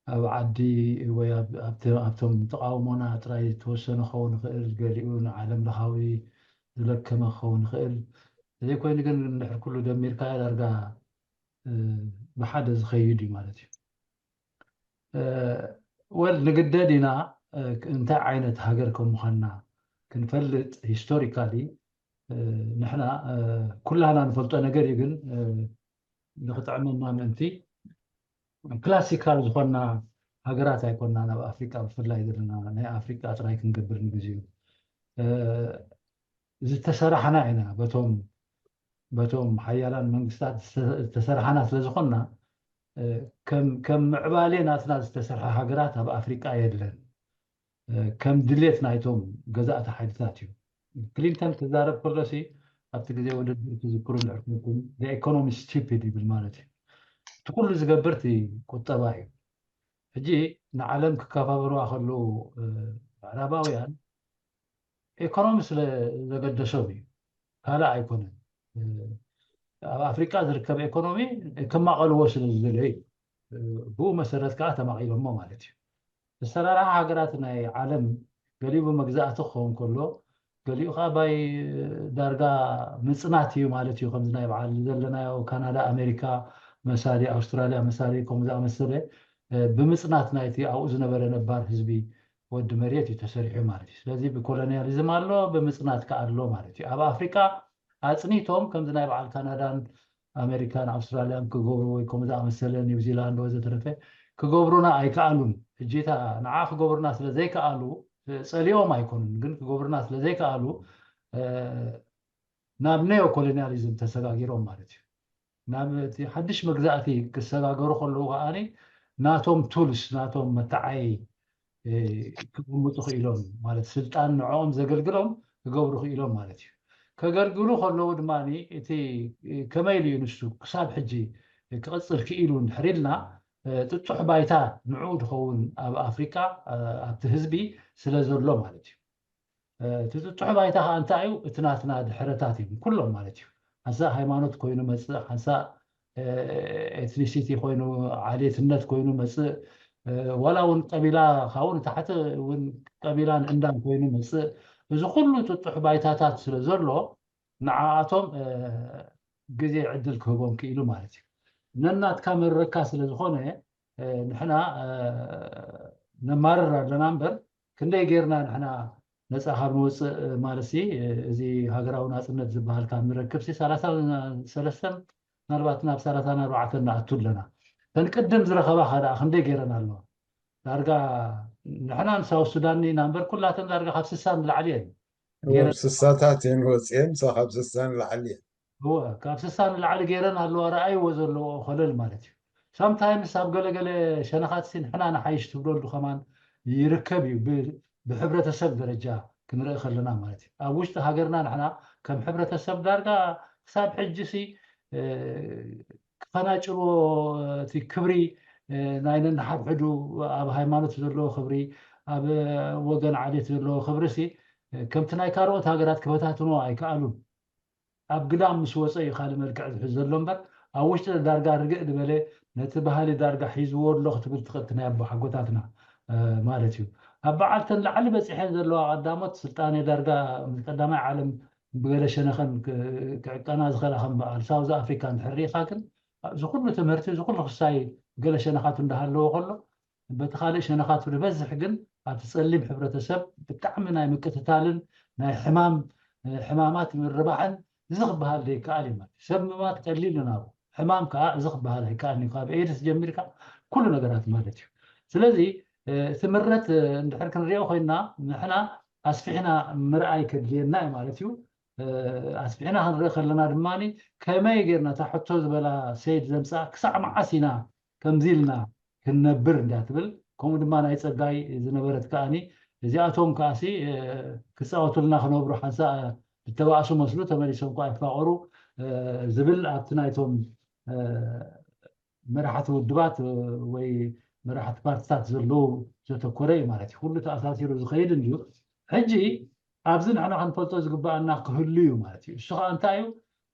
ኣብ ዓዲ ወይ ኣብቶም ተቃውሞና ጥራይ ዝተወሰነ ክኸውን ይኽእል፣ ገሊኡ ንዓለም ለኻዊ ዝለከመ ክኸውን ይኽእል። ዘይኮይኑ ግን እንድሕር ኩሉ ደሚርካ ዳርጋ ብሓደ ዝኸይድ እዩ ማለት እዩ። ወል ንግደድ ኢና እንታይ ዓይነት ሃገር ከም ምዃንና ክንፈልጥ ሂስቶሪካሊ ንሕና ኩላና ንፈልጦ ነገር እዩ። ግን ንክጥዕመና ምእንቲ ክላሲካል ዝኾና ሃገራት ኣይኮና ናብ ኣፍሪቃ ብፍላይ ዘለና ናይ ኣፍሪቃ ጥራይ ክንገብር ንግዜኡ ዝተሰራሕና ኢና። በቶም በቶም ሓያላን መንግስታት ዝተሰራሕና ስለዝኾንና ከም ምዕባሌ ናትና ዝተሰርሐ ሃገራት ኣብ ኣፍሪቃ የለን። ከም ድሌት ናይቶም ገዛእቲ ሓይልታት እዩ። ክሊንተን ክዛረብ ከሎሲ ኣብቲ ግዜ ውድድር ትዝክሩ እንድሕር ኮይንኩም ኢኮኖሚ ስቲፒድ ይብል ማለት እዩ። እቲ ኩሉ ዝገብር እቲ ቁጠባ እዩ። ሕጂ ንዓለም ክከፋፈሉዋ ከለዉ ምዕራባውያን ኢኮኖሚ ስለ ዘገደሶም እዩ፣ ካልእ ኣይኮነን። ኣብ ኣፍሪቃ ዝርከብ ኢኮኖሚ ከማቐልዎ ስለ ዝደለዩ እዩ። ብኡ መሰረት ከዓ ተማቒሎሞ ማለት እዩ። ኣሰራርሓ ሃገራት ናይ ዓለም ገሊኡ ብመግዛእቲ ክኸውን ከሎ፣ ገሊኡ ከዓ ባይ ዳርጋ ምፅናት እዩ ማለት እዩ። ከምዚ ናይ በዓል ዘለናዮ ካናዳ፣ ኣሜሪካ መሳሊ፣ ኣውስትራልያ መሳሊ፣ ከምኡ ዝኣመሰለ ብምፅናት ናይቲ ኣብኡ ዝነበረ ነባር ህዝቢ ወዲ መሬት እዩ ተሰሪሑ ማለት እዩ። ስለዚ ብኮሎኒያሊዝም ኣሎ፣ ብምፅናት ከዓ ኣሎ ማለት እዩ። ኣብ ኣፍሪቃ ኣፅኒቶም ከምዚ ናይ በዓል ካናዳን ኣሜሪካን ኣውስትራልያን ክገብሩ ወይ ከምኡ ዝኣመሰለ ኒውዚላንድ ወዘተረፈ ክገብሩና ኣይከኣሉን። ሕጂ እታ ንዓ ክገብሩና ስለ ዘይከኣሉ ፀሊኦም ኣይኮኑን፣ ግን ክገብሩና ስለ ዘይከኣሉ ናብ ኔዮ ኮሎኒያሊዝም ተሰጋጊሮም ማለት እዩ። ናብ እቲ ሓድሽ መግዛእቲ ክሰጋገሩ ከለዉ ከዓኒ ናቶም ቱልስ ናቶም መተዓይ ክቕምጡ ክኢሎም ማለት ስልጣን ንዕኦም ዘገልግሎም ክገብሩ ክኢሎም ማለት እዩ። ከገልግሉ ከለዉ ድማ እቲ ከመይ ኢሉ እዩ ንሱ ክሳብ ሕጂ ክቕፅል ክኢሉ እንድሕር ኢልና ጥጡሕ ባይታ ንዕኡ ዝኸውን ኣብ ኣፍሪቃ ኣብቲ ህዝቢ ስለ ዘሎ ማለት እዩ። እቲ ጥጡሕ ባይታ ከዓ እንታይ እዩ? እቲ ናትና ድሕረታት እዮም ኩሎም ማለት እዩ። ሓንሳእ ሃይማኖት ኮይኑ መፅእ፣ ሓንሳእ ኤትኒሲቲ ኮይኑ ዓሌትነት ኮይኑ መፅእ፣ ዋላ እውን ቀቢላ ካብኡ ንታሕቲ እውን ቀቢላን እንዳን ኮይኑ መፅእ፣ እዚ ኩሉ ጥጡሕ ባይታታት ስለ ዘሎ ንዓኣቶም ግዜ ዕድል ክህቦም ክኢሉ ማለት እዩ። ነናትካ መረካ ስለ ዝኾነ ንሕና ነማርር ኣለና እምበር ክንደይ ጌርና ንሕና ነፃ ካብ ንወፅእ ማለት ሲ እዚ ሃገራዊ ናፅነት ዝበሃል ካብ ንረክብ ሲ ሰላሳ ሰለስተን ምናልባት ናብ ሰላሳ ኣርባዕተን ንኣቱ ኣለና። ተን ቅድም ዝረኸባ ከ ደኣ ክንደይ ጌረን ኣለዋ? ዳርጋ ንሕና ንሳውት ሱዳን ኢና እምበር ኩላተን ዳርጋ ካብ ስሳ ንላዕሊ እየን። ስሳታት እየን ወፅየን ካብ ስሳ ንላዕሊ እየን። እወ ካብ ስሳ ንላዕሊ ገይረን ኣለዋ። ረኣይዎ ዘለዎ ኮለል ማለት እዩ። ሳምታይምስ ኣብ ገለገለ ሸነኻት ሲ ንሕና ንሓይሽ ትብለሉ ከማን ይርከብ እዩ። ብሕብረተሰብ ደረጃ ክንርኢ ከለና ማለት እዩ። ኣብ ውሽጢ ሃገርና ንሕና ከም ሕብረተሰብ ዳርጋ ክሳብ ሕጂ ሲ ክፈናጭልዎ እቲ ክብሪ ናይ ነንሓድሕዱ ኣብ ሃይማኖት ዘለዎ ክብሪ ኣብ ወገን ዓሌት ዘለዎ ክብሪ ሲ ከምቲ ናይ ካልኦት ሃገራት ክበታትንዎ ኣይከኣሉን። ኣብ ግዳም ምስ ወፀ እዩ ካልእ መልክዕ ዝሕዝ ዘሎ እምበር ኣብ ውሽጢ ዳርጋ ርግእ ዝበለ ነቲ ባህሊ ዳርጋ ሒዝዎ ኣሎ ክትብል ትኽእል ናይ ኣቦሓጎታትና ማለት እዩ። ኣብ በዓልተን ላዕሊ በፂሐን ዘለዋ ቀዳሞት ስልጣነ ዳርጋ ምስ ቀዳማይ ዓለም ብገለ ሸነኸን ክዕቀና ዝኸላ ከም በዓል ሳውዝ ኣፍሪካ እንድሕር ሪኢኻ ግን እዚ ኩሉ ትምህርቲ እዚ ኩሉ ክሳይ ገለ ሸነኻቱ እንዳሃለዎ ከሎ በቲ ካልእ ሸነኻቱ ዝበዝሕ ግን ኣብቲ ፀሊም ሕብረተሰብ ብጣዕሚ ናይ ምቅትታልን ናይ ሕማም ሕማማት ምርባሕን እዚ ክበሃል ዘይከኣል እዩ ማለት ሰብ ምማት ቀሊል ናብኡ ሕማም ከዓ እዚ ክበሃል ኣይከኣልን እዩ ካብ ኤድስ ጀሚርካ ኩሉ ነገራት ማለት እዩ ስለዚ እቲ ምረት እንድሕር ክንሪኦ ኮይና ንሕና ኣስፊሕና ምርኣይ ከድልየና እዩ ማለት እዩ ኣስፊሕና ክንርኢ ከለና ድማ ከመይ ጌርና እታ ሕቶ ዝበላ ሰይድ ዘምፅኣ ክሳዕ መዓስ ኢና ከምዚ ኢልና ክንነብር እንዳ ትብል ከምኡ ድማ ናይ ፀጋይ ዝነበረት ከዓኒ እዚኣቶም ከዓሲ ክፃወቱልና ክነብሩ ሓንሳ ዝተባእሱ መስሉ ተመሊሶም ከ ኣይፋቐሩ ዝብል ኣብቲ ናይቶም መራሕቲ ውድባት ወይ መራሕቲ ፓርትታት ዘለዉ ዘተኮረ እዩ ማለት እዩ። ኩሉ ተኣሳሲሩ ዝኸይድ እንድዩ። ሕጂ ኣብዚ ንሕና ክንፈልጦ ዝግበኣና ክህሉ እዩ ማለት እዩ። እሱ ከዓ እንታይ እዩ?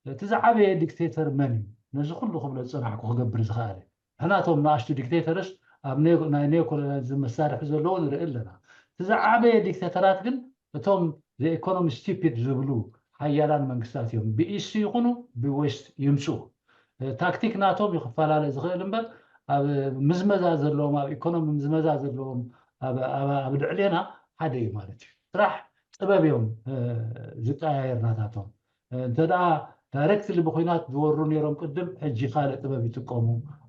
እቲ ዝዓበየ ዲክቴተር መን እዩ? ነዚ ኩሉ ክብሎ ዝፀናሕኩ ክገብር ዝኸኣለ ንሕናቶም ንኣሽቱ ዲክቴተርስ ኣብ ናይ ኔኮሎኒያሊዝም መሳርሒ ዘለዎ ንርኢ ኣለና። እቲ ዝዓበየ ዲክቴተራት ግን እቶም ዘኢኮኖሚ ስቲፒድ ዝብሉ ሓያላን መንግስታት እዮም ብኢስት ይኹኑ ብዌስት ይምፅኡ ታክቲክ ናቶም እዩ ክፈላለ ዝኽእል እምበር ኣብ ምዝመዛ ዘለዎም ኣብ ኢኮኖሚ ምዝመዛ ዘለዎም ኣብ ልዕሌና ሓደ እዩ ማለት እዩ። ስራሕ ጥበብ እዮም ዝቀያየር ናታቶም። እንተ ደኣ ዳይረክትሊ ብኩናት ዝወሩ ነይሮም ቅድም፣ ሕጂ ካልእ ጥበብ ይጥቀሙ።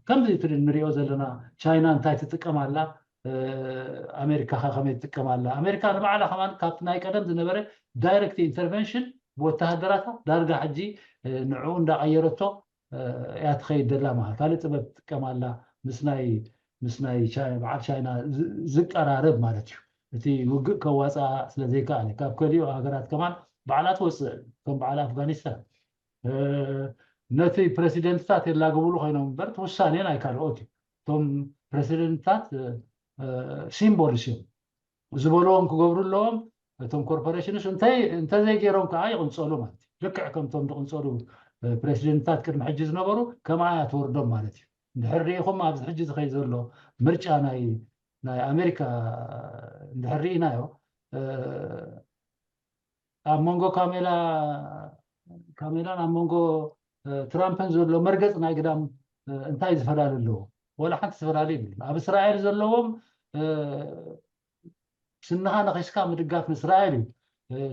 ከምዚ እቲ ንሪኦ ዘለና ቻይና እንታይ ትጥቀም ኣላ፣ ኣሜሪካ ከ ከመይ ትጥቀም ኣላ? ኣሜሪካ ንባዕላ ከማን ካብቲ ናይ ቀደም ዝነበረ ዳይረክት ኢንተርቨንሽን ብወተሃደራታ ዳርጋ ሕጂ ንዕኡ እንዳቐየረቶ እያ ትኸይድ ደላ ማለት ካልእ ጥበብ ትጥቀም ኣላ ምስ ናይ ምስ ናይ በዓል ቻይና ዝቀራረብ ማለት እዩ። እቲ ውግእ ከዋፅኣ ስለ ዘይከኣለ ካብ ከሊኦ ሃገራት ከማን በዓላ ትወፅእ ከም በዓል ኣፍጋኒስታን ነቲ ፕረሲደንትታት የላግብሉ ኮይኖም እምበር እቲ ውሳኔ ናይ ካልኦት እዩ። እቶም ፕረሲደንትታት ሲምቦልስ እዮም ዝበልዎም ክገብሩ ኣለዎም። እቶም ኮርፖሬሽንስ እንተዘይገይሮም ከዓ ይቕንፀሉ ማለት እዩ። ልክዕ ከምቶም ዝቕንፀሉ ፕረሲደንትታት ቅድሚ ሕጂ ዝነበሩ ከምኣ እያ ትወርዶም ማለት እዩ። እንድሕር ርኢኹም ኣብዚ ሕጂ ዝኸይድ ዘሎ ምርጫ ናይ ናይ ኣሜሪካ እንድሕር ርኢናዮ ኣብ መንጎ ካሜላ ካሜላን ኣብ መንጎ ትራምፕን ዘሎ መርገፅ ናይ ግዳም እንታይ ዝፈላለ ኣለዎ? ወላ ሓንቲ ዝፈላለ የብሉን። ኣብ እስራኤል ዘለዎም ስንኻ ነኺስካ ምድጋፍ ንእስራኤል እዩ።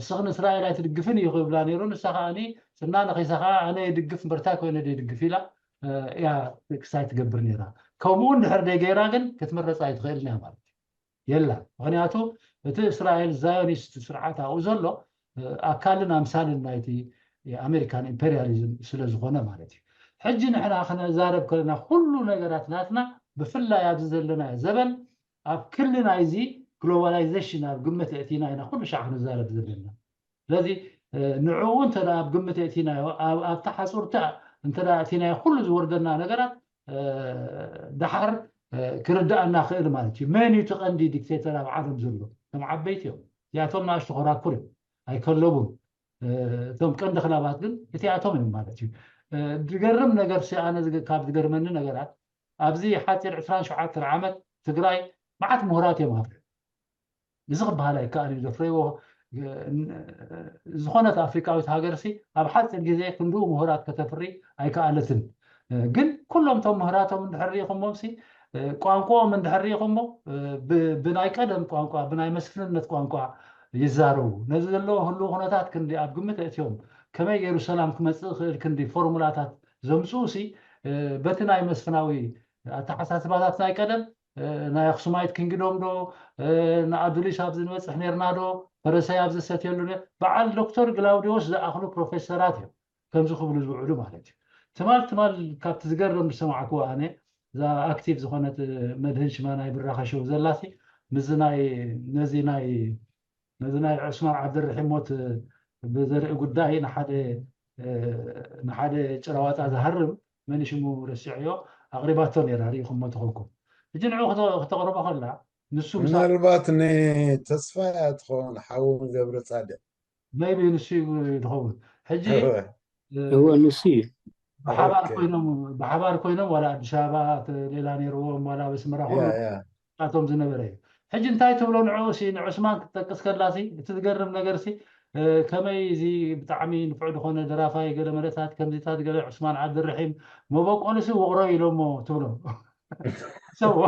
ስኽ ንእስራኤል ኣይትድግፍን እዩ ክብላ ነይሩ። ንሳ ከዓኒ ስና ነኺሳ ከዓ ኣነ የድግፍ እምበርታይ ኮይነ ደይድግፍ ኢላ እያ ክሳይ ትገብር ነይራ። ከምኡ እንድሕር ደይገይራ ግን ክትምረፅ ኣይትኽእልን እያ ማለት እዩ። የላ ምክንያቱ እቲ እስራኤል ዛዮኒስት ስርዓት ኣብኡ ዘሎ ኣካልን ኣምሳልን ናይቲ ኣሜሪካን ኢምፔሪያሊዝም ስለ ዝኾነ ማለት እዩ። ሕጂ ንሕና ክነዛረብ ከለና ኩሉ ነገራት ናትና ብፍላይ ኣብዚ ዘለና ዘበን ኣብ ክሊ ናይዚ ግሎባላይዜሽን ኣብ ግምት እእቲና ኢና ኩሉ ሻዕ ክንዛረብ ዘለና። ስለዚ ንዕኡ እንተ ኣብ ግምት እእቲናዮ ኣብታ ሓፁርቲ እንተ እቲናዮ ኩሉ ዝወርደና ነገራት ደሓር ክርዳኣና ክእል ማለት እዩ። መን እዩ እቲ ቀንዲ ዲክቴተር ኣብ ዓለም ዘሎ? እቶም ዓበይቲ እዮም። እዚኣቶም ንኣሽቱ ኮራኩር እዮም፣ ኣይከለቡን። እቶም ቀንዲ ክላባት ግን እቲኣቶም እዮም ማለት እዩ። ዝገርም ነገር ኣነ ካብ ዝገርመኒ ነገራት ኣብዚ ሓፂር ዕስራን ሸውዓተን ዓመት ትግራይ መዓት ምሁራት እዮም ኣፍርዮም። እዚ ክበሃል ኣይከኣል እዩ። ዘፍረይዎ ዝኾነት ኣፍሪካዊት ሃገርሲ ኣብ ሓፂር ግዜ ክንድኡ ምሁራት ከተፍሪ ኣይከኣለትን። ግን ኩሎም ቶም ምህራቶም እንድሕር ርኢኹሞም ሲ ቋንቋኦም እንድሕር ርኢኹሞ ብናይ ቀደም ቋንቋ ብናይ መስፍንነት ቋንቋ ይዛረቡ። ነዚ ዘለዎ ህልው ኩነታት ክንዲ ኣብ ግምት ኣእትዮም ከመይ ገይሩ ሰላም ክመፅእ ይኽእል ክንዲ ፎርሙላታት ዘምፅኡ ሲ በቲ ናይ መስፍናዊ ኣተሓሳስባታት ናይ ቀደም ናይ ኣክሱማይት ኪንግዶም ዶ ንኣዱሊስ ኣብዚ ንበፅሕ ነርና ዶ ፈረሰይ ኣብዚ ሰትየሉ በዓል ዶክተር ግላውዲዎስ ዝኣኽሉ ፕሮፌሰራት እዮም ከምዚ ክብሉ ዝውዕሉ ማለት እዩ። ትማል ትማል ካብቲ ዝገርም ዝሰማዕክዎ ኣነ እዛ ኣክቲቭ ዝኾነት መድህን ሽማ ናይ ብራኸ ሸው ዘላሲ ምስዚ ናይ ነዚ ናይ ነዚ ናይ ዑስማን ዓብደርሒም ሞት ብዘርኢ ጉዳይ ንሓደ ንሓደ ጭራዋጣ ዝሃርም መን ሽሙ ረሲዐዮ ኣቕሪባቶ ነይራ ርኢኹሞ ተኾንኩም። ሕጂ ንዑ ክተቕርቦ ከላ ንሱ ምናልባት ንተስፋ እያ ትኸውን ሓውን ገብረ ፃድቅ maybe ንሱ እዩ ዝኸውን። ሕጂ እወ ንሱ እዩ። ብሓባር ኮይኖም ብሓባር ኮይኖም ዋላ ኣዲስ ኣበባ ሌላ ነይርዎም ዋላ ኣብ ኣስመራ ኾኑ ናቶም ዝነበረ እዩ። ሕጂ እንታይ ትብሎ ንዕኡ ሲ ንዑስማን ክትጠቅስ ከላ ሲ እቲ ዝገርም ነገር ሲ ከመይ እዚ ብጣዕሚ ንፉዕ ዝኾነ ደራፋይ ገለ መለታት ከምዚታት ገለ ዑስማን ዓብድርሒም መበቆሉ ሲ ውቕሮ ኢሎሞ ትብሎ ሰዎ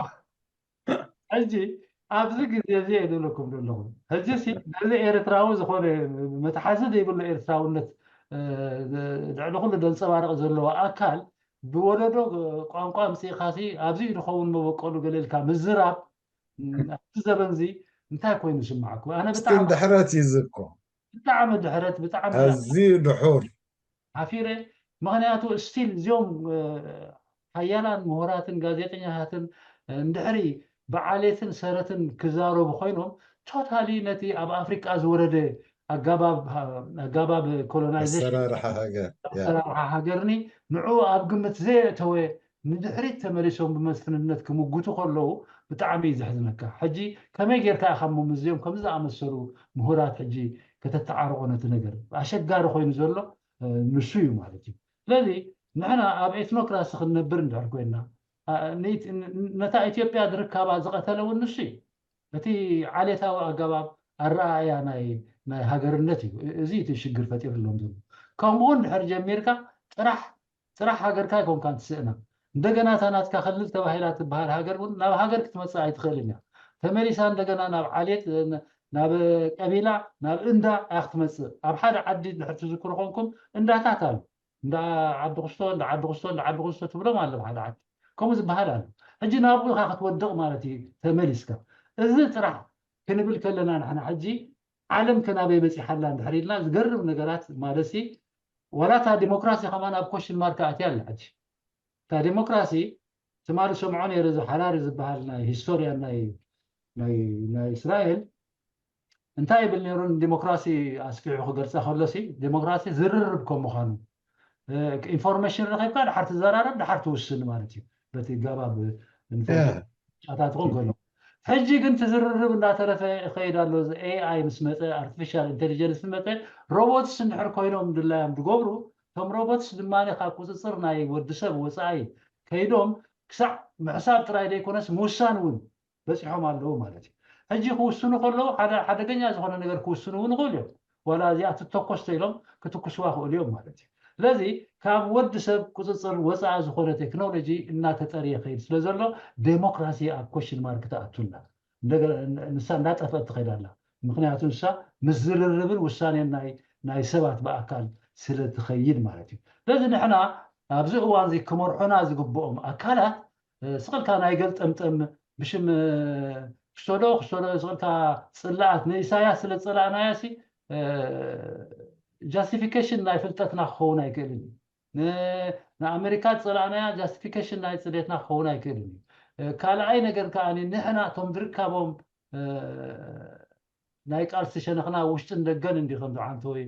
ሕጂ ኣብዚ ግዜ እዚ እየ ዝብለኩም ዘለኹ። ሕጂ ሲ ነዚ ኤርትራዊ ዝኾነ መትሓዚ ዘይብሉ ኤርትራውነት ልዕሊ ኩሉ ዘንፀባርቕ ዘለዎ ኣካል ብወለዶ ቋንቋ ኣምፂእኻ ሲ ኣብዚ እዩ ዝኸውን መበቆሉ ገለ ኢልካ ምዝራብ ኣብዚ ዘበን እዚ እንታይ ኮይኑ ይስማዓኩም? ኣነ እስኪ ድሕረት ይዝኮ ብጣዕሚ ድሕረት ብጣዕሚ ኣዝዩ ድሑር ሓፊረ ምክንያቱ ስቲል እዚኦም ሓያላን ምሁራትን ጋዜጠኛታትን እንድሕሪ ብዓሌትን ሰረትን ክዛረቡ ኮይኖም ቶታሊ ነቲ ኣብ ኣፍሪቃ ዝወረደ ኣጋባብ ኣጋባብ ኮሎናይዜሽን ኣሰራርሓ ሃገር ያ ኣሰራርሓ ሃገርኒ ንዑ ኣብ ግምት ዘየእተወ ንድሕሪት ተመሊሶም ብመስፍንነት ክምጉቱ ከለዉ ብጣዕሚ እዩ ዘሕዝነካ። ሕጂ ከመይ ጌርካ ኢኻ እሞ ምስዚኦም ከምዚ ዝኣመሰሉ ምሁራት ሕጂ ከተተዓርቆ ነቲ ነገር ኣሸጋሪ ኮይኑ ዘሎ ንሱ እዩ ማለት እዩ። ስለዚ ንሕና ኣብ ኤትኖክራሲ ክንነብር እንድሕር ኮይና ነታ ኢትዮጵያ ዝርካባ ዝቐተለ እውን ንሱ እዩ። እቲ ዓሌታዊ ኣገባብ ኣረኣእያ ናይ ናይ ሃገርነት እዩ። እዚ እቲ ሽግር ፈጢርሎም ዘሎ። ከምኡ እንድሕር ጀሚርካ ጥራሕ ጥራሕ ሃገርካ ኣይኮንካን ትስእና። እንደገና እታ ናትካ ክልል ተባሂላ ትበሃል ሃገር እውን ናብ ሃገር ክትመጽእ ኣይትኽእልን እያ። ተመሊሳ እንደገና ናብ ዓሌት፣ ናብ ቀቢላ፣ ናብ እንዳ እያ ክትመጽእ። ኣብ ሓደ ዓዲ እንድሕር ትዝክሩ ኮንኩም እንዳታት ኣሎ። እንዳ ዓዲ ክስቶ፣ እንዳ ዓዲ ክስቶ፣ እንዳ ዓዲ ክስቶ ትብሎም ኣሎ ኣብ ሓደ ዓዲ። ከምኡ ዝበሃል ኣሎ። ሕጂ ናብኡ ኢኻ ክትወድቕ ማለት እዩ ተመሊስካ። እዚ ጥራሕ ክንብል ከለና ንሕና ሕጂ ዓለም ከናበይ በፂሓላ እንድሕር ኢልና ዝገርም ነገራት ማለት ሲ ዋላ እታ ዲሞክራሲ ከማን ኣብ ኮሽን ማርክ ኣትያ ኣላ ሕጂ። እታ ዲሞክራሲ ትማሊ ሰምዖ ነይረ፣ እዚ ሓራሪ ዝበሃል ናይ ሂስቶርያን ናይ ናይ ናይ እስራኤል እንታይ ይብል ነይሩ? ንዲሞክራሲ ኣስፊሑ ክገልፃ ከሎ ሲ ዲሞክራሲ ዝርርብ ከም ምዃኑ፣ ኢንፎርሜሽን ረኺብካ ድሓር ትዘራረብ ድሓር ትውስን ማለት እዩ። በቲ ገባብ ጫታት ኾን ከሎ ሕጂ ግን ትዝርርብ እንዳተረፈ ይኸይድ ኣሎ። እዚ ኤኣይ ምስ መፀ፣ ኣርቲፊሻል ኢንቴሊጀንስ ምስ መፀ፣ ሮቦትስ እንድሕር ኮይኖም ድላዮም ዝገብሩ፣ እቶም ሮቦትስ ድማ ካብ ቁፅፅር ናይ ወዲ ሰብ ወፃኢ ከይዶም ክሳዕ ምሕሳብ ጥራይ ዘይኮነስ ምውሳን እውን በፂሖም ኣለዉ ማለት እዩ። ሕጂ ክውስኑ ከለዉ ሓደ ሓደገኛ ዝኾነ ነገር ክውስኑ እውን ይኽእሉ እዮም። ዋላ እዚኣ ትተኮስ ተኢሎም ክትኩስዋ ክእሉ እዮም ማለት እዩ። ስለዚ ካብ ወዲ ሰብ ቁፅፅር ወፃኢ ዝኾነ ቴክኖሎጂ እናተፀርየ ከይድ ስለ ዘሎ ዴሞክራሲ ኣብ ኮሽን ማርክ ትኣቱላ። ንሳ እንዳጠፈት ትኸይድ ኣላ። ምክንያቱ ንሳ ምስ ዝርርብን ውሳኔን ናይ ናይ ሰባት ብኣካል ስለ ትኸይድ ማለት እዩ። ስለዚ ንሕና ኣብዚ እዋን እዚ ክመርሑና ዝግብኦም ኣካላት ስቕልካ ናይ ገልጠምጠም ብሽም ክሰዶ ክሰዶ ስቕልካ ፅላኣት ንኢሳያስ ስለ ዝፀላእናዮ ሲ ጃስቲፊኬሽን ናይ ፍልጠትና ክኸውን ኣይክእልን እዩ። ንኣሜሪካ ዝፀላእናያ ጃስቲፊኬሽን ናይ ፅሌትና ክኸውን ኣይክእልን እዩ። ካልኣይ ነገር ከዓ ንሕና እቶም ዝርከቦም ናይ ቃልሲ ሸነኽና ውሽጥን ደገን እንዲ ከም ዝዓንተወይ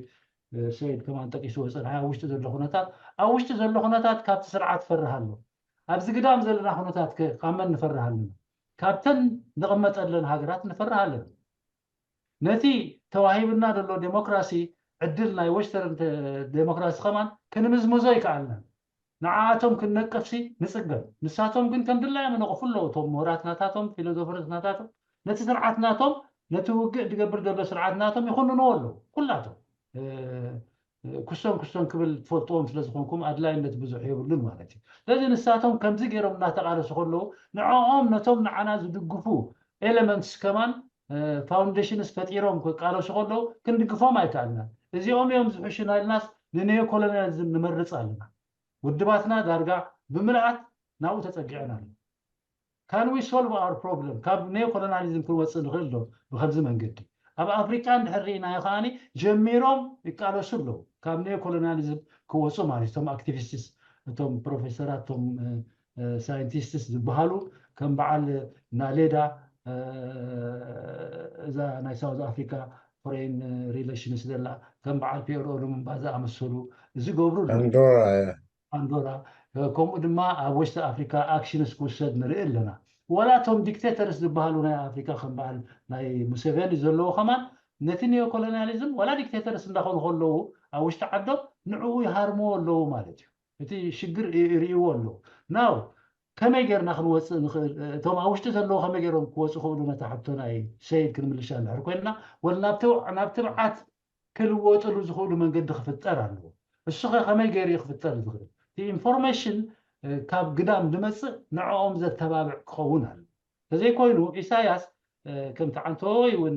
ሰይድ ከማን ጠቂስዎ ዝፀንሐ ኣብ ውሽጢ ዘሎ ኩነታት ኣብ ውሽጢ ዘሎ ኩነታት ካብቲ ስርዓት ፈርህ ኣሎ። ኣብዚ ግዳም ዘለና ኩነታት ከ ካብ መን ንፈርህ ኣለና? ካብተን ንቕመጠለን ሃገራት ንፈርህ ኣለና። ነቲ ተዋሂብና ዘሎ ዴሞክራሲ ዕድል ናይ ወስተርን ዴሞክራሲ ከማን ክንምዝምዞ ይከኣልና። ንዓኣቶም ክንነቅፍሲ ንፅገም። ንሳቶም ግን ከም ድላዮም ይነቕፉ ኣለዉ። እቶም ምሁራት ናታቶም፣ ፊሎዞፈርስ ናታቶም ነቲ ስርዓት ናቶም፣ ነቲ ውግእ ዝገብር ዘሎ ስርዓት ናቶም ይኹንንዎ ኣለዉ። ኩላቶም ክስቶን ክስቶን ክብል ትፈልጥዎም ስለ ዝኾንኩም ኣድላይነት ብዙሕ የብሉን ማለት እዩ። ስለዚ ንሳቶም ከምዚ ገይሮም እናተቓለሱ ከለዉ ንዕኦም ነቶም ንዓና ዝድግፉ ኤለመንትስ ከማን ፋውንዴሽንስ ፈጢሮም ክቃለሱ ከለዉ ክንድግፎም ኣይከኣልና። እዚኦም እዮም ዝሕሹና ኢልናስ ንኔዮ ኮሎኒያሊዝም ንመርፅ ኣለና። ውድባትና ዳርጋ ብምልኣት ናብኡ ተፀጊዐን ኣሎ። Can we solve our problem? ካብ ኔዮ ኮሎናሊዝም ክንወፅእ ንኽእል ዶ ብከምዚ መንገዲ? ኣብ ኣፍሪቃ እንድሕር ርኢናዮ ከዓኒ ጀሚሮም ይቃለሱ ኣለዉ ካብ ኔዮ ኮሎናሊዝም ክወፁ ማለት እቶም ኣክቲቪስትስ እቶም ፕሮፌሰራት እቶም ሳይንቲስትስ ዝበሃሉ ከም በዓል ናሌዳ እዛ ናይ ሳውዝ ኣፍሪካ ፎሬን ሪሌሽንስ ዘላ ከም በዓል ፒኤልኦ ሉሙምባ ዝኣመሰሉ ዝገብሩ ኣለዉ። ኣንዶራ ከምኡ ድማ ኣብ ወስት ኣፍሪካ ኣክሽንስ ክውሰድ ንርኢ ኣለና። ዋላ እቶም ዲክቴተርስ ዝበሃሉ ናይ ኣፍሪካ ከም በዓል ናይ ሙሴቬኒ ዘለዉ ከማን ነቲ ኒዮኮሎኒያሊዝም ዋላ ዲክቴተርስ እንዳኾኑ ከለዉ ኣብ ውሽጢ ዓዶም ንዕኡ ይሃርምዎ ኣለዉ ማለት እዩ። እቲ ሽግር ይርእይዎ ኣለዉ። ናው ከመይ ጌርና ክንወፅእ ንኽእል? እቶም ኣብ ውሽጢ ዘለዉ ከመይ ገይሮም ክወፁ ክእሉ? ነታ ሕቶ ናይ ሰይድ ክንምልሻ እንድሕር ኮይንና ወል ናብ ትብዓት ክልወጥሉ ዝኽእሉ መንገዲ ክፍጠር ኣለዎ። እሱ ኸ ከመይ ገይሩ እዩ ክፍጠር ዝኽእል? እቲ ኢንፎርሜሽን ካብ ግዳም ዝመፅእ ንዕኦም ዘተባብዕ ክኸውን ኣሎ። ተዘይኮይኑ ኢሳያስ ከምቲ ዓንተወይ እውን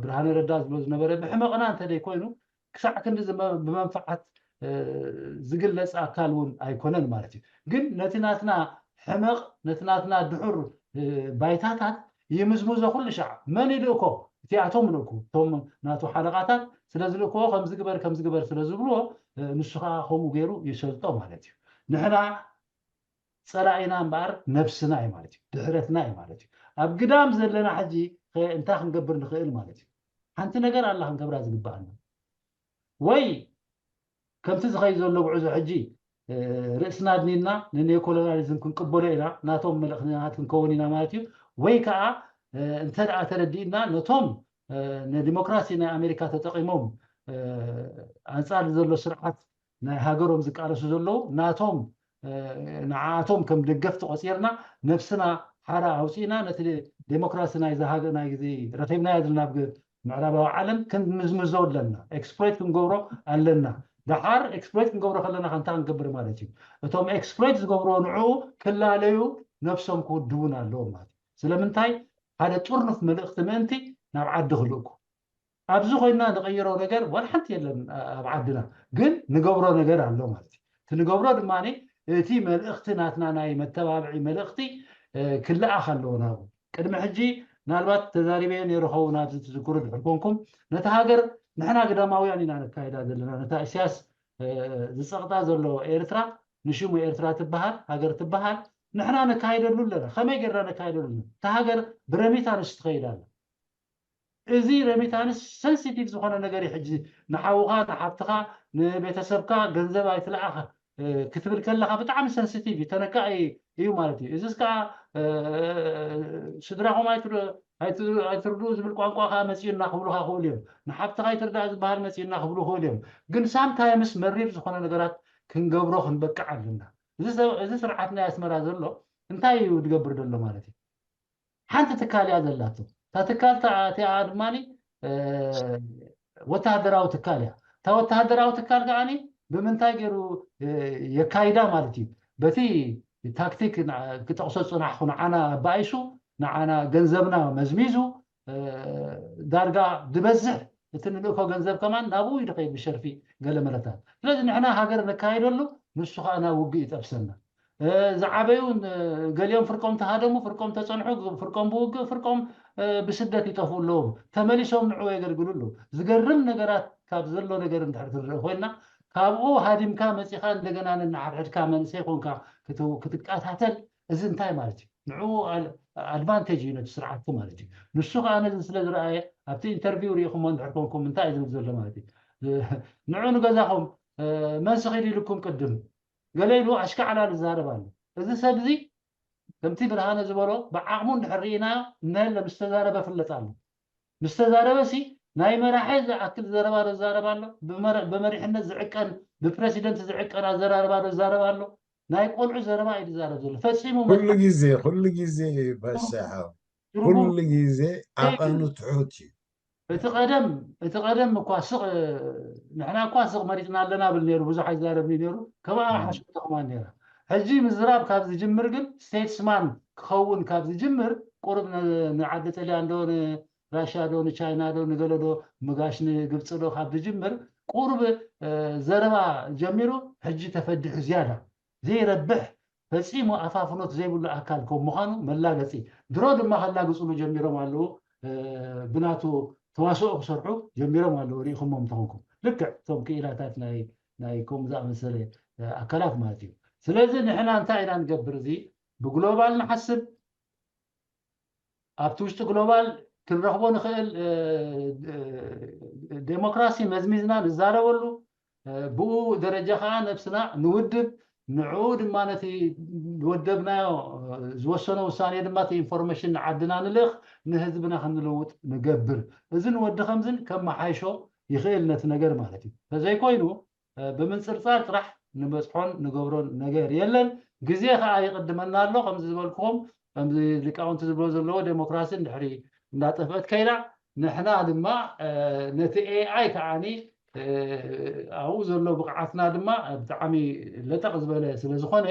ብርሃነ ረዳ ዝብሎ ዝነበረ ብሕመቕና እንተዘይኮይኑ ክሳዕ ክንዲ ብመንፍዓት ዝግለፅ ኣካል እውን ኣይኮነን ማለት እዩ። ግን ነቲ ናትና ሕመቕ ነቲ ናትና ድሑር ባይታታት ይምዝምዞ ኩሉ ሻዕ። መን ይልእኮ? እቲኣቶም ልእኩ እቶም ናቱ ሓለቓታት ስለ ዝልእክዎ ከምዚ ግበር ከምዚ ግበር ስለ ዝብልዎ ንሱ ከዓ ከምኡ ገይሩ ይሰልጦ ማለት እዩ። ንሕና ፀላኢና እምበኣር ነብስና እዩ ማለት እዩ፣ ድሕረትና እዩ ማለት እዩ። ኣብ ግዳም ዘለና ሕጂ እንታይ ክንገብር ንኽእል ማለት እዩ? ሓንቲ ነገር ኣላ ክንገብራ ዝግበኣና ወይ ከምቲ ዝኸይድ ዘሎ ጉዕዞ ሕጂ ርእስና ኣድኒና ንኔኮሎናሊዝም ክንቅበሎ ኢና፣ ናቶም መልእኽትናት ክንከውን ኢና ማለት እዩ። ወይ ከዓ እንተ ደኣ ተረዲእና ነቶም ንዲሞክራሲ ናይ ኣሜሪካ ተጠቒሞም ኣንፃር ዘሎ ስርዓት ናይ ሃገሮም ዝቃለሱ ዘለዉ ናቶም ንዓኣቶም ከም ደገፍቲ ቆፂርና ነብስና ሓራ ኣውፂእና ነቲ ዴሞክራሲ ናይዚ ሃገር ናይ ግዜ ረኺብናዮ ዘለና ኣብ ምዕራባዊ ዓለም ክንምዝምዞ ኣለና፣ ኤክስፕሎይት ክንገብሮ ኣለና። ደሓር ኤክስፕሎይት ክንገብሮ ከለና ከ እንታይ ክንገብር ማለት እዩ? እቶም ኤክስፕሎይት ዝገብርዎ ንዕኡ ክላለዩ ነብሶም ክውድቡን ኣለዎም ማለት እዩ። ስለምንታይ? ሓደ ጥርኑፍ መልእኽቲ ምእንቲ ናብ ዓዲ ክልእኩ ኣብዚ ኮይና ንቐይሮ ነገር ዋላ ሓንቲ የለን ኣብ ዓድና፣ ግን ንገብሮ ነገር ኣሎ ማለት እዩ። እቲ ንገብሮ ድማ እቲ መልእኽቲ ናትና ናይ መተባብዒ መልእኽቲ ክለኣኽ ኣለዎ ናብኡ። ቅድሚ ሕጂ ምናልባት ተዛሪበዮ ነይሩ ኸውን ኣብዚ ትዝክሩ ድሕር ኮንኩም፣ ነቲ ሃገር ንሕና ግዳማውያን ኢና ነካይዳ ዘለና፣ ነታ እስያስ ዝፀቕጣ ዘሎ ኤርትራ፣ ንሽሙ ኤርትራ ትበሃል ሃገር ትበሃል፣ ንሕና ነካይደሉ ኣለና። ከመይ ጌርና ነካይደሉ ኣለና? እታ ሃገር ብረሚታንስ ትኸይድ ኣላ። እዚ ረሚታንስ ሰንሲቲቭ ዝኾነ ነገር እዩ። ሕጂ ንሓውኻ ንሓብትኻ ንቤተሰብካ ገንዘብ ኣይትለኣኸ ክትብል ከለኻ ብጣዕሚ ሰንሲቲቭ እዩ፣ ተነካኢ እዩ ማለት እዩ። እዚስ ከዓ ስድራኹም ኣይትርድኡ ዝብል ቋንቋ ከዓ መፂኡና ክብሉካ ክእሉ እዮም። ንሓብትኻ ኣይትርዳእ ዝበሃል መፂኡና ክብሉ ክእሉ እዮም። ግን ሳምታይምስ መሪር ዝኾነ ነገራት ክንገብሮ ክንበቅዕ ኣለና። እዚ ስርዓት ናይ ኣስመራ ዘሎ እንታይ እዩ ዝገብር ዘሎ ማለት እዩ? ሓንቲ ትካል እያ ዘላቶ። እታ ትካል እቲኣ ድማ ወተሃደራዊ ትካል እያ። እታ ወተሃደራዊ ትካል ከዓ ብምንታይ ገይሩ የካይዳ ማለት እዩ? በቲ ታክቲክ ክጠቕሶ ዝፅናሕኩ ንዓና ኣባኢሱ ንዓና ገንዘብና መዝሚዙ ዳርጋ ዝበዝሕ እቲ ንልእኮ ገንዘብ ከማን ናብኡ እዩ ድኸይድ ብሸርፊ ገለ መለታት። ስለዚ ንሕና ሃገር ነካይደሉ ንሱ ከዓ ናብ ውግእ ይጠብሰና። ዝዓበዩ ገሊኦም ፍርቆም ተሃደሙ፣ ፍርቆም ተፀንሑ፣ ፍርቆም ብውግእ፣ ፍርቆም ብስደት ይጠፍኡ ኣለዉ። ተመሊሶም ንዕኡ የገልግሉ ኣለዉ። ዝገርም ነገራት ካብ ዘሎ ነገር እንድሕር ትርኢ ኮይና ካብኡ ሃዲምካ መፂኻ እንደገና ነንሓድሕድካ መንእሰይ ኮንካ ክትቃታተል እዚ እንታይ ማለት እዩ? ንዕኡ ኣድቫንቴጅ እዩ ነቲ ስርዓትቲ ማለት እዩ። ንሱ ከዓ ነዚ ስለ ዝረኣየ ኣብቲ ኢንተርቪው ርኢኹሞ እንድሕር ኮንኩም እንታይ እዩ ዝብል ዘሎ ማለት እዩ? ንዑ ንገዛኹም መን ስኺድ ኢልኩም ቅድም ገለ ኢሉ ኣሽካዕላል ይዛረብ ኣሎ። እዚ ሰብ እዚ ከምቲ ብርሃነ ዝበሎ ብዓቕሙ እንድሕር ርኢናዮ እነሀለ ምስ ተዛረበ ፍለጥ ኣሎ። ምስ ተዛረበ ሲ ናይ መራሒ ዝኣክል ዘረባ ዶ ይዛረብ ኣሎ? ብመሪሕነት ዝዕቀን ብፕረሲደንት ዝዕቀን ኣዘራርባ ዶ ይዛረብ ኣሎ? ናይ ቆልዑ ዘረባ እዩ ዝዛረብ ዘሎ። ፈፂሙ ኩሉ ግዜ ኩሉ ግዜ ባሻ ኩሉ ግዜ ዓቐኑ ትሑት እዩ። እቲ ቀደም እቲ ቀደም እኳ ስቕ ንሕና እኳ ስቕ መሪፅና ኣለና ብል ነይሩ፣ ብዙሕ ኣይዛረብኒ ነይሩ። ከምኣ ሓሽቶ ከማን ነይራ። ሕጂ ምዝራብ ካብ ዝጅምር ግን ስቴትስማን ክኸውን ካብ ዝጅምር ቁሩብ ንዓዲ ጥልያን ዶ ንራሽያ ዶ ንቻይና ዶ ንገለ ዶ ምጋሽ ንግብፂ ዶ ካብ ዝጅምር ቁሩብ ዘረባ ጀሚሩ ሕጂ ተፈዲሑ ዝያዳ ዘይረብሕ ፈፂሙ ኣፋፍኖት ዘይብሉ ኣካል ከም ምዃኑ መላገፂ ድሮ ድማ ከላግፅሉ ጀሚሮም ኣለዉ። ብናቱ ተዋስኦ ክሰርሑ ጀሚሮም ኣለዉ። ርኢኹሞም እንተኾንኩም ልክዕ እቶም ክኢላታት ናይ ከምኡ ዝኣመሰለ ኣካላት ማለት እዩ። ስለዚ ንሕና እንታይ ኢና ንገብር? እዚ ብግሎባል ንሓስብ ኣብቲ ውሽጢ ግሎባል ክንረኽቦ ንኽእል ዴሞክራሲ መዝሚዝና ንዛረበሉ ብኡ ደረጃ ከዓ ነብስና ንውድብ ንዕኡ ድማ ነቲ ዝወደብናዮ ዝወሰኖ ውሳኔ ድማ እቲ ኢንፎርሜሽን ንዓድና ንልእኽ ንህዝብና ክንልውጥ ንገብር። እዚ ንወዲ ከምዝን ከመሓይሾ ይኽእል ነቲ ነገር ማለት እዩ። ተዘይኮይኑ ብምንፅርፃር ጥራሕ ንበፅሖን ንገብሮን ነገር የለን። ግዜ ከዓ ይቕድመና ኣሎ። ከምዚ ዝበልኩኹም ከምዚ ሊቃውንቲ ዝብሎ ዘለዎ ዴሞክራሲ እንድሕሪ እንዳጠፍአት ከይዳ ንሕና ድማ ነቲ ኤኣይ ከዓኒ ኣብኡ ዘሎ ብቕዓትና ድማ ብጣዕሚ ለጠቕ ዝበለ ስለ ዝኾነ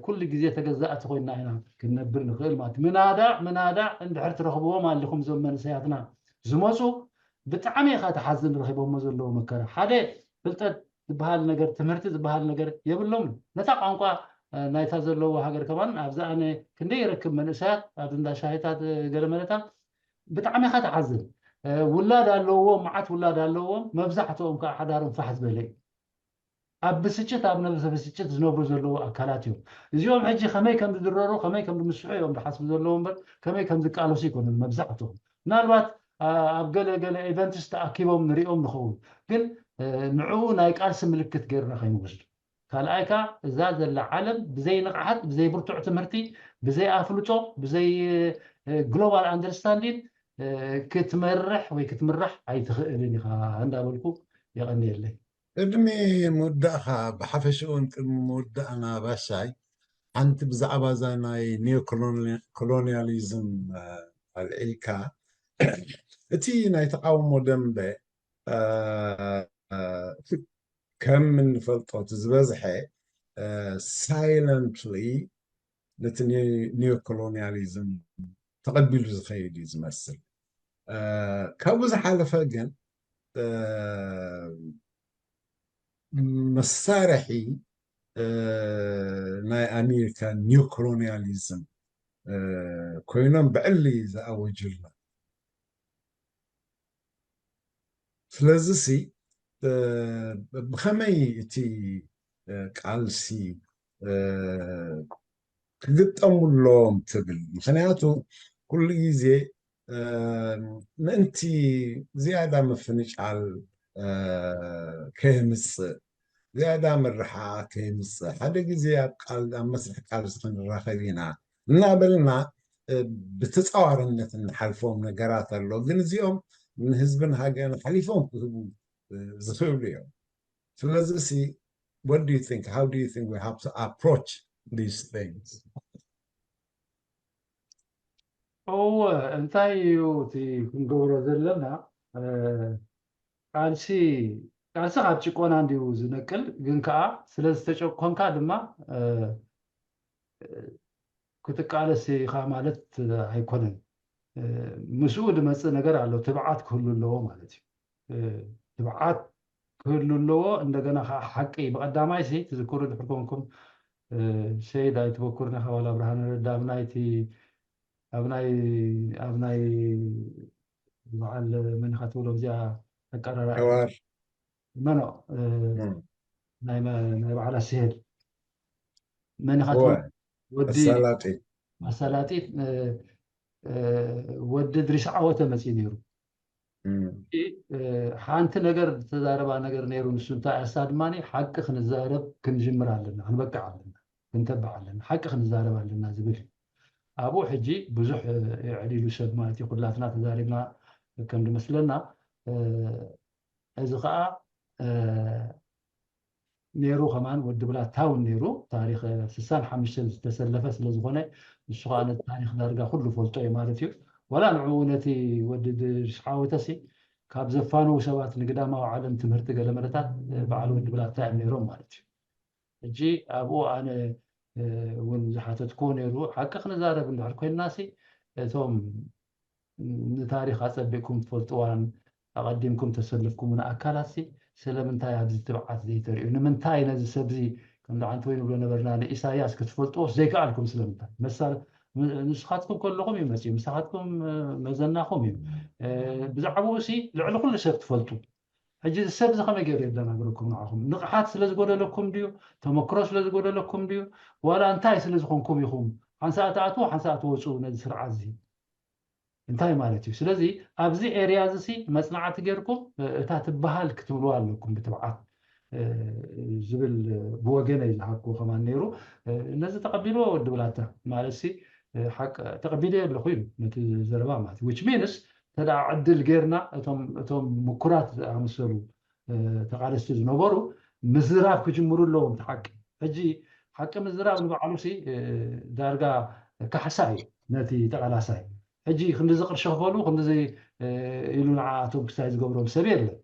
ኩሉ ግዜ ተገዛእቲ ኮይና ኢና ክንነብር ንኽእል ማለት ምናዳ ምናዳ እንድሕር ትረኽብዎም ኣለኹም እዞም መንእሰያትና ዝመፁ ብጣዕሚ ኢኻ ትሓዝን ረኺቦሞ ዘለዉ መከራ ሓደ ፍልጠት ዝበሃል ነገር ትምህርቲ ዝበሃል ነገር የብሎምን ነታ ቋንቋ ናይታ ዘለዎ ሃገር ከማን ኣብዚ ኣነ ክንደይ ይረክብ መንእሰያት ኣብ እንዳ ሻሂታት ገለመለታት ብጣዕሚ ኢኻ ትሓዝን ውላድ ኣለዎም መዓት ውላድ ኣለዎም መብዛሕትኦም ከዓ ሓዳሮም ፋሕ ዝበለ እዩ ኣብ ብስጭት ኣብ ነብሰ ብስጭት ዝነብሩ ዘለዉ ኣካላት እዮም እዚኦም ሕጂ ከመይ ከም ዝድረሩ ከመይ ከም ዝምስሑ እዮም ዝሓስቡ ዘለዉ እምበር ከመይ ከም ዝቃለሱ ይኮኑን መብዛሕትኦም ምናልባት ኣብ ገለ ገለ ኢቨንትስ ተኣኪቦም ንሪኦም ንኸውን ግን ንዕኡ ናይ ቃልሲ ምልክት ገይርና ከይንወስዱ ካልኣይ ከዓ እዛ ዘላ ዓለም ብዘይ ንቕሓት ብዘይ ብርቱዕ ትምህርቲ ብዘይ ኣፍልጦ ብዘይ ግሎባል ኣንደርስታንዲን ክትመርሕ ወይ ክትምራሕ ኣይትኽእልን ኢኻ እንዳበልኩ የቐንየለይ ቅድሚ ምውዳእኻ ብሓፈሽኡ እውን ቅድሚ ምውዳእና ባሻይ ሓንቲ ብዛዕባ እዛ ናይ ኒዮኮሎኒያሊዝም ኣልዒልካ እቲ ናይ ተቃውሞ ደንበ ከም እንፈልጦ እቲ ዝበዝሐ ሳይለንትሊ ነቲ ኒዮኮሎኒያሊዝም ተቐቢሉ ዝኸይድ እዩ ዝመስል። ካብኡ ዝሓለፈ ግን መሳርሒ ናይ ኣሜሪካ ኒዮኮሎኒያሊዝም ኮይኖም ብዕሊ ዝኣወጁልና። ስለዚ ሲ ብኸመይ እቲ ቃልሲ ክግጠሙ ኣለዎም ትብል? ምክንያቱ ኩሉ ግዜ ምእንቲ ዝያዳ ምፍንጫል ከየምፅእ፣ ዝያዳ ምርሓቕ ከየምፅእ፣ ሓደ ግዜ ኣብ ቃል ኣብ መስርሕ ቃልሲ ክንራኸብ ኢና እናበልና ብተፃዋርነት እንሓልፎም ነገራት ኣሎ። ግን እዚኦም ንህዝብን ሃገርን ሓሊፎም ክህቡ ዝኽእሉ እዮም። ስለዚ ሲ what do you think? How do you think we have to approach these things? እወ፣ እንታይ እዩ እቲ ክንገብሮ ዘለና? ቃልሲ ቃልሲ ካብ ጭቆና እንዲዩ ዝነቅል፣ ግን ከዓ ስለ ዝተጨቆንካ ድማ ክትቃለስ ኢኻ ማለት ኣይኮነን። ምስኡ ዝመፅእ ነገር ኣሎ፣ ትብዓት ክህሉ ኣለዎ ማለት እዩ። ትብዓት ክህሉ ኣለዎ። እንደገና ከዓ ሓቂ ብቐዳማይ ሲ ትዝክሩ ድሕር ኮንኩም ሰይድ ኣይትበኩርኒ ካብ ኣብርሃነ ረዳ ኣብ ናይቲ ኣብ ናይ ኣብ ናይ በዓል መን ኢኻ ትብሎ እዚኣ ኣቀራራ ሕዋር መኖ ናይ በዓል ኣስሄል መን ኢኻ ትብሎ ወዲ ኣሳላጢ ኣሳላጢ ወዲ ድሪስ ዓወተ መፅኡ ነይሩ። ሓንቲ ነገር ዝተዛረባ ነገር ነይሩ። ንሱ እንታይ ኣሳ ድማ ሓቂ ክንዛረብ ክንጅምር ኣለና፣ ክንበቅዕ ኣለና፣ ክንተባዕ ኣለና፣ ሓቂ ክንዛረብ ኣለና ዝብል እዩ። ኣብኡ ሕጂ ብዙሕ የዕሊሉ ሰብ ማለት እዩ። ኩላትና ተዛሪብና ከም ዝመስለና እዚ ከዓ ነይሩ ከማን ወዲ ብላታ እውን ነይሩ። ታሪኽ ስሳን ሓሙሽተን ዝተሰለፈ ስለ ዝኾነ ንሱ ከዓ ነቲ ታሪኽ ዳርጋ ኩሉ ፈልጦ እዩ ማለት እዩ። ዋላ ንዕኡ ነቲ ወዲ ድርሽ ዓወተሲ ካብ ዘፋነዉ ሰባት ንግዳማዊ ዓለም ትምህርቲ ገለ መለታት በዓል ወዲ ብላታ እዮም ነይሮም ማለት እዩ። ሕጂ ኣብኡ ኣነ እውን ዝሓተትክዎ ነይሩ ሓቂ ክንዛረብ እንድሕር ኮይንናሲ እቶም ንታሪኽ ኣጸቢቕኩም ትፈልጥዋን ኣቐዲምኩም ተሰልፍኩምን ኣካላት ሲ ስለምንታይ ኣብዚ ትብዓት ዘይተርእዩ? ንምንታይ ነዚ ሰብዚ ከምዚ ዓንተወይን ንብሎ ነበርና ንኢሳያስ ክትፈልጥዎስ ዘይከኣልኩም ስለምንታይ? መሳል ንስኻትኩም ከለኹም እዩ መጺኡ፣ ምሳኻትኩም መዘናኹም እዩ። ብዛዕባኡ ሲ ልዕሊ ኩሉ ሰብ ትፈልጡ። ሕጂ እዚ ሰብዚ ከመይ ገይሩ የደናግረኩም ንዓኹም? ንቕሓት ስለ ዝጎደለኩም ድዩ? ተመክሮ ስለ ዝጎደለኩም ድዩ? ዋላ እንታይ ስለ ዝኾንኩም ኢኹም ሓንሳእ ትኣትዉ ሓንሳእ ትወፅኡ ነዚ ስርዓት እዚ? እንታይ ማለት እዩ? ስለዚ ኣብዚ ኤርያ እዚ ሲ መፅናዕቲ ጌርኩም እታ ትበሃል ክትብልዋ ኣለኩም ብትብዓት ዝብል ብወገነይ ዝሃብኩዎ ከማን ነይሩ። ነዚ ተቐቢልዎ ወዲ ብላታ ማለት ሲ ሓቂ ተቐቢለዮ ኣለኹ ኢሉ ነቲ ዘረባ ማለት እዩ። Which means እንተ ደኣ ዕድል ጌርና እቶም እቶም ምኩራት ዝኣመሰሉ ተቓለስቲ ዝነበሩ ምዝራብ ክጅምሩ ኣለዎም። እቲ ሓቂ ሕጂ ሓቂ ምዝራብ ንባዕሉ ሲ ዳርጋ ካሕሳ እዩ ነቲ ተቓላሳይ። ሕጂ ክንድዚ ቅርሺ ክፈሉ ክንድዚ ኢሉ ንዓኣቶም ክስታይ ዝገብሮም ሰብ የለን።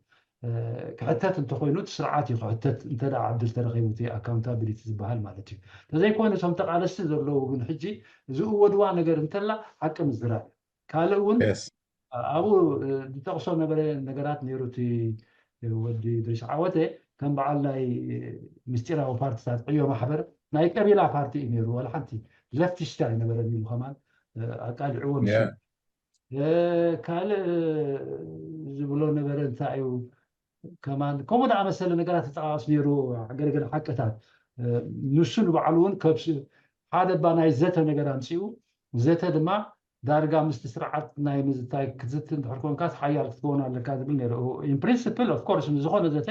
ክሕተት እንተኮይኑ እቲ ስርዓት እዩ ክሕተት እንተ ደኣ ዕድል ተረኺቡ እቲ ኣካውንታቢሊቲ ዝበሃል ማለት እዩ። እንተዘይኮይኑ እቶም ተቓለስቲ ዘለዉ ግን ሕጂ ዝእወድዋ ነገር እንተላ ሓቂ ምዝራብ እዩ። ካልእ እውን ኣብኡ ዝጠቕሶ ነበረ ነገራት ነይሩ እቲ ወዲ ድሪስ ዓወተ ከም በዓል ናይ ምስጢራዊ ፓርቲታት ዕዮ ማሕበር ናይ ቀቢላ ፓርቲ እዩ ነይሩ። ዋላ ሓንቲ ለፍቲስት ኣይነበረን ኢሉ ከማን ኣቃሊዕዎ ምስ ካልእ ዝብሎ ነበረ እንታይ እዩ ከማን ከምኡ ዝኣመሰለ ነገራት ተጠቃቅስ ነይሩ። ገለገለ ሓቅታት ንሱ ንባዕሉ እውን ከብስ ሓደ ባ ናይ ዘተ ነገር ኣምፅኡ ዘተ ድማ ዳርጋ ምስቲ ስርዓት ናይ ምዝታይ ክትዝቲ እንድሕር ኮንካስ ሓያል ክትከውን ኣለካ ዝብል ነይሩ። In principle of course ንዝኾነ ዘተ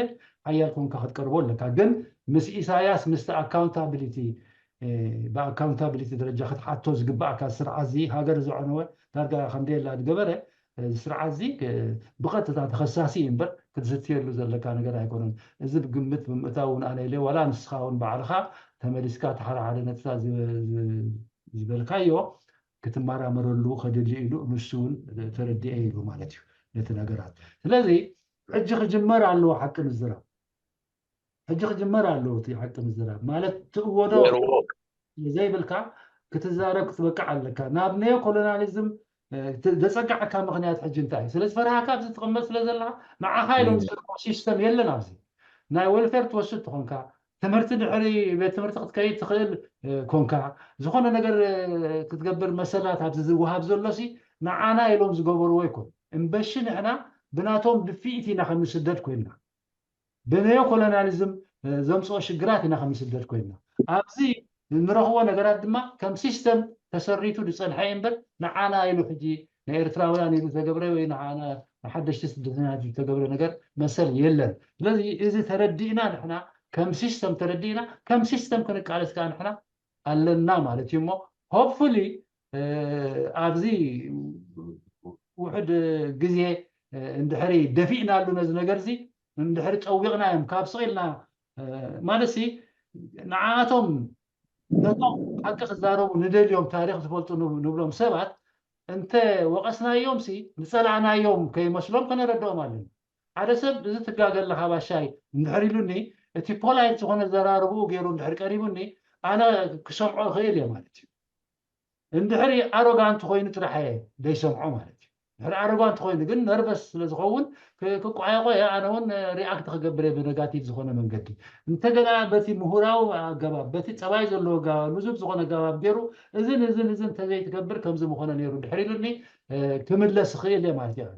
ሓያል ኮንካ ክትቀርቦ ኣለካ። ግን ምስ ኢሳያስ ምስቲ ኣካውንታቢሊቲ ብኣካውንታቢሊቲ ደረጃ ክትሓቶ ዝግባእካ ስርዓት እዚ ሃገር ዘዕነወ ዳርጋ ከምደየላ ዝገበረ እዚ ስርዓት እዚ ብቐጥታ ተኸሳሲ እዩ እምበር ክትዝትየሉ ዘለካ ነገር ኣይኮነን። እዚ ብግምት ብምእታው እውን ኣነ ኢለ ዋላ ንስኻ እውን ባዕልኻ ተመሊስካ ተሓደሓደ ነጥብታት ዝበልካዮ ክትመራመረሉ ከድሊ ኢሉ ንሱ እውን ተረዲኤ ኢሉ ማለት እዩ ነቲ ነገራት። ስለዚ ሕጂ ክጅመር ኣለዎ ሓቂ ምዝራብ። ሕጂ ክጅመር ኣለዎ እቲ ሓቂ ምዝራብ ማለት ትእወዶ ዘይብልካ ክትዛረብ ክትበቅዕ ኣለካ። ናብ ኔዮ ኮሎናሊዝም ዘፀጋዕካ ምክንያት ሕጂ እንታይ እዩ? ስለዚ ፈርሃካ ኣብዚ ትቕመጥ ስለ ዘለካ ንዓኻ ኢሎም ዝሰርቆ ሲስተም የለን ኣብዚ። ናይ ወልፌር ትወስድ ትኾንካ ትምህርቲ ድሕሪ ቤት ትምህርቲ ክትከይድ ትኽእል ኮንካ ዝኾነ ነገር ክትገብር መሰላት ኣብዚ ዝወሃብ ዘሎሲ ንዓና ኢሎም ዝገበርዎ ይኮን እምበሺ ንሕና ብናቶም ድፍኢት ኢና ከም ንስደድ ኮይንና ብነዮ ኮሎናሊዝም ዘምፅኦ ሽግራት ኢና ከም ንስደድ ኮይንና ኣብዚ ንረኽቦ ነገራት ድማ ከም ሲስተም ተሰሪቱ ዝፀንሐ እምበር ንዓና ኢሉ ሕጂ ንኤርትራውያን ኢሉ ተገብረ ወይ ንሓደሽቲ ስደተኛታት ዝተገብረ ነገር መሰል የለን። ስለዚ እዚ ተረዲእና ንሕና ከም ሲስተም ተረዲእና ከም ሲስተም ክንቃለስ ከዓ ንሕና ኣለና ማለት እዩ እሞ ሆፕፉሊ ኣብዚ ውሕድ ግዜ እንድሕሪ ደፊእናሉ ነዚ ነገር እዚ እንድሕሪ ፀዊቕናዮም ካብ ስኢልና ማለት ንዓቶም ነቶም ሓቂ ክዛረቡ ንደልዮም ታሪክ ዝፈልጡ ንብሎም ሰባት እንተ ወቀስናዮም ሲ ዝፀላእናዮም ከይመስሎም ከነረድኦም ኣለና ሓደ ሰብ እዚ ትጋገ ኣለካ ባሻይ እንድሕር ኢሉኒ እቲ ፖላይት ዝኾነ ዘራርብኡ ገይሩ እንድሕር ቀሪቡኒ ኣነ ክሰምዖ እኽእል እየ ማለት እዩ እንድሕሪ ኣሮጋንት ኮይኑ ጥራሕ እየ ዘይሰምዖ ማለት እዩ ድሕሪ ኣሮጋንት ኮይኑ ግን ነርቨስ ስለ ዝኸውን ክቋየቆ እየ ኣነ እውን ሪኣክት ክገብር እየ ብነጋቲቭ ዝኾነ መንገዲ እንተገና በቲ ምሁራዊ ኣገባብ በቲ ፀባይ ዘለዎ ኣገባብ ልዙብ ዝኾነ ኣገባብ ገይሩ እዝን እዝን እዝን እንተዘይትገብር ከምዚ ምኾነ ነይሩ ድሕር ኢሉኒ ክምለስ ይኽእል እየ ማለት እዩ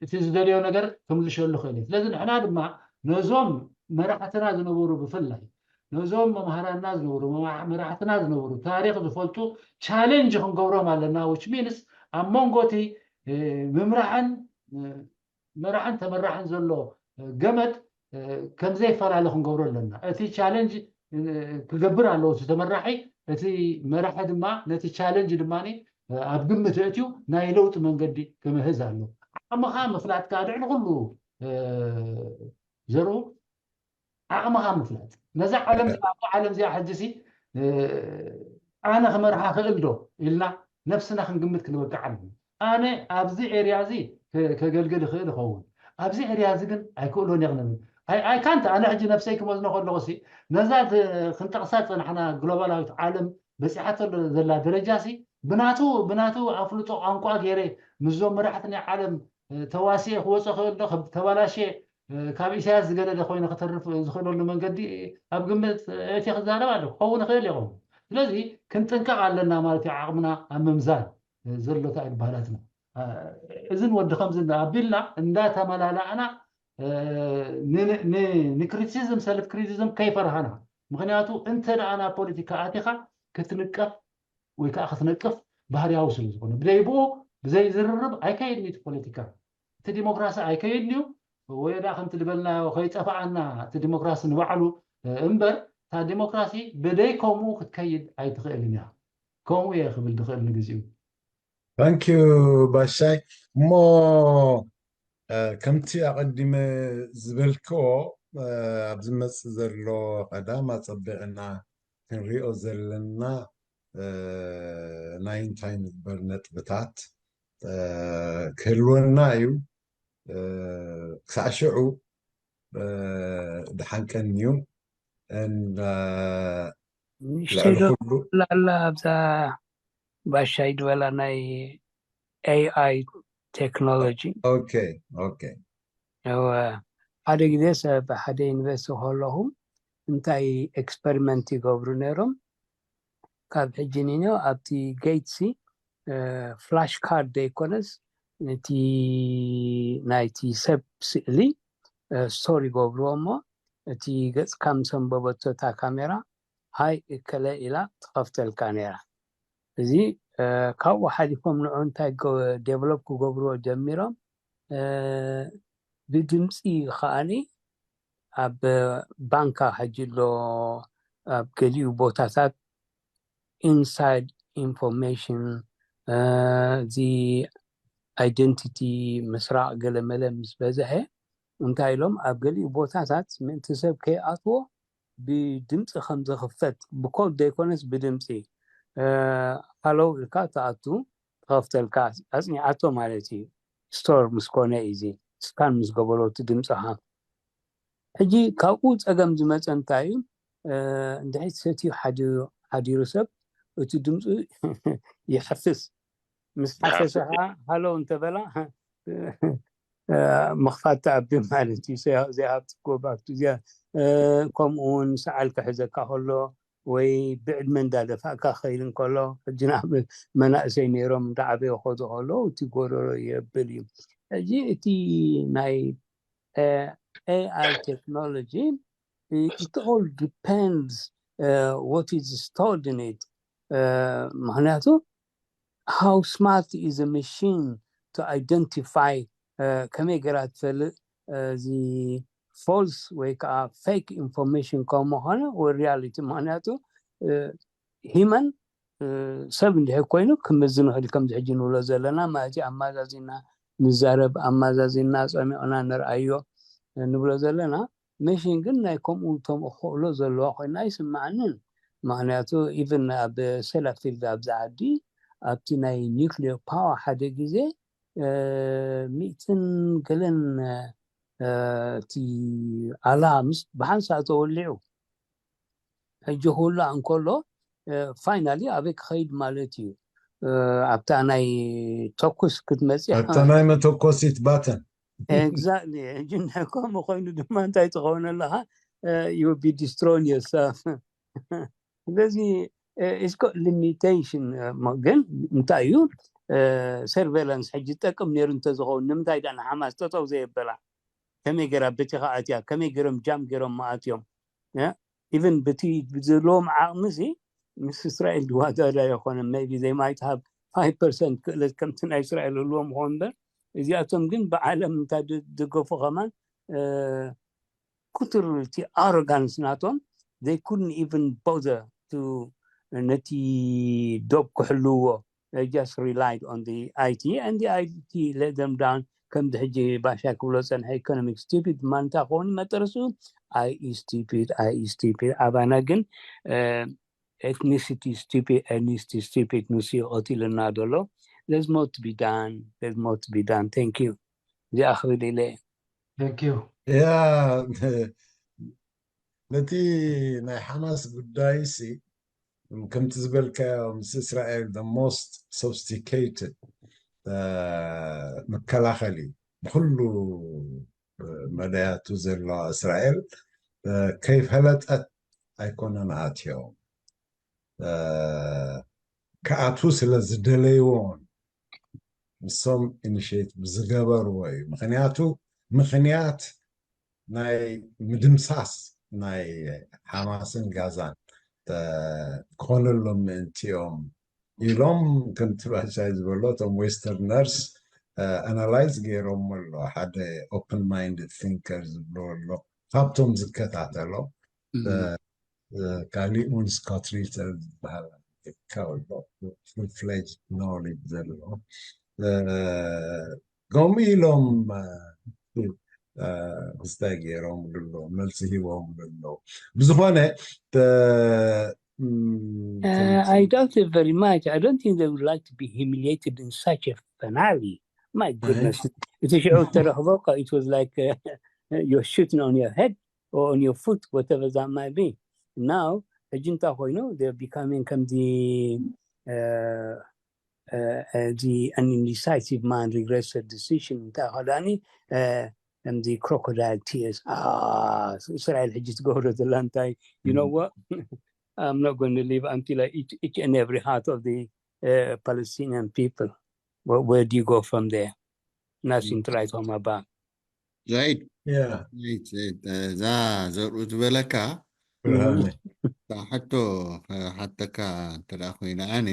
እቲ ዝደልዮ ነገር ክምልሸሉ ክእል እዩ ስለዚ ንሕና ድማ ነዞም መራሕትና ዝነበሩ ብፍላይ ነዞም መምሃራንና ዝነበሩ መራሕትና ዝነበሩ ታሪክ ዝፈልጡ ቻሌንጅ ክንገብሮም ኣለና which means ኣብ መንጎ እቲ ምምራሕን መራሕን ተመራሕን ዘሎ ገመድ ከምዘይፈላለ ክንገብሮ ኣለና እቲ ቻሌንጅ ክገብር ኣለዎ እቲ ተመራሒ እቲ መራሒ ድማ ነቲ ቻሌንጅ ድማ ኣብ ግምት እእትዩ ናይ ለውጢ መንገዲ ክምህዝ ኣሎ ዓቕምኻ ምፍላጥ ከዓ ድሕሪ ኩሉ ዘርኡ ዓቕምኻ ምፍላጥ ነዛ ዓለም ዓለም እዚኣ ሕጂ ሲ ኣነ ክመርሓ ክእል ዶ ኢልና ነብስና ክንግምት ክንበቅዕ ኣለና ኣነ ኣብዚ ኤርያ እዚ ከገልግል ይኽእል ይኸውን ኣብዚ ኤርያ እዚ ግን ኣይክእሎን እየ ክንብል ኣይካንት ኣነ ሕጂ ነብሰይ ክመዝኖ ከለኹ ሲ ነዛ ክንጠቕሳ ዝፀናሕና ግሎባላዊት ዓለም በፂሓቶ ዘላ ደረጃ ሲ ብናቱ ብናቱ ኣፍልጦ ቋንቋ ገይረ ምስዞም መራሕቲ ናይ ዓለም ተዋሲኤ ክወፀ ክእል ዶ ተባላሽየ ካብ ኢሳያስ ዝገደደ ኮይኑ ክተርፍ ዝኽእለሉ መንገዲ ኣብ ግምት እቲ ክዛረብ ኣሎ ክኸውን ይኽእል ይኸውን ስለዚ ክንጥንቀቕ ኣለና ማለት እዩ ዓቕምና ኣብ ምምዛን ዘሎ ታይል ባህላትና እዝን ወዲ ከምዚ ኣቢልና እንዳተመላላእና ንክሪቲሲዝም ሰልፍ ክሪቲሲዝም ከይፈርሃና ምክንያቱ እንተ ደኣ ናብ ፖለቲካ ኣቲኻ ክትንቀፍ ወይ ከዓ ክትነቅፍ ባህርያዊ ስለ ዝኾነ ብዘይ ብኡ ብዘይ ዝርርብ ኣይከይድን እዩ ፖለቲካ እቲ ዲሞክራሲ ኣይከይድን እዩ ወይ ደኣ ከምቲ ዝበልናዮ ከይጠፋኣና እቲ ዲሞክራሲ ንባዕሉ እምበር እታ ዲሞክራሲ ብደይ ከምኡ ክትከይድ ኣይትኽእልን እያ ከምኡ እየ ክብል ዝኽእል ንግዚኡ ታንኪዩ ባሻይ እሞ ከምቲ ኣቐዲመ ዝበልክዎ ኣብ ዝመፅእ ዘሎ ቀዳም ኣፀቢቕና ክንሪኦ ዘለና ናይ እንታይ ንግበር ነጥብታት ክህልወና እዩ ክሳዕ ሽዑ ድሓንቀን እዩ ንእሽተይ ዶ ኣላ ኣብዛ ባሻይ ዝበላ ናይ ኤኣይ ቴክኖሎጂ ኦኬ ኦኬ እወ ሓደ ግዜ ሰብ ሓደ ዩኒቨርሲቲ ከለኹ እንታይ ኤክስፐሪመንት ይገብሩ ነይሮም ካብ ሕጂ ኒኖ ኣብቲ ጌትሲ ፍላሽ ካርድ ዘይኮነስ ነቲ ናይቲ ሰብ ስእሊ ስቶር ይገብርዎ እሞ እቲ ገፅካ ምስ ኣንበበቶ እታ ካሜራ ሃይ እከለ ኢላ ትኸፍተልካ ነይራ። እዚ ካብኡ ሓሊፎም ንዑ እንታይ ዴቨሎፕ ክገብርዎ ጀሚሮም ብድምፂ ከዓኒ ኣብ ባንካ ሕጂ ኣሎ ኣብ ገሊኡ ቦታታት ኢንሳይድ ኢንፎርሜሽን እዚ ኣይደንቲቲ ምስራቕ ገለመለ ምስ በዝሐ እንታይ ኢሎም ኣብ ገሊኡ ቦታታት ምእንቲ ሰብ ከይኣትዎ ብድምፂ ከም ዝኽፈት ብኮድ ዘይኮነስ ብድምፂ ሃለው ኢልካ ትኣቱ ትኸፍተልካ ኣፅኒዓቶ ማለት እዩ ስቶር ምስ ኮነ እዚ ስካን ምስ ገበሮ እቲ ድምፅኻ ሕጂ ካብኡ ጸገም ዝመጸ እንታይ እዩ? እንድሕር ሰትዩ ሓዲሩ ሰብ እቲ ድምፁ ይሓፍስ። ምስ ሓፈሰ ከዓ ሃሎ እንተበላ ምኽፋት ተኣቢ ማለት እዩ። ዘይሃብቲ ጎባክቱ እዚኣ ከምኡ እውን ሰዓል ክሕዘካ ከሎ ወይ ብዕድመ እንዳደፋእካ ክኸይድ እንከሎ ሕጂ ንኣብ መናእሰይ ነይሮም እንዳዓበዩ ከዱ ከለዉ እቲ ጎረሮ የብል እዩ። ሕጂ እቲ ናይ AI technology, it all depends what is stored in it. ምክንያቱ how smart is a machine to identify ከመይ ገራ ትፈልጥ እዚ false ወይ ከዓ fake information ከም ምኾነ ወይ reality ምክንያቱ human ሰብ እንድሕር ኮይኑ ክምዝን ይኽእል። ከምዚ ሕጂ ንብሎ ዘለና ማለት እዩ። ኣማዛዚና ንዛረብ፣ ኣማዛዚና ጸሚቕና ንርኣዮ ንብሎ ዘለና። መሽን ግን ናይ ከምኡ ተምእክእሎ ዘለዋ ኮይና ኣይስምዓንን። ምክንያቱ even ኣብ ሰላፊልድ ኣብዚ ዓዲ ኣብቲ ናይ ኒክሊር ፓወር ሓደ ግዜ ሚእትን ገለን እቲ ኣላ ምስ ብሓንሳእ ተወሊዑ ሕጂ ክውላዕ እንከሎ ፋይናሊ ኣበይ ክኸይድ ማለት እዩ? ኣብታ ናይ ተኩስ ክትመፅእ ኣብታ ናይ መተኮሲት ባተን። Exactly። ሕጂ ከምኡ ኮይኑ ድማ እንታይ ትኸውን ኣለኻ? You be destroying yourself። ስለዚ it's got limitation። ግን እንታይ እዩ surveillance ሕጂ ጠቅም ነይሩ እንተዝኸውን ንምንታይ ዳ ንሓማስ ጠጠው ዘየበላ? ከመይ ገይራ በቲኻ ኣትያ? ከመይ ገይሮም ጃም ገይሮም ኣትዮም? ኢቨን በቲ ብዘለዎም ዓቕሚ ሲ ምስ እስራኤል ዝዋዳዳ ይኮነ maybe they might have five percent ክእለት ከምቲ ናይ እስራኤል ህልዎም ይኮን እምበር እዚኣቶም ግን ብዓለም እንታይ ደገፉ ከማን ቁጥር እቲ arrogance ናቶም they couldn't even bother to ነቲ ዶብ ክሕልዎ they just relied on the IT and the IT let them down። ከምዚ ሕጂ ባሻ ክብሎ ፀንሐ economic stupid ማንታ ክኾኑ መጠረሱ I stupid I stupid ኣባና ግን ethnicity stupid ethnicity stupid ንሱ ቀቲልና ዘሎ። There's more to be done. There's more to be done. Thank you. እዚኣ ክብል ኢለ ያ ነቲ ናይ ሓማስ ጉዳይ ሲ ከምቲ ዝበልካዮ ምስ እስራኤል the most sophisticated መከላኸሊ ብኩሉ መዳያቱ ዘለዋ እስራኤል ከይፈለጠት ኣይኮነን ኣትዮም ክኣትዉ ስለ ዝደለይዎን ንሶም initiate ብዝገበርዎ እዩ። ምክንያቱ ምክንያት ናይ ምድምሳስ ናይ ሓማስን ጋዛን ክኾነሎም ምእንቲ እዮም ኢሎም ከምቲ ባሻይ ዝበሎ እቶም westerners analyze ገይሮሞ ኣሎ ሓደ open minded thinker ዝብሎ ኣሎ ካብቶም ዝከታተሎ ካሊእ እውን Scott Ritter ዝበሃል ኣሎ full fledged knowledge ዘለዎ ከምኡ ኢሎም ክስታይ ገይሮምሉ ኣለዉ መልሲ ሂቦምሉ ኣለዉ ብዝኾነ I doubt it very much. I don't think they would like to be humiliated in such a finale. My goodness. እቲ ሽዑ ተረኽቦ it was like uh, you're shooting on your head or on your foot, whatever that might be. Now ሕጂ እንታይ ኮይኑ they're becoming ከምዚ uh, uh, uh, the an indecisive man regrets a decision እንታይ ከዳኒ uh, ከምዚ crocodile tears ah እስራኤል ሕጂ ትገብሮ ዘላ እንታይ you know what I'm not going to leave until I eat each and every heart of the uh, Palestinian people. Where, where do you go from there? Nothing to write home about. ዛይድ Yeah. ዛይድ ዛይድ እዛ ዘርኡ ዝበለካ ሕቶ ሓተካ እንተ ደኣ ኮይነ ኣነ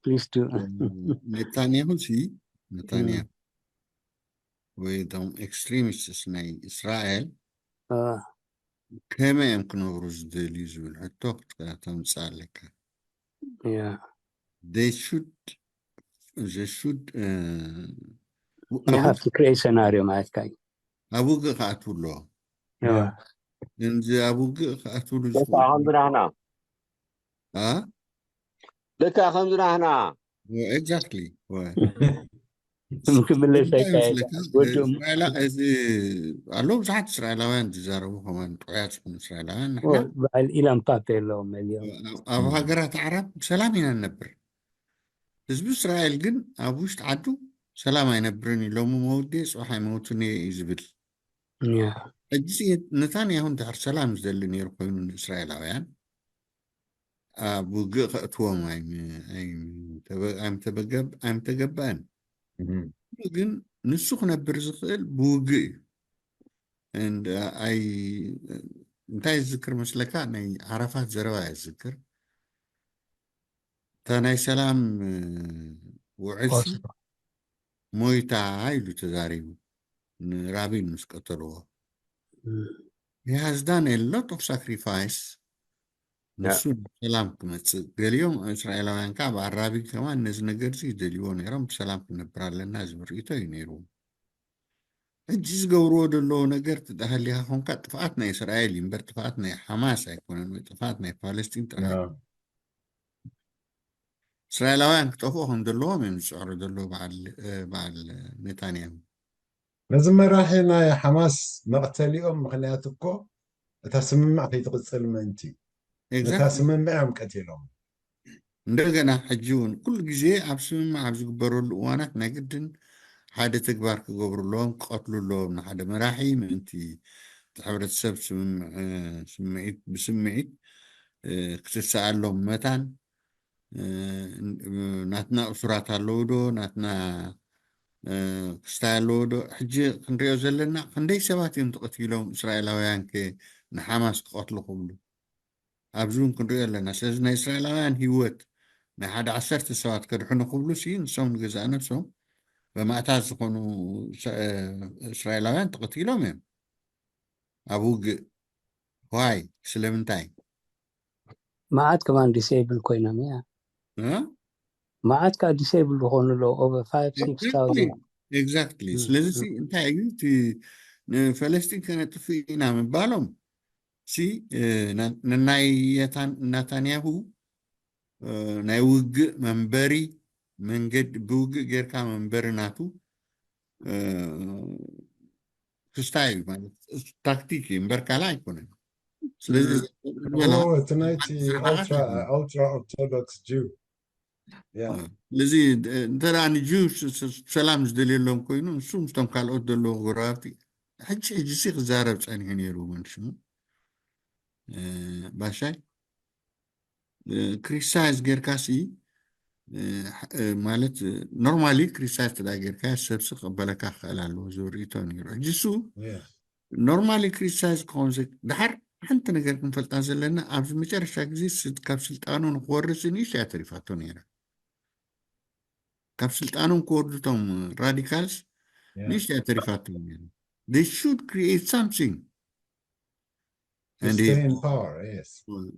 Please do. ነታንያሁ ሲ ነታንያሁ ወይ እቶም extremists ናይ እስራኤል Uh, ከመይ እዮም ክነብሩ ዝደልዩ ዝብል ሕቶ ክትምፅእ ኣለካ yeah. they should they should You have to create scenario ማለት ካይ. ኣብ ውግእ ክኣትዉ ኣለዎ Yeah. እንዚ ኣብ ውግእ ክኣትውሉ በቃ ከምዚ ናህና ልክዕ ከምዚ ናህና exactly ክምለስ እንታይ ኣይካየድ መስለካ? ወድኦም እስራኤላ-፣ እዚ ኣለዉ ብዙሓት እስራኤላውያን ዝዛረቡ፣ ከማን ጥዑያት ዝኾኑ እስራኤላውያን። ንሕና በዓል ኢላም ፓፕ የለዎም መሊኦም። ኣብ፣ ኣብ ሃገራት ዓረብ ብሰላም ኢና ንነብር። ህዝቢ እስራኤል ግን ኣብ ውሽጢ ዓዱ ሰላም ኣይነብርን እዩ። ሎሚ መውዴ፣ ጽባሕ ኣይመውትን እየ እዩ ዝብል። ያ። ሕጂ ነታንያሁ እንድሕር ሰላም ዝደሊ ነይሩ ኮይኑ ንእስራኤላውያን ኣብ ውግእ ከእትዎም ኣይም-፣ ኣይምተበ-፣ ኣይምተበገብ-፣ ኣይምተገበአን። እም። ግን ንሱ ክነብር ዝኽእል ብውግእ እዩ። And፣ uh, ኣይ-፣ እንታይ ዝዝክር መስለካ? ናይ ዓረፋት ዘረባ እየ ዝዝክር። እታ ናይ ሰላም፣ እ፣ ውዕልሲ ኦስሎ። ሞይታ ኢሉ ተዛሪቡ፣ ንራቢን ምስ ቀተልዎ። እም። He has done a lot of sacrifice። ያ። ንሱ ሰላም ክመጽእ፣ ገሊኦም እስራኤላውያን ከዓ ብኣራቢ ከማን ነዚ ነገር እዚ ይደልይዎ ነይሮም፣ ብሰላም ክንነብር ኣለና ዝብል ርእይቶ እዩ ነይሩ። ሕጂ ዝገብርዎ ዘለዉ ነገር ተዳሃሊኻ ኮንካ ጥፍኣት ናይ እስራኤል እዩ እምበር ጥፍኣት ናይ ሓማስ ኣይኮነን፣ ወይ ጥፍኣት ናይ ፓለስጢን ጥራሕ። ያ። እስራኤላውያን ክጠፍኡ ከም ዘለዎም እዮም ዝፅዕሩ ዘለዉ በዓል፣ እ፣ በዓል ኔታንያሁ። ነዚ መራሒ ናይ ሓማስ መቕተሊኦም ምኽንያት እኮ እታ ስምምዕ ከይትቕጽል ምእንቲ እዩ። ነታ Exactly። ስምምዕ እዮም ቀቲሎም። እንደገና ሕጂ እውን ኩሉ ግዜ ኣብ ስምምዕ ኣብ ዝግበረሉ እዋናት ናይ ግድን ሓደ ተግባር ክገብሩ ኣለዎም፣ ክቐትሉ ኣለዎም ንሓደ መራሒ ምእንቲ እቲ ሕብረተሰብ ስምምዕ፣ እ፣ ስምዒት፣ ብስምዒት፣ እ፣ ክትስኣሎም መታን፣ እ፣ ናትና እሱራት ኣለዉ ዶ? ናትና፣ እ፣ ክስታይ ኣለዉ ዶ? ሕጂ ክንሪኦ ዘለና ክንደይ ሰባት እዮም ተቐቲሎም እስራኤላውያን ከ ንሓማስ ክቐትሉ ክብሉ? ኣብዚ እውን ክንሪኦ ኣለና። ስለዚ ናይ እስራኤላውያን ህይወት ናይ ሓደ ዓሰርተ ሰባት ከድሕኑ ክብሉ ሲ ንሶም ንገዛእ ነብሶም በማእታት ዝኾኑ እስ-፣ እ፣ እስራኤላውያን ተቐቲሎም እዮም ኣብ ውግእ። ዋይ? ስለምንታይ? መዓት ከማን ዲሴብል ኮይኖም እያ። እ? መዓት ከዓ ዲሴብል ዝኾኑ ኣለዉ። Over five, six thousand። Exactly። እም፣ ስለዚ ሲ እም። እንታይ እዩ እቲ ንፈለስጢን ከነጥፍእ ኢና ምባሎም ሲ፣ እ፣ ና-፣ ንናይ የታን-፣ ናታንያሁ፣ እ፣ ናይ ውግእ መንበሪ መንገዲ፣ ብውግእ ጌርካ መንበሪ ናቱ፣ እ፣ ክስታይ እዩ ማለት ታክቲክ እዩ እምበር ካልእ ኣይኮነን። ስለዚ እም። በላ ኦ፣ እቲ ናይቲ ሓንቲ ስርዓት ኣልትራ፣ ኣይኮነን። ኣልትራ ኦርቶዶክስ ጂው። ያ። ስለዚ እንተ ደኣ ንጁስ ስ-፣ ስ-፣ ሰላም ዝደልየሎም ኮይኑ ንሱ ምስቶም ካልኦት ዘለዎ ጎረባብቲ ሕጂ ሕጂ ሲ ክዛረብ ጸኒሑ ነይሩ። መን ሽሙ፣ እ፣ ባሻይ፣ እ፣ ክሪቲሳይዝ ጌርካ ሲ፣ እ፣ ሕ-፣ እ፣ ማለት፣ እ፣ ኖርማሊ ክሪቲሳይዝ ተዳ ጌርካ ሰብ ሲ ክቕበለካ ክኽእል ኣለዎ ዝብል ርእይቶ ነይሩ። ሕጂ እሱ ያ። ኖርማሊ ክሪቲሳይዝ ክኸውን ዘ-፣ ድሓር ሓንቲ ነገር ክንፈልጣ ዘለና ኣብዚ መጨረሻ ግዜ ስ-፣ ካብ ስልጣኑ ንክወርድ ሲ ንእሽቶ እያ ተሪፋቶ ነይራ። ካብ ስልጣኖም ክወርዱ እቶም ራዲካልስ ያ። ንእሽቶ እያ ተሪፋቶ ነይራ። They should create something። And Stay in power, yes.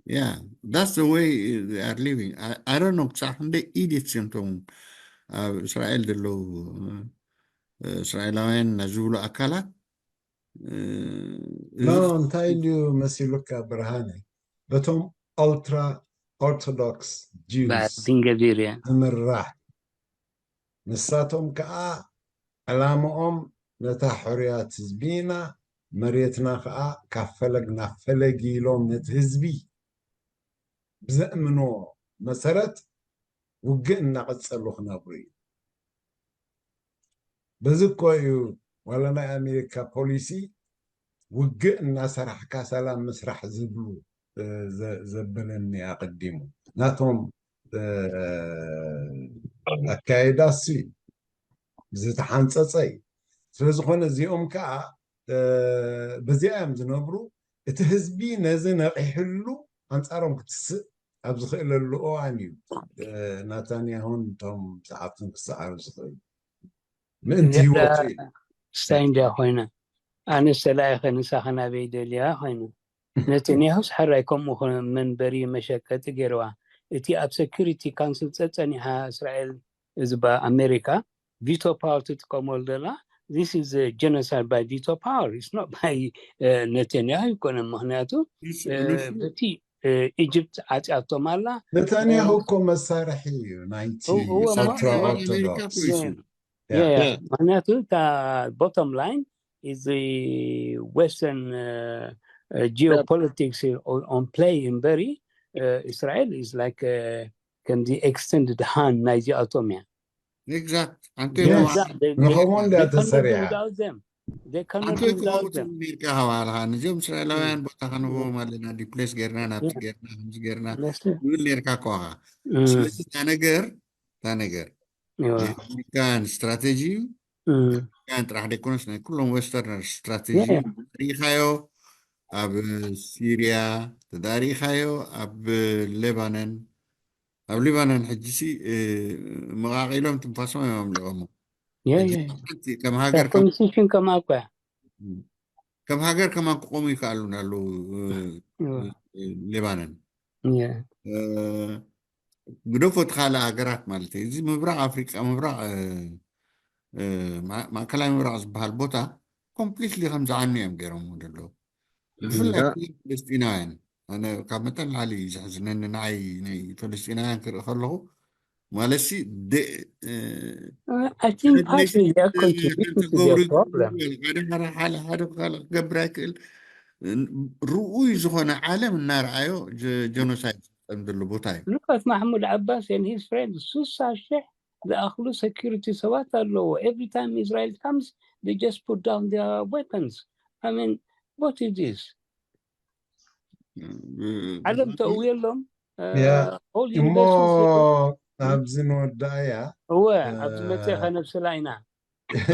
Yeah, that's the way they are living. I, I don't know ክሳዕ ክንደይ ኢዲትስ እዮም እቶም ኣብ እስራኤል ዘለዉ፣ እ፣ እስራኤላውያን እና ዝብሉ ኣካላት፣ እ፣ ኖ፣ እንታይ ኢሉ መሲሉካ ብርሃነ? በቶም ኦልትራ ኦርቶዶክስ ጂውስ ብኣቢን ገቢር እያ። ዝምራሕ። ንሳቶም ከኣ ዕላምኦም ነታ ሕሩያት ህዝቢና መሬትና ከኣ ካብ ፈለግ ናብ ፈለግ ኢሎም ነቲ ህዝቢ ብዘእምኖ መሰረት ውግእ እናቐጸሉ ክነብሩ እዩ። በዚ እኮ እዩ ዋላ ናይ ኣሜሪካ ፖሊሲ ውግእ እናሰራሕካ ሰላም ምስራሕ ዝብሉ፣ እ፣ ዘ-፣ ዘበለኒ ኣቐዲሙ። ናቶም፣ እ፣ ኣካይዳ እሱ እዩ። ዝተሓንጸጸ እዩ። ስለ ዝኾነ እዚኦም ከኣ፣ እ፣ በዚኣ እዮም ዝነብሩ። እቲ ህዝቢ ነዚ ነቒሕሉ ኣንጻሮም ክትስእ ኣብ ዝኽእለሉ እዋን እዩ፣ እ፣ ናታንያሁን እቶም ሰዓብቱን ክሰዓሩ ዝኽእሉ። ምእንቲ እዚኣ ህይወቱ እዩ። ስታይ እንድያ ኮይና፣ ኣነስ ተላኢኸ ንሳኸ ናበይ ደልያ ኮይና። ነተንያሁስ ሕራይ ከምኡ ኾነ መንበሪ መሸቀጢ ገይርዋ። እቲ ኣብ ሴኩሪቲ ካውንስል ጸጸኒሓ እስራኤል፣ እዚ ባ-፣ ኣሜሪካ ቪቶ ፓወር ትጥቀመሉ ዘላ፣ this is a genocide by veto power, it's not by, እ፣ ነተንያሁ ኣይኮነን። ምኽንያቱ፣ እ፣ በቲ፣ እ፣ ኢጅፕት ዓጽያቶም ኣላ። ነታንያሁ እኮ መሳርሒ እዩ ናይቲ እው፣ እዎ፣ እሞ ኦልትራ እሞ ኦርቶዶክስ። ኣሜሪካ እኮ እዩ። Yeah, yeah. ምክንያቱ እታ bottom line is the Western uh, uh, geopolitics on, on play እምበሪ uh, Israel is like uh, ከም the extended hand ናይዚኣቶም እያ exact ኣንተ ንኸምኡ እንድያ ተሰሪዓ ኣንተ ክመውት ኔርካ ከባልኻ ነዚኦም እስራኤላውያን ቦታ ከንህቦም ኣለና ዲፕሌስ ጌርና ናብቲ ጌርና ከምዚ ጌርና ትብል ኔርካ ከዋኻ ስለዚ እታ ነገር እታ ነገር ኣሜሪካን ስትራቴጂ እዩ ኣሜሪካን ጥራሕ ደይኮነስ ናይ ኩሎም ዌስተርነር ስትራቴጂ እዩ ርኢኻዮ ኣብ ሲሪያ ተዳሪኢኻዮ ኣብ ሌባነን ኣብ ሊባኖን ሕጂ ሲ መቃቂሎም ትንፋሶም እዮም ኣምሊቆሞ ከም ሃገር ኮንስቲቱሽን ከማን እኮ ከም ሃገር ከማን ክቆሙ ይከኣሉን ኣለዉ ሌባኖን ግደፎ እቲ ካልእ ሃገራት ማለት እዩ እዚ ምብራቅ ኣፍሪቃ ምብራቅ ማእከላይ ምብራቅ ዝበሃል ቦታ ኮምፕሊትሊ ከም ዝዓኑ እዮም ገይሮም ዘለዉ ብፍላይ ፍልስጢናውያን ኣነ ካብ መጠን ላዕሊ እዩ ዘሕዝነኒ ንዓይ ናይ ፈለስጢናውያን ክርኢ ከለኹ ማለት ሲ I think partly they are contributing to their problem. ሓደ ሓደ ክገብር ኣይክእል ርኡይ ዝኾነ ዓለም እናረኣዮ ጀኖሳይድ ዝፍፀም ዘሎ ቦታ እዩ Look at Mahmoud Abbas and his friends. ስሳ ሽሕ ዝኣኽሉ ሴኩሪቲ ሰባት ኣለዎ። Every time Israel comes, they just put down their weapons. I mean, what is this? ዓለም ተእውየሎም እሞ ኣብዚ ንወዳእያ እወ ኣብዚ መፅእ ከነብስላ ኢና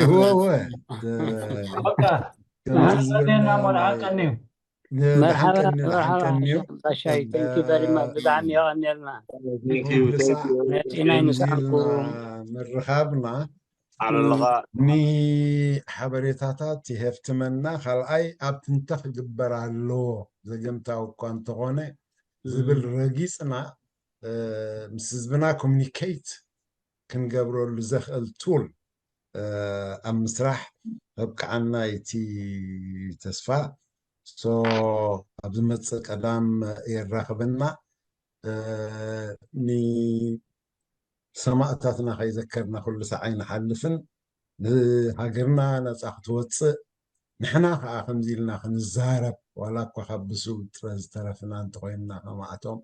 እወ እወ ና መርዓ ቀንዩ መርሓባሻይ ብጣዕሚ የቐንየልና መፂና ይንስሓኩም ምርኻብና ኣለኻ ንሓበሬታታት የህፍትመና ካልኣይ ኣብቲ እንተ ክግበር ኣለዎ ዘገምታዊ እኳ እንተኾነ ዝብል ረጊፅና ምስ ህዝብና ኮሚኒኬት ክንገብረሉ ዘኽእል ቱል ኣብ ምስራሕ ከብቅዓና እቲ ተስፋ ሶ ኣብ ዝመፅእ ቀዳም የራኽበና ንሰማእታትና ከይዘከርና ኩሉ ሰዓይ ንሓልፍን ንሃገርና ነፃ ክትወፅእ ንሕና ከዓ ከምዚ ኢልና ክንዛረብ ዋላ እኳ ካብ ብስው ጥረ ዝተረፍና እንተኮይንና ከማእቶም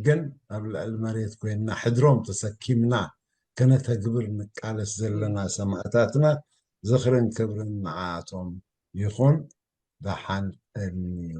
ግን ኣብ ልዕሊ መሬት ኮይንና ሕድሮም ተሰኪምና ከነተግብር ንቃለስ ዘለና ሰማእታትና ዝኽርን ክብርን ንዓኣቶም ይኹን ደሓን እልንዩ